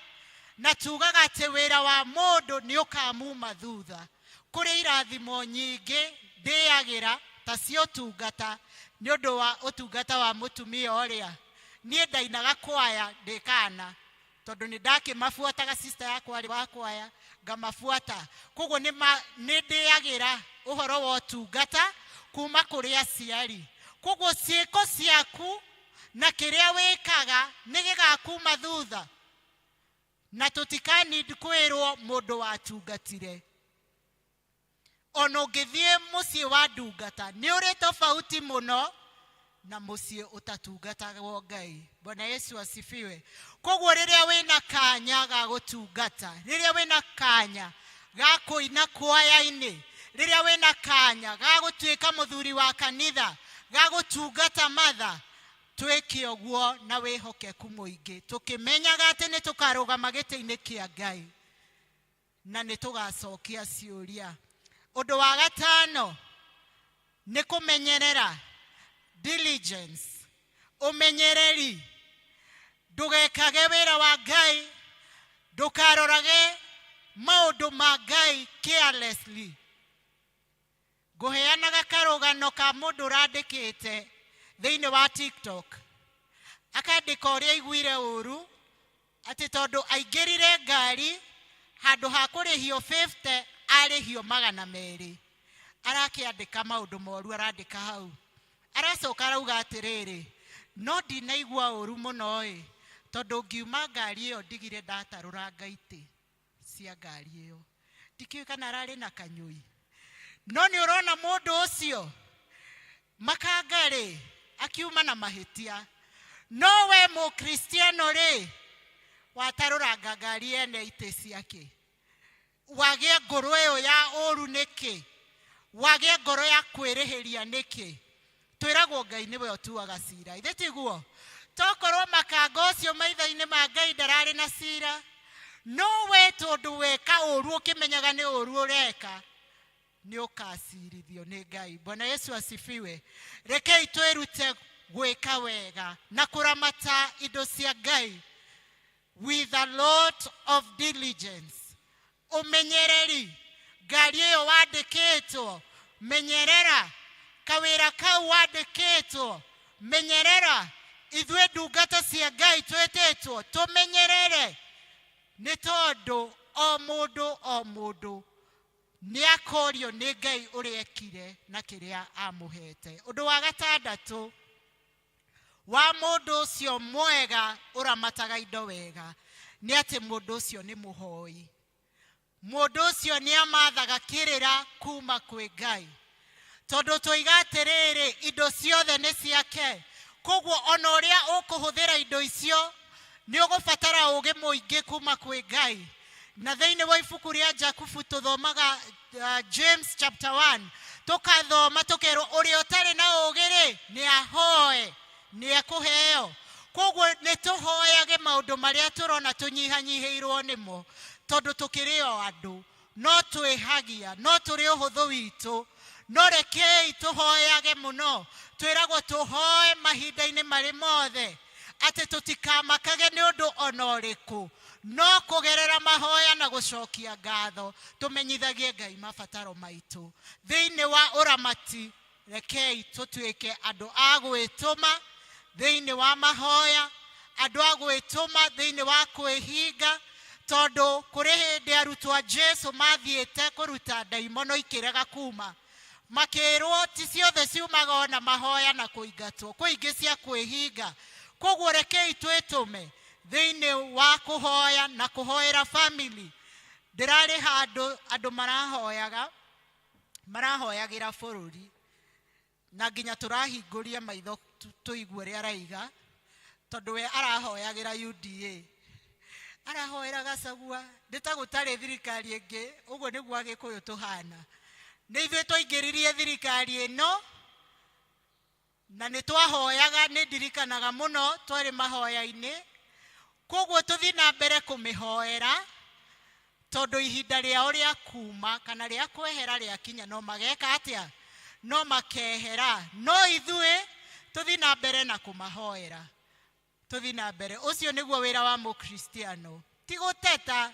na tugaga atĩ wĩra wa mũndũ nĩ ũkamuma thutha. Kũrĩ irathimo nyingĩ ndĩagĩra ta cia ũtungata nĩ ũndũ wa ũtungata wa mũtumia ũrĩa. Niĩ ndainaga kwaya ndĩ kana, tondũ nĩ ndakĩmabuataga, sister yakwa arĩ wa kwaya, ngamabuata. Koguo nĩ ndĩagĩra ũhoro wa ũtungata kuma kũrĩ aciari. Koguo ciĩko ciaku na kĩrĩa wĩkaga nĩ gĩgakuma thutha, na tũtikanid kwĩrwo mũndũ watungatire. Ona ũngĩthiĩ mũciĩ wa ndungata nĩ ũrĩ tofauti mũno na mũciĩ ũtatungatagwo Ngai. Bwana Yesu asifiwe. Koguo rĩrĩa wĩna kanya ga gũtungata, rĩrĩa wĩna kanya ga kũina kwaya-inĩ, rĩrĩa wĩna kanya ga gũtuĩka mũthuri wa kanitha, ga gũtungata matha, twĩke ũguo na wĩhokeku mũingĩ, tũkĩmenyaga atĩ nĩ tũkarũgama gĩtĩ-inĩ kĩa Ngai na nĩ tũgacokia ciũria. Ũndũ wa gatano nĩ kũmenyerera, diligence, ũmenyereri. Ndũgekage wĩra wa Ngai, ndũkarorage maũndũ ma Ngai carelessly. Ngũheanaga karũgano ka mũndũ ũrandĩkĩte thĩinĩ wa TikTok, akandĩka ũrĩa aiguire ũru atĩ tondũ aingĩrire ngari handũ ha kũrĩhio 50 arĩhio magana merĩ. Arakĩandĩka maũndũ moru, arandĩka hau, aracoka arauga atĩrĩrĩ, no ndinaigua ũru mũno ĩ, tondũ ngiuma ngari ĩyo ndigire ndatarũranga itĩ cia ngari ĩyo, ndikĩũĩ kana ararĩ na kanyũi. No nĩ ũrona mũndũ ũcio makanga rĩ akiuma na mahĩtia, no we mũkristiano rĩ watarũranga ngari ene itĩ ciake, wagĩa ngoro ĩyo ya ũru nĩkĩ? Wagĩa ngoro ya kwĩrĩhĩria nĩkĩ? Twĩragwo Ngai nĩwe ũtuaga cira, ithe tiguo? Tokorwo makanga ũcio maitho-inĩ ma Ngai ndararĩ na cira, no we tondũ weka ũru ũkĩmenyaga nĩ ũru ũreka, nĩ ũkacirithio nĩ Ngai. Bwana Yesu asifiwe. Rekei twĩrute gwĩka wega na kũramata indo cia Ngai with a lot of diligence. Ũmenyereri, ngari ĩyo wandĩkĩtwo, menyerera. Kawĩra kau wandĩkĩtwo, menyerera. Ithuĩ ndungata cia Ngai twĩtĩtwo tũmenyerere, nĩ tondũ o mũndũ o mũndũ nĩ akorio nĩ Ngai ũrĩa ekire na kĩrĩa amũhete. Ũndũ wa gatandatũ Wa mũndũ ũcio mwega ũramataga indo wega nĩ atĩ mũndũ ũcio nĩ mũhoi. Mũndũ ũcio nĩ amathaga kĩrĩra kuma kwĩ Ngai, tondũ tũiga atĩrĩrĩ, indo ciothe nĩ ciake. Koguo ona ũrĩa ũkũhũthĩra indo icio nĩ ũgũbatara ũgĩ mũingĩ kuma kwĩ Ngai. Na thĩinĩ wa ibuku rĩa Jakubu tũthomaga, James chapter 1, tũkathoma tũkerwo ũrĩa ũtarĩ na ũgĩ rĩ, nĩ ahoe, nĩ ekũheo. Koguo nĩ tũhoyage maũndũ marĩa tũrona tũnyihanyihĩirwo nĩmo, tondũ tũkĩrĩ o andũ, no twĩhagia, no tũrĩ ũhũthũ witũ. No rekei tũhoyage mũno. Twĩragwo tũhoe mahinda-inĩ marĩ mothe, atĩ tũtikamakage nĩ ũndũ ona ũrĩkũ, no kũgerera mahoya na gũcokia ngatho tũmenyithagie Ngai mabataro maitũ. Thĩinĩ wa ũramati, rekei tũtuĩke andũ a gwĩtũma thĩinĩ wa mahoya, andũ a gwĩtũma thĩinĩ wa kwĩhinga, tondũ kũrĩ hĩndĩ arutwo a Jesu mathiĩte kũruta ndaimono ikĩrega kuma, makĩrwo ti ciothe ciumaga ona mahoya na kũingatwo, kwĩ ingĩ cia kwĩhinga. Koguo rekei twĩtũme thĩinĩ wa kũhoya na kũhoera family. Ndĩrarĩ handũ andũ marahoyaga, marahoyagĩra bũrũri, na nginya tũrahingũria maitho tũigue ũrĩa araiga, tondũ we arahoyagĩra UDA, arahoera Gachagua, nĩ ta gũtarĩ thirikari ĩngĩ. Ũguo nĩguo Agĩkũyũ tũhana. Nĩ ithuĩ twaingĩririe thirikari ĩno na nĩ twahoyaga. Nĩ ndirikanaga mũno twarĩ mahoya-inĩ. Koguo tũthiĩ na mbere kũmĩhoera, tondũ ihinda rĩao rĩa kuma kana rĩa kwehera rĩakinya, no mageka atĩa? No makehera. No ithuĩ tũthiĩ na mbere na kũmahoera, tũthiĩ na mbere. Ũcio nĩguo wĩra wa mũkristiano, ti gũteta,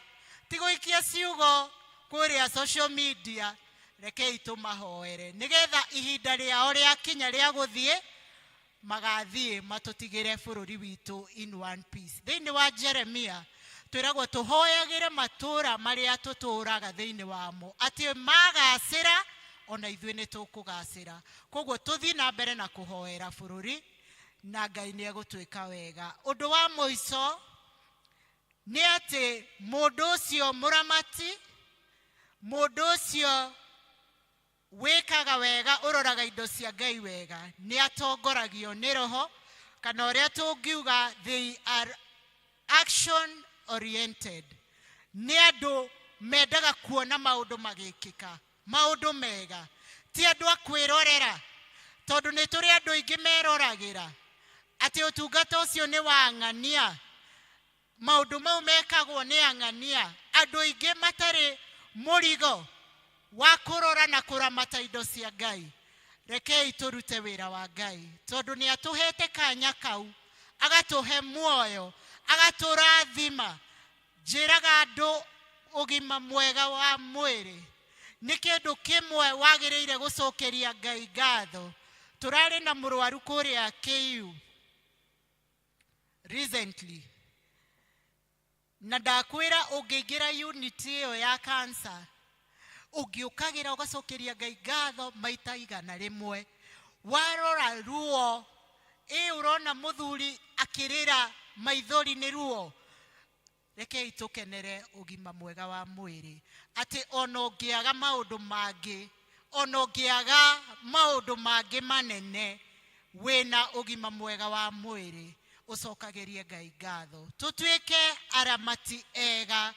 ti gũikia ciugo kũrĩa social media. Rekei tũmahoere nĩgetha ihinda rĩao rĩakinya rĩa gũthiĩ, magathiĩ matũtigĩre bũrũri witũ in one piece. Thĩinĩ wa Jeremia twĩragwo tũhoyagĩre matũũra marĩa tũtũũraga thĩinĩ wamo, atĩ magacĩra ona ithuĩ nĩ tũkũgacĩra. Koguo tũthiĩ na mbere na kũhoera bũrũri, na Ngai nĩ egũtwĩka wega. Ũndũ wa mũico nĩ atĩ mũndũ ũcio mũramati, mũndũ ũcio wĩkaga wega, ũroraga indo cia Ngai wega, nĩ atongoragio nĩ Roho, kana ũrĩa tũngiuga, they are action oriented. Nĩ andũ mendaga kuona maũndũ magĩkĩka, maũndũ mega, ti andũ a kwĩrorera, tondũ nĩ tũrĩ andũ aingĩ meroragĩra atĩ ũtungata ũcio nĩ wa ng'ania, maũndũ mau mekagwo nĩ ang'ania. Andũ aingĩ matarĩ mũrigo wa kũrora na kũramata indo cia Ngai. Rekei tũrute wĩra wa Ngai, tondũ nĩ atũhete kanya kau, agatũhe muoyo, agatũrathima. Njĩraga andũ, ũgima mwega wa mwĩrĩ nĩ kĩndũ kĩmwe wagĩrĩire gũcokeria Ngai ngatho. Tũrarĩ na mũrwaru kũrĩa KU recently, na ndakwĩra, ũngĩingĩra unit ĩyo ya cancer, ũngĩũkagĩra ũgacokeria Ngai ngatho maita 100. Warora ruo ĩ, ũrona mũthuri akĩrĩra maithori nĩ ruo. Rekei tũkenere ũgima mwega wa mwĩrĩ, atĩ ona ũngĩaga maũndũ mangĩ, ona ũngĩaga maũndũ mangĩ manene, wĩna ũgima mwega wa mwĩrĩ, ũcokagĩrie Ngai ngatho. Tũtuĩke aramati ega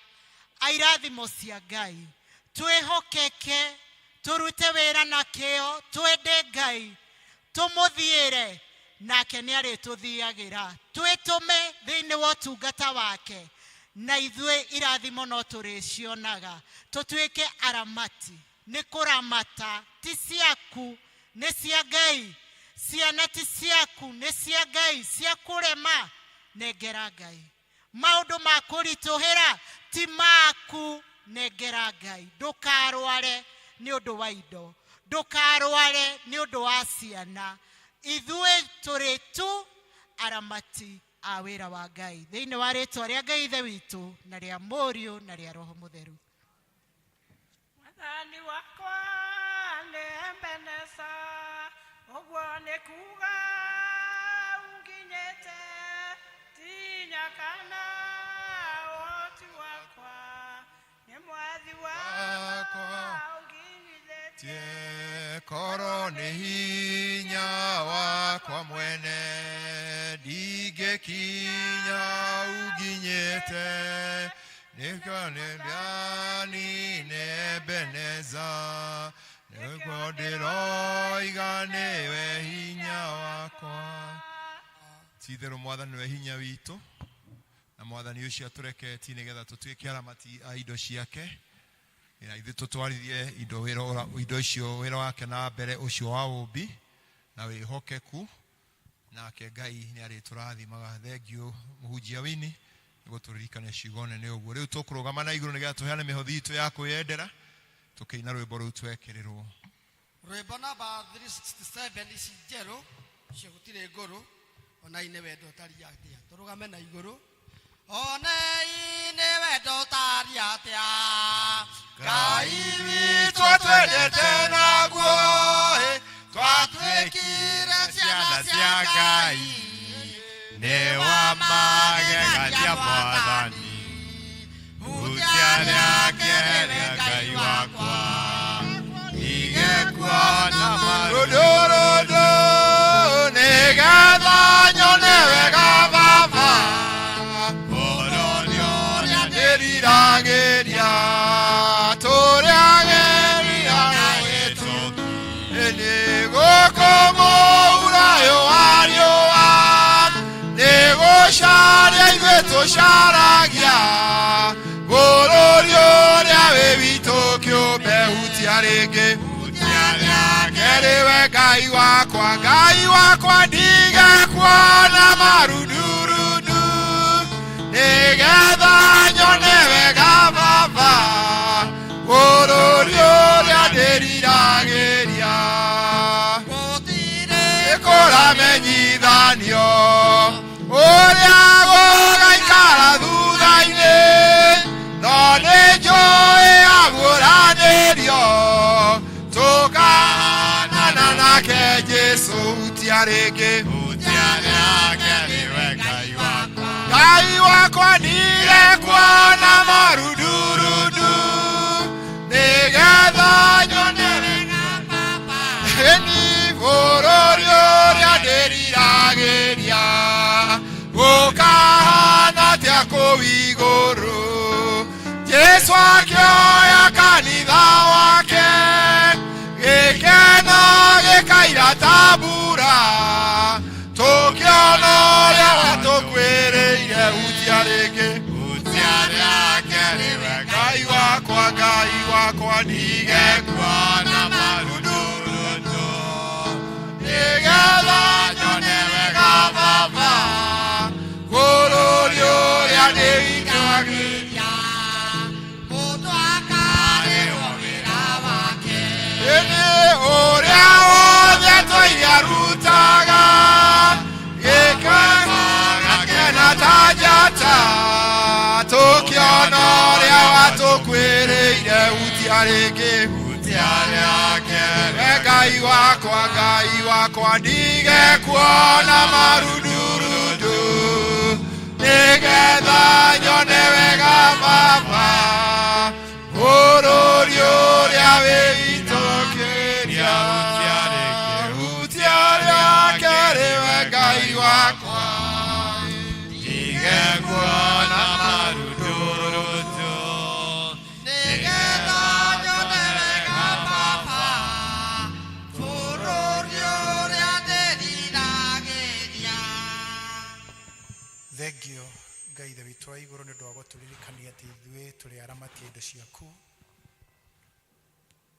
a irathimo cia Ngai, twĩhokeke, tũrute wĩra na kĩo, twende Ngai, tũmũthiĩre nake nĩ arĩtũthiagĩra, twĩtũme thĩinĩ wa ũtungata wake, na ithuĩ irathimo no tũrĩcionaga. Tũtuĩke aramati. Nĩ kũramata, ti ciaku, nĩ cia Ngai. Ciana ti ciaku, nĩ cia Ngai. Cia kũrema, nengera Ngai. Maũndũ ma kũritũhĩra ti maku, nengera Ngai. Ndũkarware nĩ ũndũ wa indo, ndũkarware nĩ ũndũ wa ciana. Ithuĩ tũrĩ tu aramati a wĩra wa Ngai. Thĩinĩ wa rĩtwa rĩa Ngai Ithe witũ, na rĩa Mũriũ, na rĩa Roho Mũtheru. Mwathani wakwa nĩ Ebeneza, ũguo nĩ kuga. Hinya kana ũhoti wakwa nĩ mwathi wakwa ũnginyithĩtie. Korwo nĩ hinya wakwa mwene ndingĩkinya ũnginyĩte nĩkĩo nĩ Ebeneza nĩguo ndĩroiga nĩwe hinya wakwa. Ti-itherũ Mwathani nĩwe hinya witũ na Mwathani ũcio atũreketie nĩgetha tũtuĩke aramati a indo ciake na ithuĩ tũtwarithie indo wĩra indo icio wĩra wake na mbere ũcio wa ũmbi na wĩhokeku nake Ngai nĩ arĩtũrathimaga. Thengiũ mũhunjia Wini nĩ gũtũririkania ciugo nene ũguo. Rĩu tũkũrũgama na igũrũ nĩgetha tũheane mĩhothi itũ ya kwĩyendera tũkĩina rwĩmbo rũu twekĩrĩrwo. Rwĩmbo namba 367 ici njerũ icio gũtirĩ ngũrũ onai nĩ wendo ũtariĩ atĩa tũrũgame na igũrũ onei nĩ wendo ũtariĩ atĩa Ngai witũ atwendete naguo ĩ, twatuĩkire ciana cia Ngai nĩ wa magegania Mwathani hutia rĩake rĩa Ngai wakwa ndige kuona Rũndũ rũndũ nĩgetha nyone wega Baba bũrũri ũrĩa ndĩriragĩria tũrĩa geria nĩ gũkũ mũhuro wa riũa nĩ gũcaria ithuĩ tũcaragia bũrũri ũrĩa wĩ witũ kĩũmbe hutia rĩngĩ nĩwe Ngai wakwa Ngai wakwa ndige kuona marundurundu nĩgetha nyone wega Baba bũrũri ũrĩa ndĩriragĩria nĩkũramenyithanio ũrĩa gũgaikara thutha-inĩ no nĩ njũĩ aguũranĩrio tũkahanana nake Jesũ hutia rĩngĩ Ngai wakwa ndige kuona marundurundu nĩgetha nyone ĩni bũrũri ũrĩa ndĩriragĩria gũkahana atĩa kũu igũrũ Jesũ akĩoya kanitha wake gĩkeno gĩkaira ta mbura tũkĩona ũrĩa watũkuĩrĩire hutia rĩngĩ Ngai wakwa Ngai wakwa ndige kuona marundurundu nĩgetha nyone wega Baba bũrũri ũrĩa ndĩriragĩria mũndũ akarĩhwo wĩra wake ĩnĩ ũrĩa wothe tũire arutaga gĩkeno gakena ta njata tũkĩona ũrĩa watũkuĩrĩire hutia rĩngĩ we Ngai wakwa Ngai wakwa ndige kuona marundurundu nĩgetha nyone wega Baba bũrũri ũrĩa wĩ witũkĩria hutia rĩake rĩwe Ngai wakwa ndige kuona marundurundu nĩgetha nyone wega Baba bũrũri ũrĩa ndĩriragĩria. Thengio Ngai ithe witũ wa igũrũ nĩ ũndũ wa gũtũririkania atĩ ithuĩ tũrĩ aramati a indo ciaku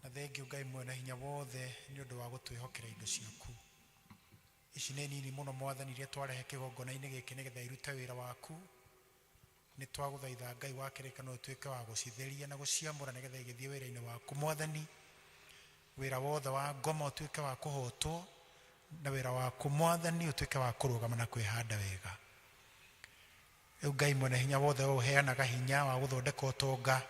na thengio Ngai mwene hinya wothe nĩ ũndũ wa gũtwĩhokera indo ciaku ici nĩ nini mũno Mwathani iria twarehe kĩgongona-inĩ gĩkĩ nĩgetha irute wĩra waku nĩ twagũthaitha Ngai wa kĩrĩkanĩro ũtuĩke wa gũcitheria na gũciamũra nĩgetha igĩthiĩ wĩra-inĩ waku Mwathani wĩra wothe wa ngoma ũtuĩke wa kũhotwo na wĩra waku Mwathani ũtuĩke wa kũrũgama na kwĩhanda wega rĩu Ngai mwene hinya wothe we ũheanaga hinya wa gũthondeka ũtonga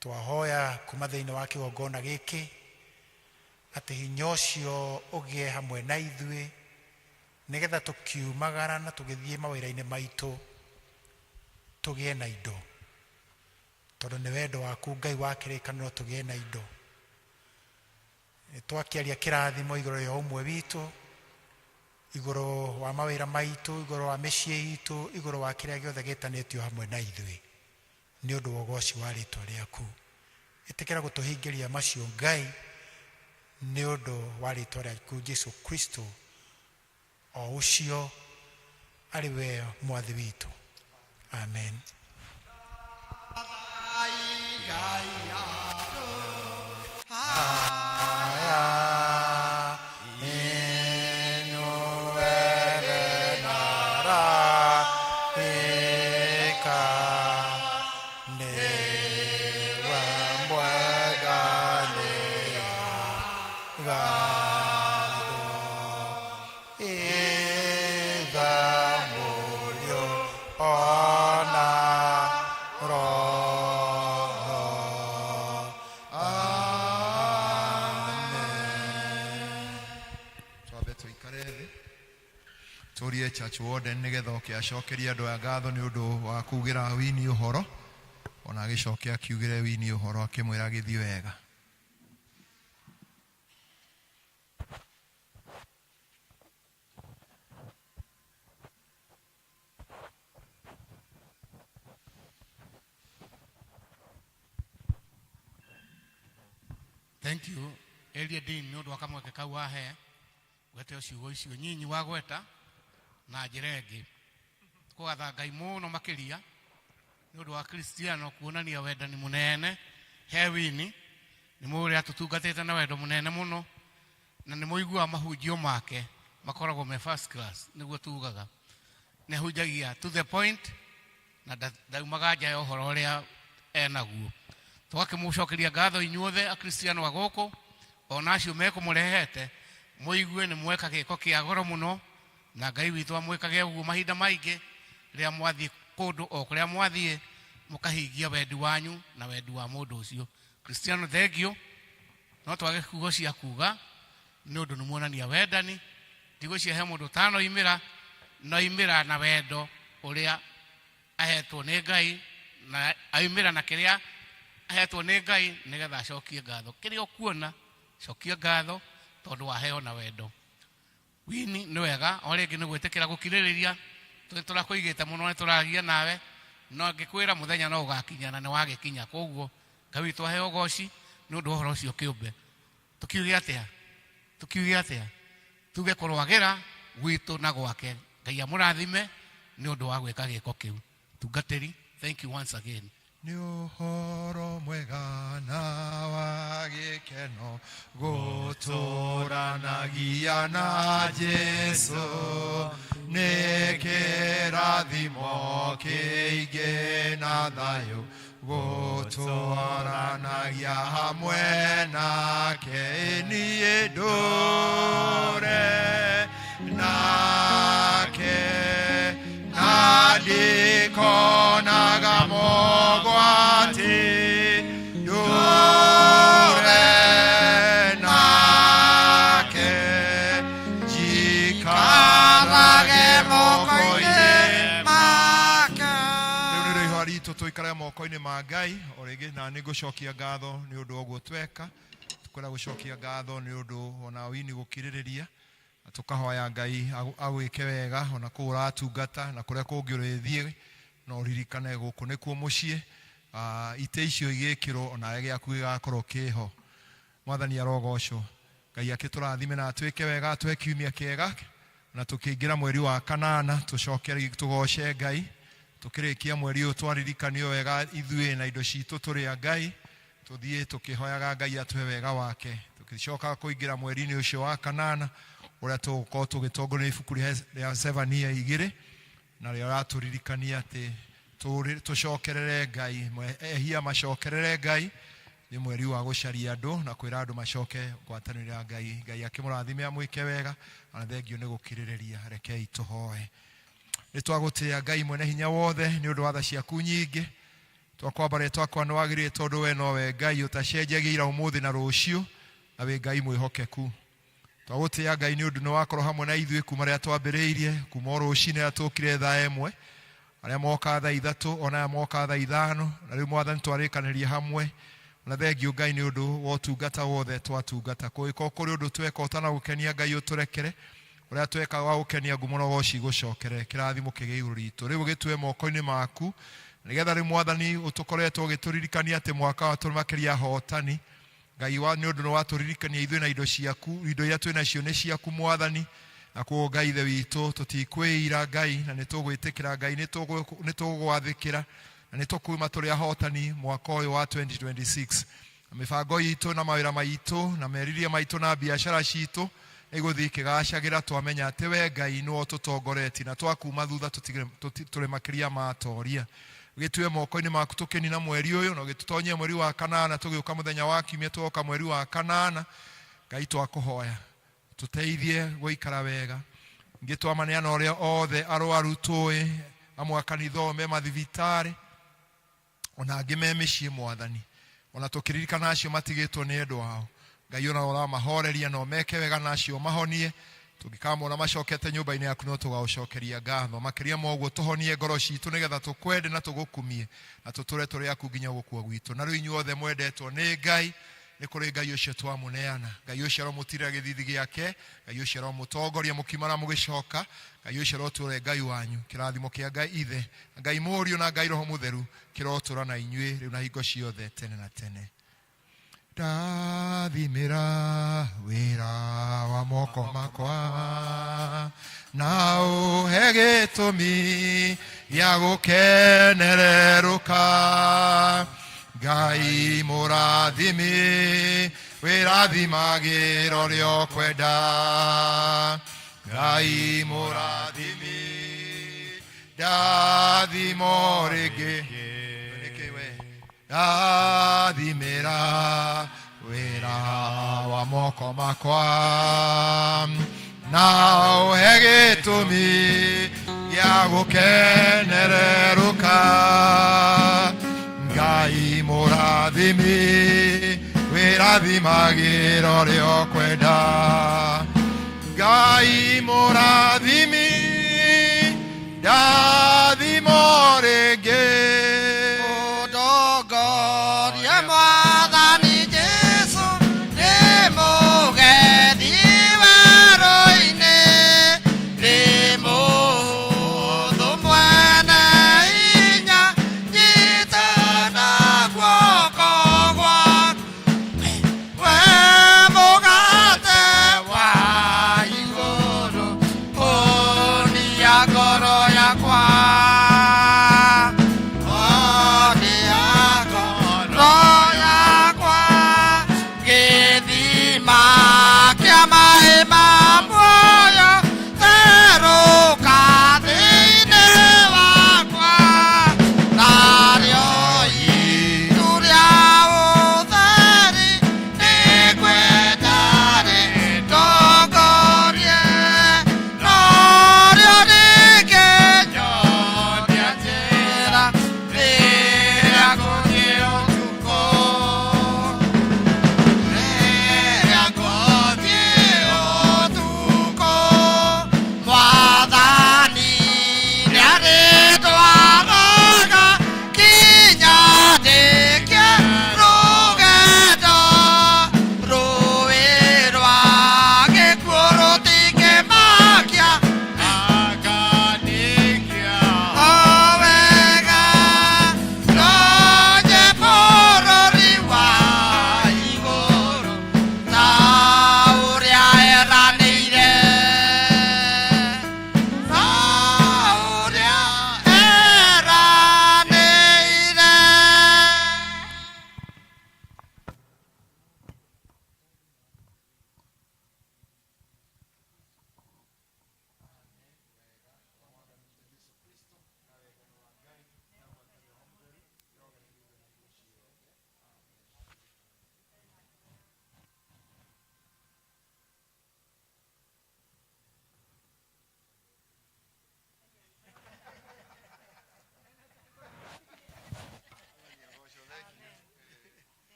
twahoya kuma thĩinĩ wa kĩgongona gĩkĩ atĩ hinya ũcio ũgĩe hamwe na ithuĩ Nĩgetha tũkiumagara na tũgĩthiĩ mawĩra-inĩ maitũ tũgĩe na indo. Tondũ nĩ wendo waku Ngai wa kĩrĩkanĩro tũgĩe na indo. Nĩ twakĩaria kĩrathimo igũrũ rĩa ũmwe witũ, igũrũ wa mawĩra maitũ, igũrũ wa mĩciĩ itũ, igũrũ wa kĩrĩa gĩothe gĩtanĩtio hamwe na ithuĩ, nĩ ũndũ wa ũgoci wa rĩtwa rĩaku. Ĩtĩkĩra gũtũhingĩria macio Ngai, nĩ ũndũ wa rĩtwa rĩaku Jesu Kristo, o ũcio arĩ we Mwathi witũ. Amen. Twambe tũikare thĩ tũrie church warden nĩgetha oke acokerie andũ aya ngatho nĩ ũndũ wa kugĩra wini ũhoro ona agĩcoke akiugĩre wini ũhoro akĩmwĩra agĩthiĩ wega. Thank you Elia Dean nĩ ũndũ wa kamweke kau wahe gwete o ciugo icio nyinyi wagweta na njĩra ĩngĩ. Kũgatha Ngai mũno makĩria nĩ ũndũ wa Kristiano kuonania wendani mũnene he wini. Nĩ mũĩ ũrĩa atũtungatĩte na wendo mũnene mũno, na nĩ mũiguaga mahunjio make makoragwo me first class, nĩguo tugaga. Nĩ ahunjagia to the point na ndaumaga nja ya ũhoro ũrĩa enaguo. Tũgakĩmũcokeria ngatho inyuothe Akristiano a gũkũ, ona acio mekũmũrehete, mũigue nĩ mweka gĩko kĩa goro mũno, na Ngai witũ amwĩkage ũguo mahinda maingĩ rĩrĩa mwathiĩ kũndũ o kũrĩa mwathiĩ, mũkahingia wendi wanyu na wendi wa mũndũ ũcio. Kristiano, thengio, no twage kiugo cia kuga nĩ ũndũ nĩ muonania wendani. Ndigwĩciria he mũndũ ũtanoimĩra, noimĩra na wendo ũrĩa ahetwo nĩ Ngai, na aimĩra na kĩrĩa ahetwo nĩ Ngai nĩgetha acokie ngatho. Kĩrĩa ũkuona, cokia ngatho tondũ waheo na wendo. Wini nĩ wega o rĩngĩ nĩ gwĩtĩkĩra gũkirĩrĩria, tũrĩ tũrakũigĩte mũno nĩ tũragia nawe, no ngĩkwĩra mũthenya no ũgakinya na nĩ wagĩkinya. Koguo Ngai witũ aheo ũgoci nĩ ũndũ wa ũhoro ũcio kĩũmbe. Tũkiuge atĩa? Tũkiuge atĩa? Tuge kũrwagĩra gwitũ na gwake. Ngai amũrathime nĩ ũndũ wa gwĩka gĩko kĩu. Tungatĩri, thank you once again. Nĩ ũhoro mwega na wa gĩkeno gũtũranagia na Jesu, nĩ kĩrathimo kĩingĩ na thayũ gũtũranagia hamwe nake. Niĩ ndũre nake na ndikonaga mogwati, ndũre nake njikarage moko-inĩ make. Rĩu nĩ rĩihwa ritũ tũikare moko-inĩ ma Ngai o rĩngĩ, na nĩ ngũcokia ngatho nĩ ũndũ wa ũguo tweka. Tũkwenda gũcokia ngatho nĩ ũndũ ona wini gũkirĩrĩria, na tũkahoya Ngai agwĩke wega ona kũu ũratungata na kũrĩa kũngĩ ũrĩthiĩ, na ũririkane gũkũ nĩkuo mũciĩ. Itĩ icio igĩkĩrwo onawe gĩaku gĩgakorwo kĩho. Mwathani arogocwo. Ngai akĩtũrathime na atwĩke wega, atũhe kiumia kĩega, na tũkĩingĩra mweri wa kanana tũcoke tũgoce Ngai. Tũkĩrĩkia mweri ũyũ twaririkanio wega ithuĩ na indo citũ tũrĩ a Ngai, tũthiĩ tũkĩhoyaga Ngai atũhe wega wake. Tũkĩcoka kũingĩra mweri-inĩ ũcio wa kanana ũrĩa tũgũkorwo tũgĩtongoria ibuku rĩa Zefania igĩrĩ, na rĩo ratũririkania atĩ tũcokerere Ngai, ehia macokerere Ngai. Nĩ mweri wa gũcaria andũ na kwĩra andũ macoke ngwatanĩro ya Ngai. Ngai akĩmũrathime amwĩke wega, na thengio nĩ gũkirĩrĩria. Rekei tũhoe. Nĩ twagũtĩĩa Ngai mwene hinya wothe nĩ ũndũ wa tha ciaku nyingĩ. Twakwamba rĩtwa kwa nĩ wagĩrĩire, tondũ we nowe Ngai ũtacenjagia ira ũmũthĩ na rũciũ, na wĩ Ngai mwĩhokeku. Twagũtĩĩa Ngai nĩ ũndũ nĩ wakorwo hamwe na ithuĩ kuma rĩrĩa twambĩrĩirie, kuma o rũcinĩ rĩrĩa tũkire thaa 1, arĩa moka thaa 3, ona aya moka thaa 5, na rĩu Mwathani twarĩkanĩria hamwe. Na thengiũ Ngai nĩ ũndũ wa ũtungata wothe twatungata. Kũngĩkorwo kũrĩ ũndũ tweka ũtanagũkenia Ngai ũtũrekere, ũrĩa tweka wa gũkenia ngumo na ũgoci gũcokere, kĩrathimo kĩgĩe igũrũ ritũ. Rĩu ũgĩtue moko-inĩ maku, nĩgetha rĩu Mwathani ũtũkoretwo ũgĩtũririkania atĩ mwaka wa tũrĩ makĩria ahotani. Ngai wa nĩ ũndũ nĩ watũririkania ithuĩ na indo ciaku, indo iria twĩ nacio nĩ ciaku Mwathani. Na koguo Ngai Ithe witũ tũtikwĩira Ngai, na nĩ tũgwĩtĩkĩra Ngai, nĩ tũgwathĩkĩra, na nĩ tũkuuma tũrĩ ahotani mwaka ũyũ wa 2026. Na mĩbango itũ na mawĩra maitũ na meriria maitũ na biacara citũ nĩ igũthiĩ ikĩgacagĩra, twamenya atĩ we Ngai nĩwe ũtũtongoretie, na twakuma thutha tũrĩ makĩria ma atoria. Gĩtue moko-inĩ maku tũkĩnina mweri ũyũ, na ũgĩtũtonyia mweri wa kanana, tũgĩũka mũthenya wa kiumia tũgoka mweri wa kanana. Ngai twakũhoya tũteithie gũikara wega. Ningĩ twamaneana ũrĩa othe arwaru tũĩ, amwe a kanitha me mathibitarĩ, ona angĩ me mĩciĩ Mwathani, ona tũkĩririkana acio matigĩtwo nĩ endwa ao. Ngai ona ũramahoreria na ũmeke wega na acio ũmahonie. Tũngĩkamona macokete nyũmba-inĩ yaku no tũgaũcokeria ngatho. Makĩria ma ũguo tũhonie ngoro citũ nĩgetha tũkwende na tũgũkumie na tũtũre tũrĩ aku nginya gũkua gwitũ. Na rĩu inyuothe mwendetwo nĩ Ngai, nĩ kũrĩ Ngai ũcio twamũneana. Ngai ũcio aromũtirĩra gĩthithi gĩake, Ngai ũcio aromũtongoria mũkiuma na mũgĩcoka, Ngai ũcio arotũũra Ngai wanyu. Kĩrathimo kĩa Ngai Ithe, Ngai Mũriũ na Ngai Roho Mũtheru kĩrotũũra na inyuĩ rĩu na hingo ciothe tene na tene. Ndathimĩra wĩra wa moko makwa, na ũhe gĩtũmi gĩa gũkenererũka. Ngai mũrathimi, wĩrathimagĩra ũrĩa ũkwenda. Ngai mũrathimi, ndathimo rĩngĩ. Nĩkĩ we? Ndathimĩra wĩra wa moko makwa, na ũhe gĩtũmi gĩa gũkenererũka. Ngai mũrathimi, wĩrathimagĩra ũrĩa ũkwenda. Ngai mũrathimi, ndathimo rĩngĩ.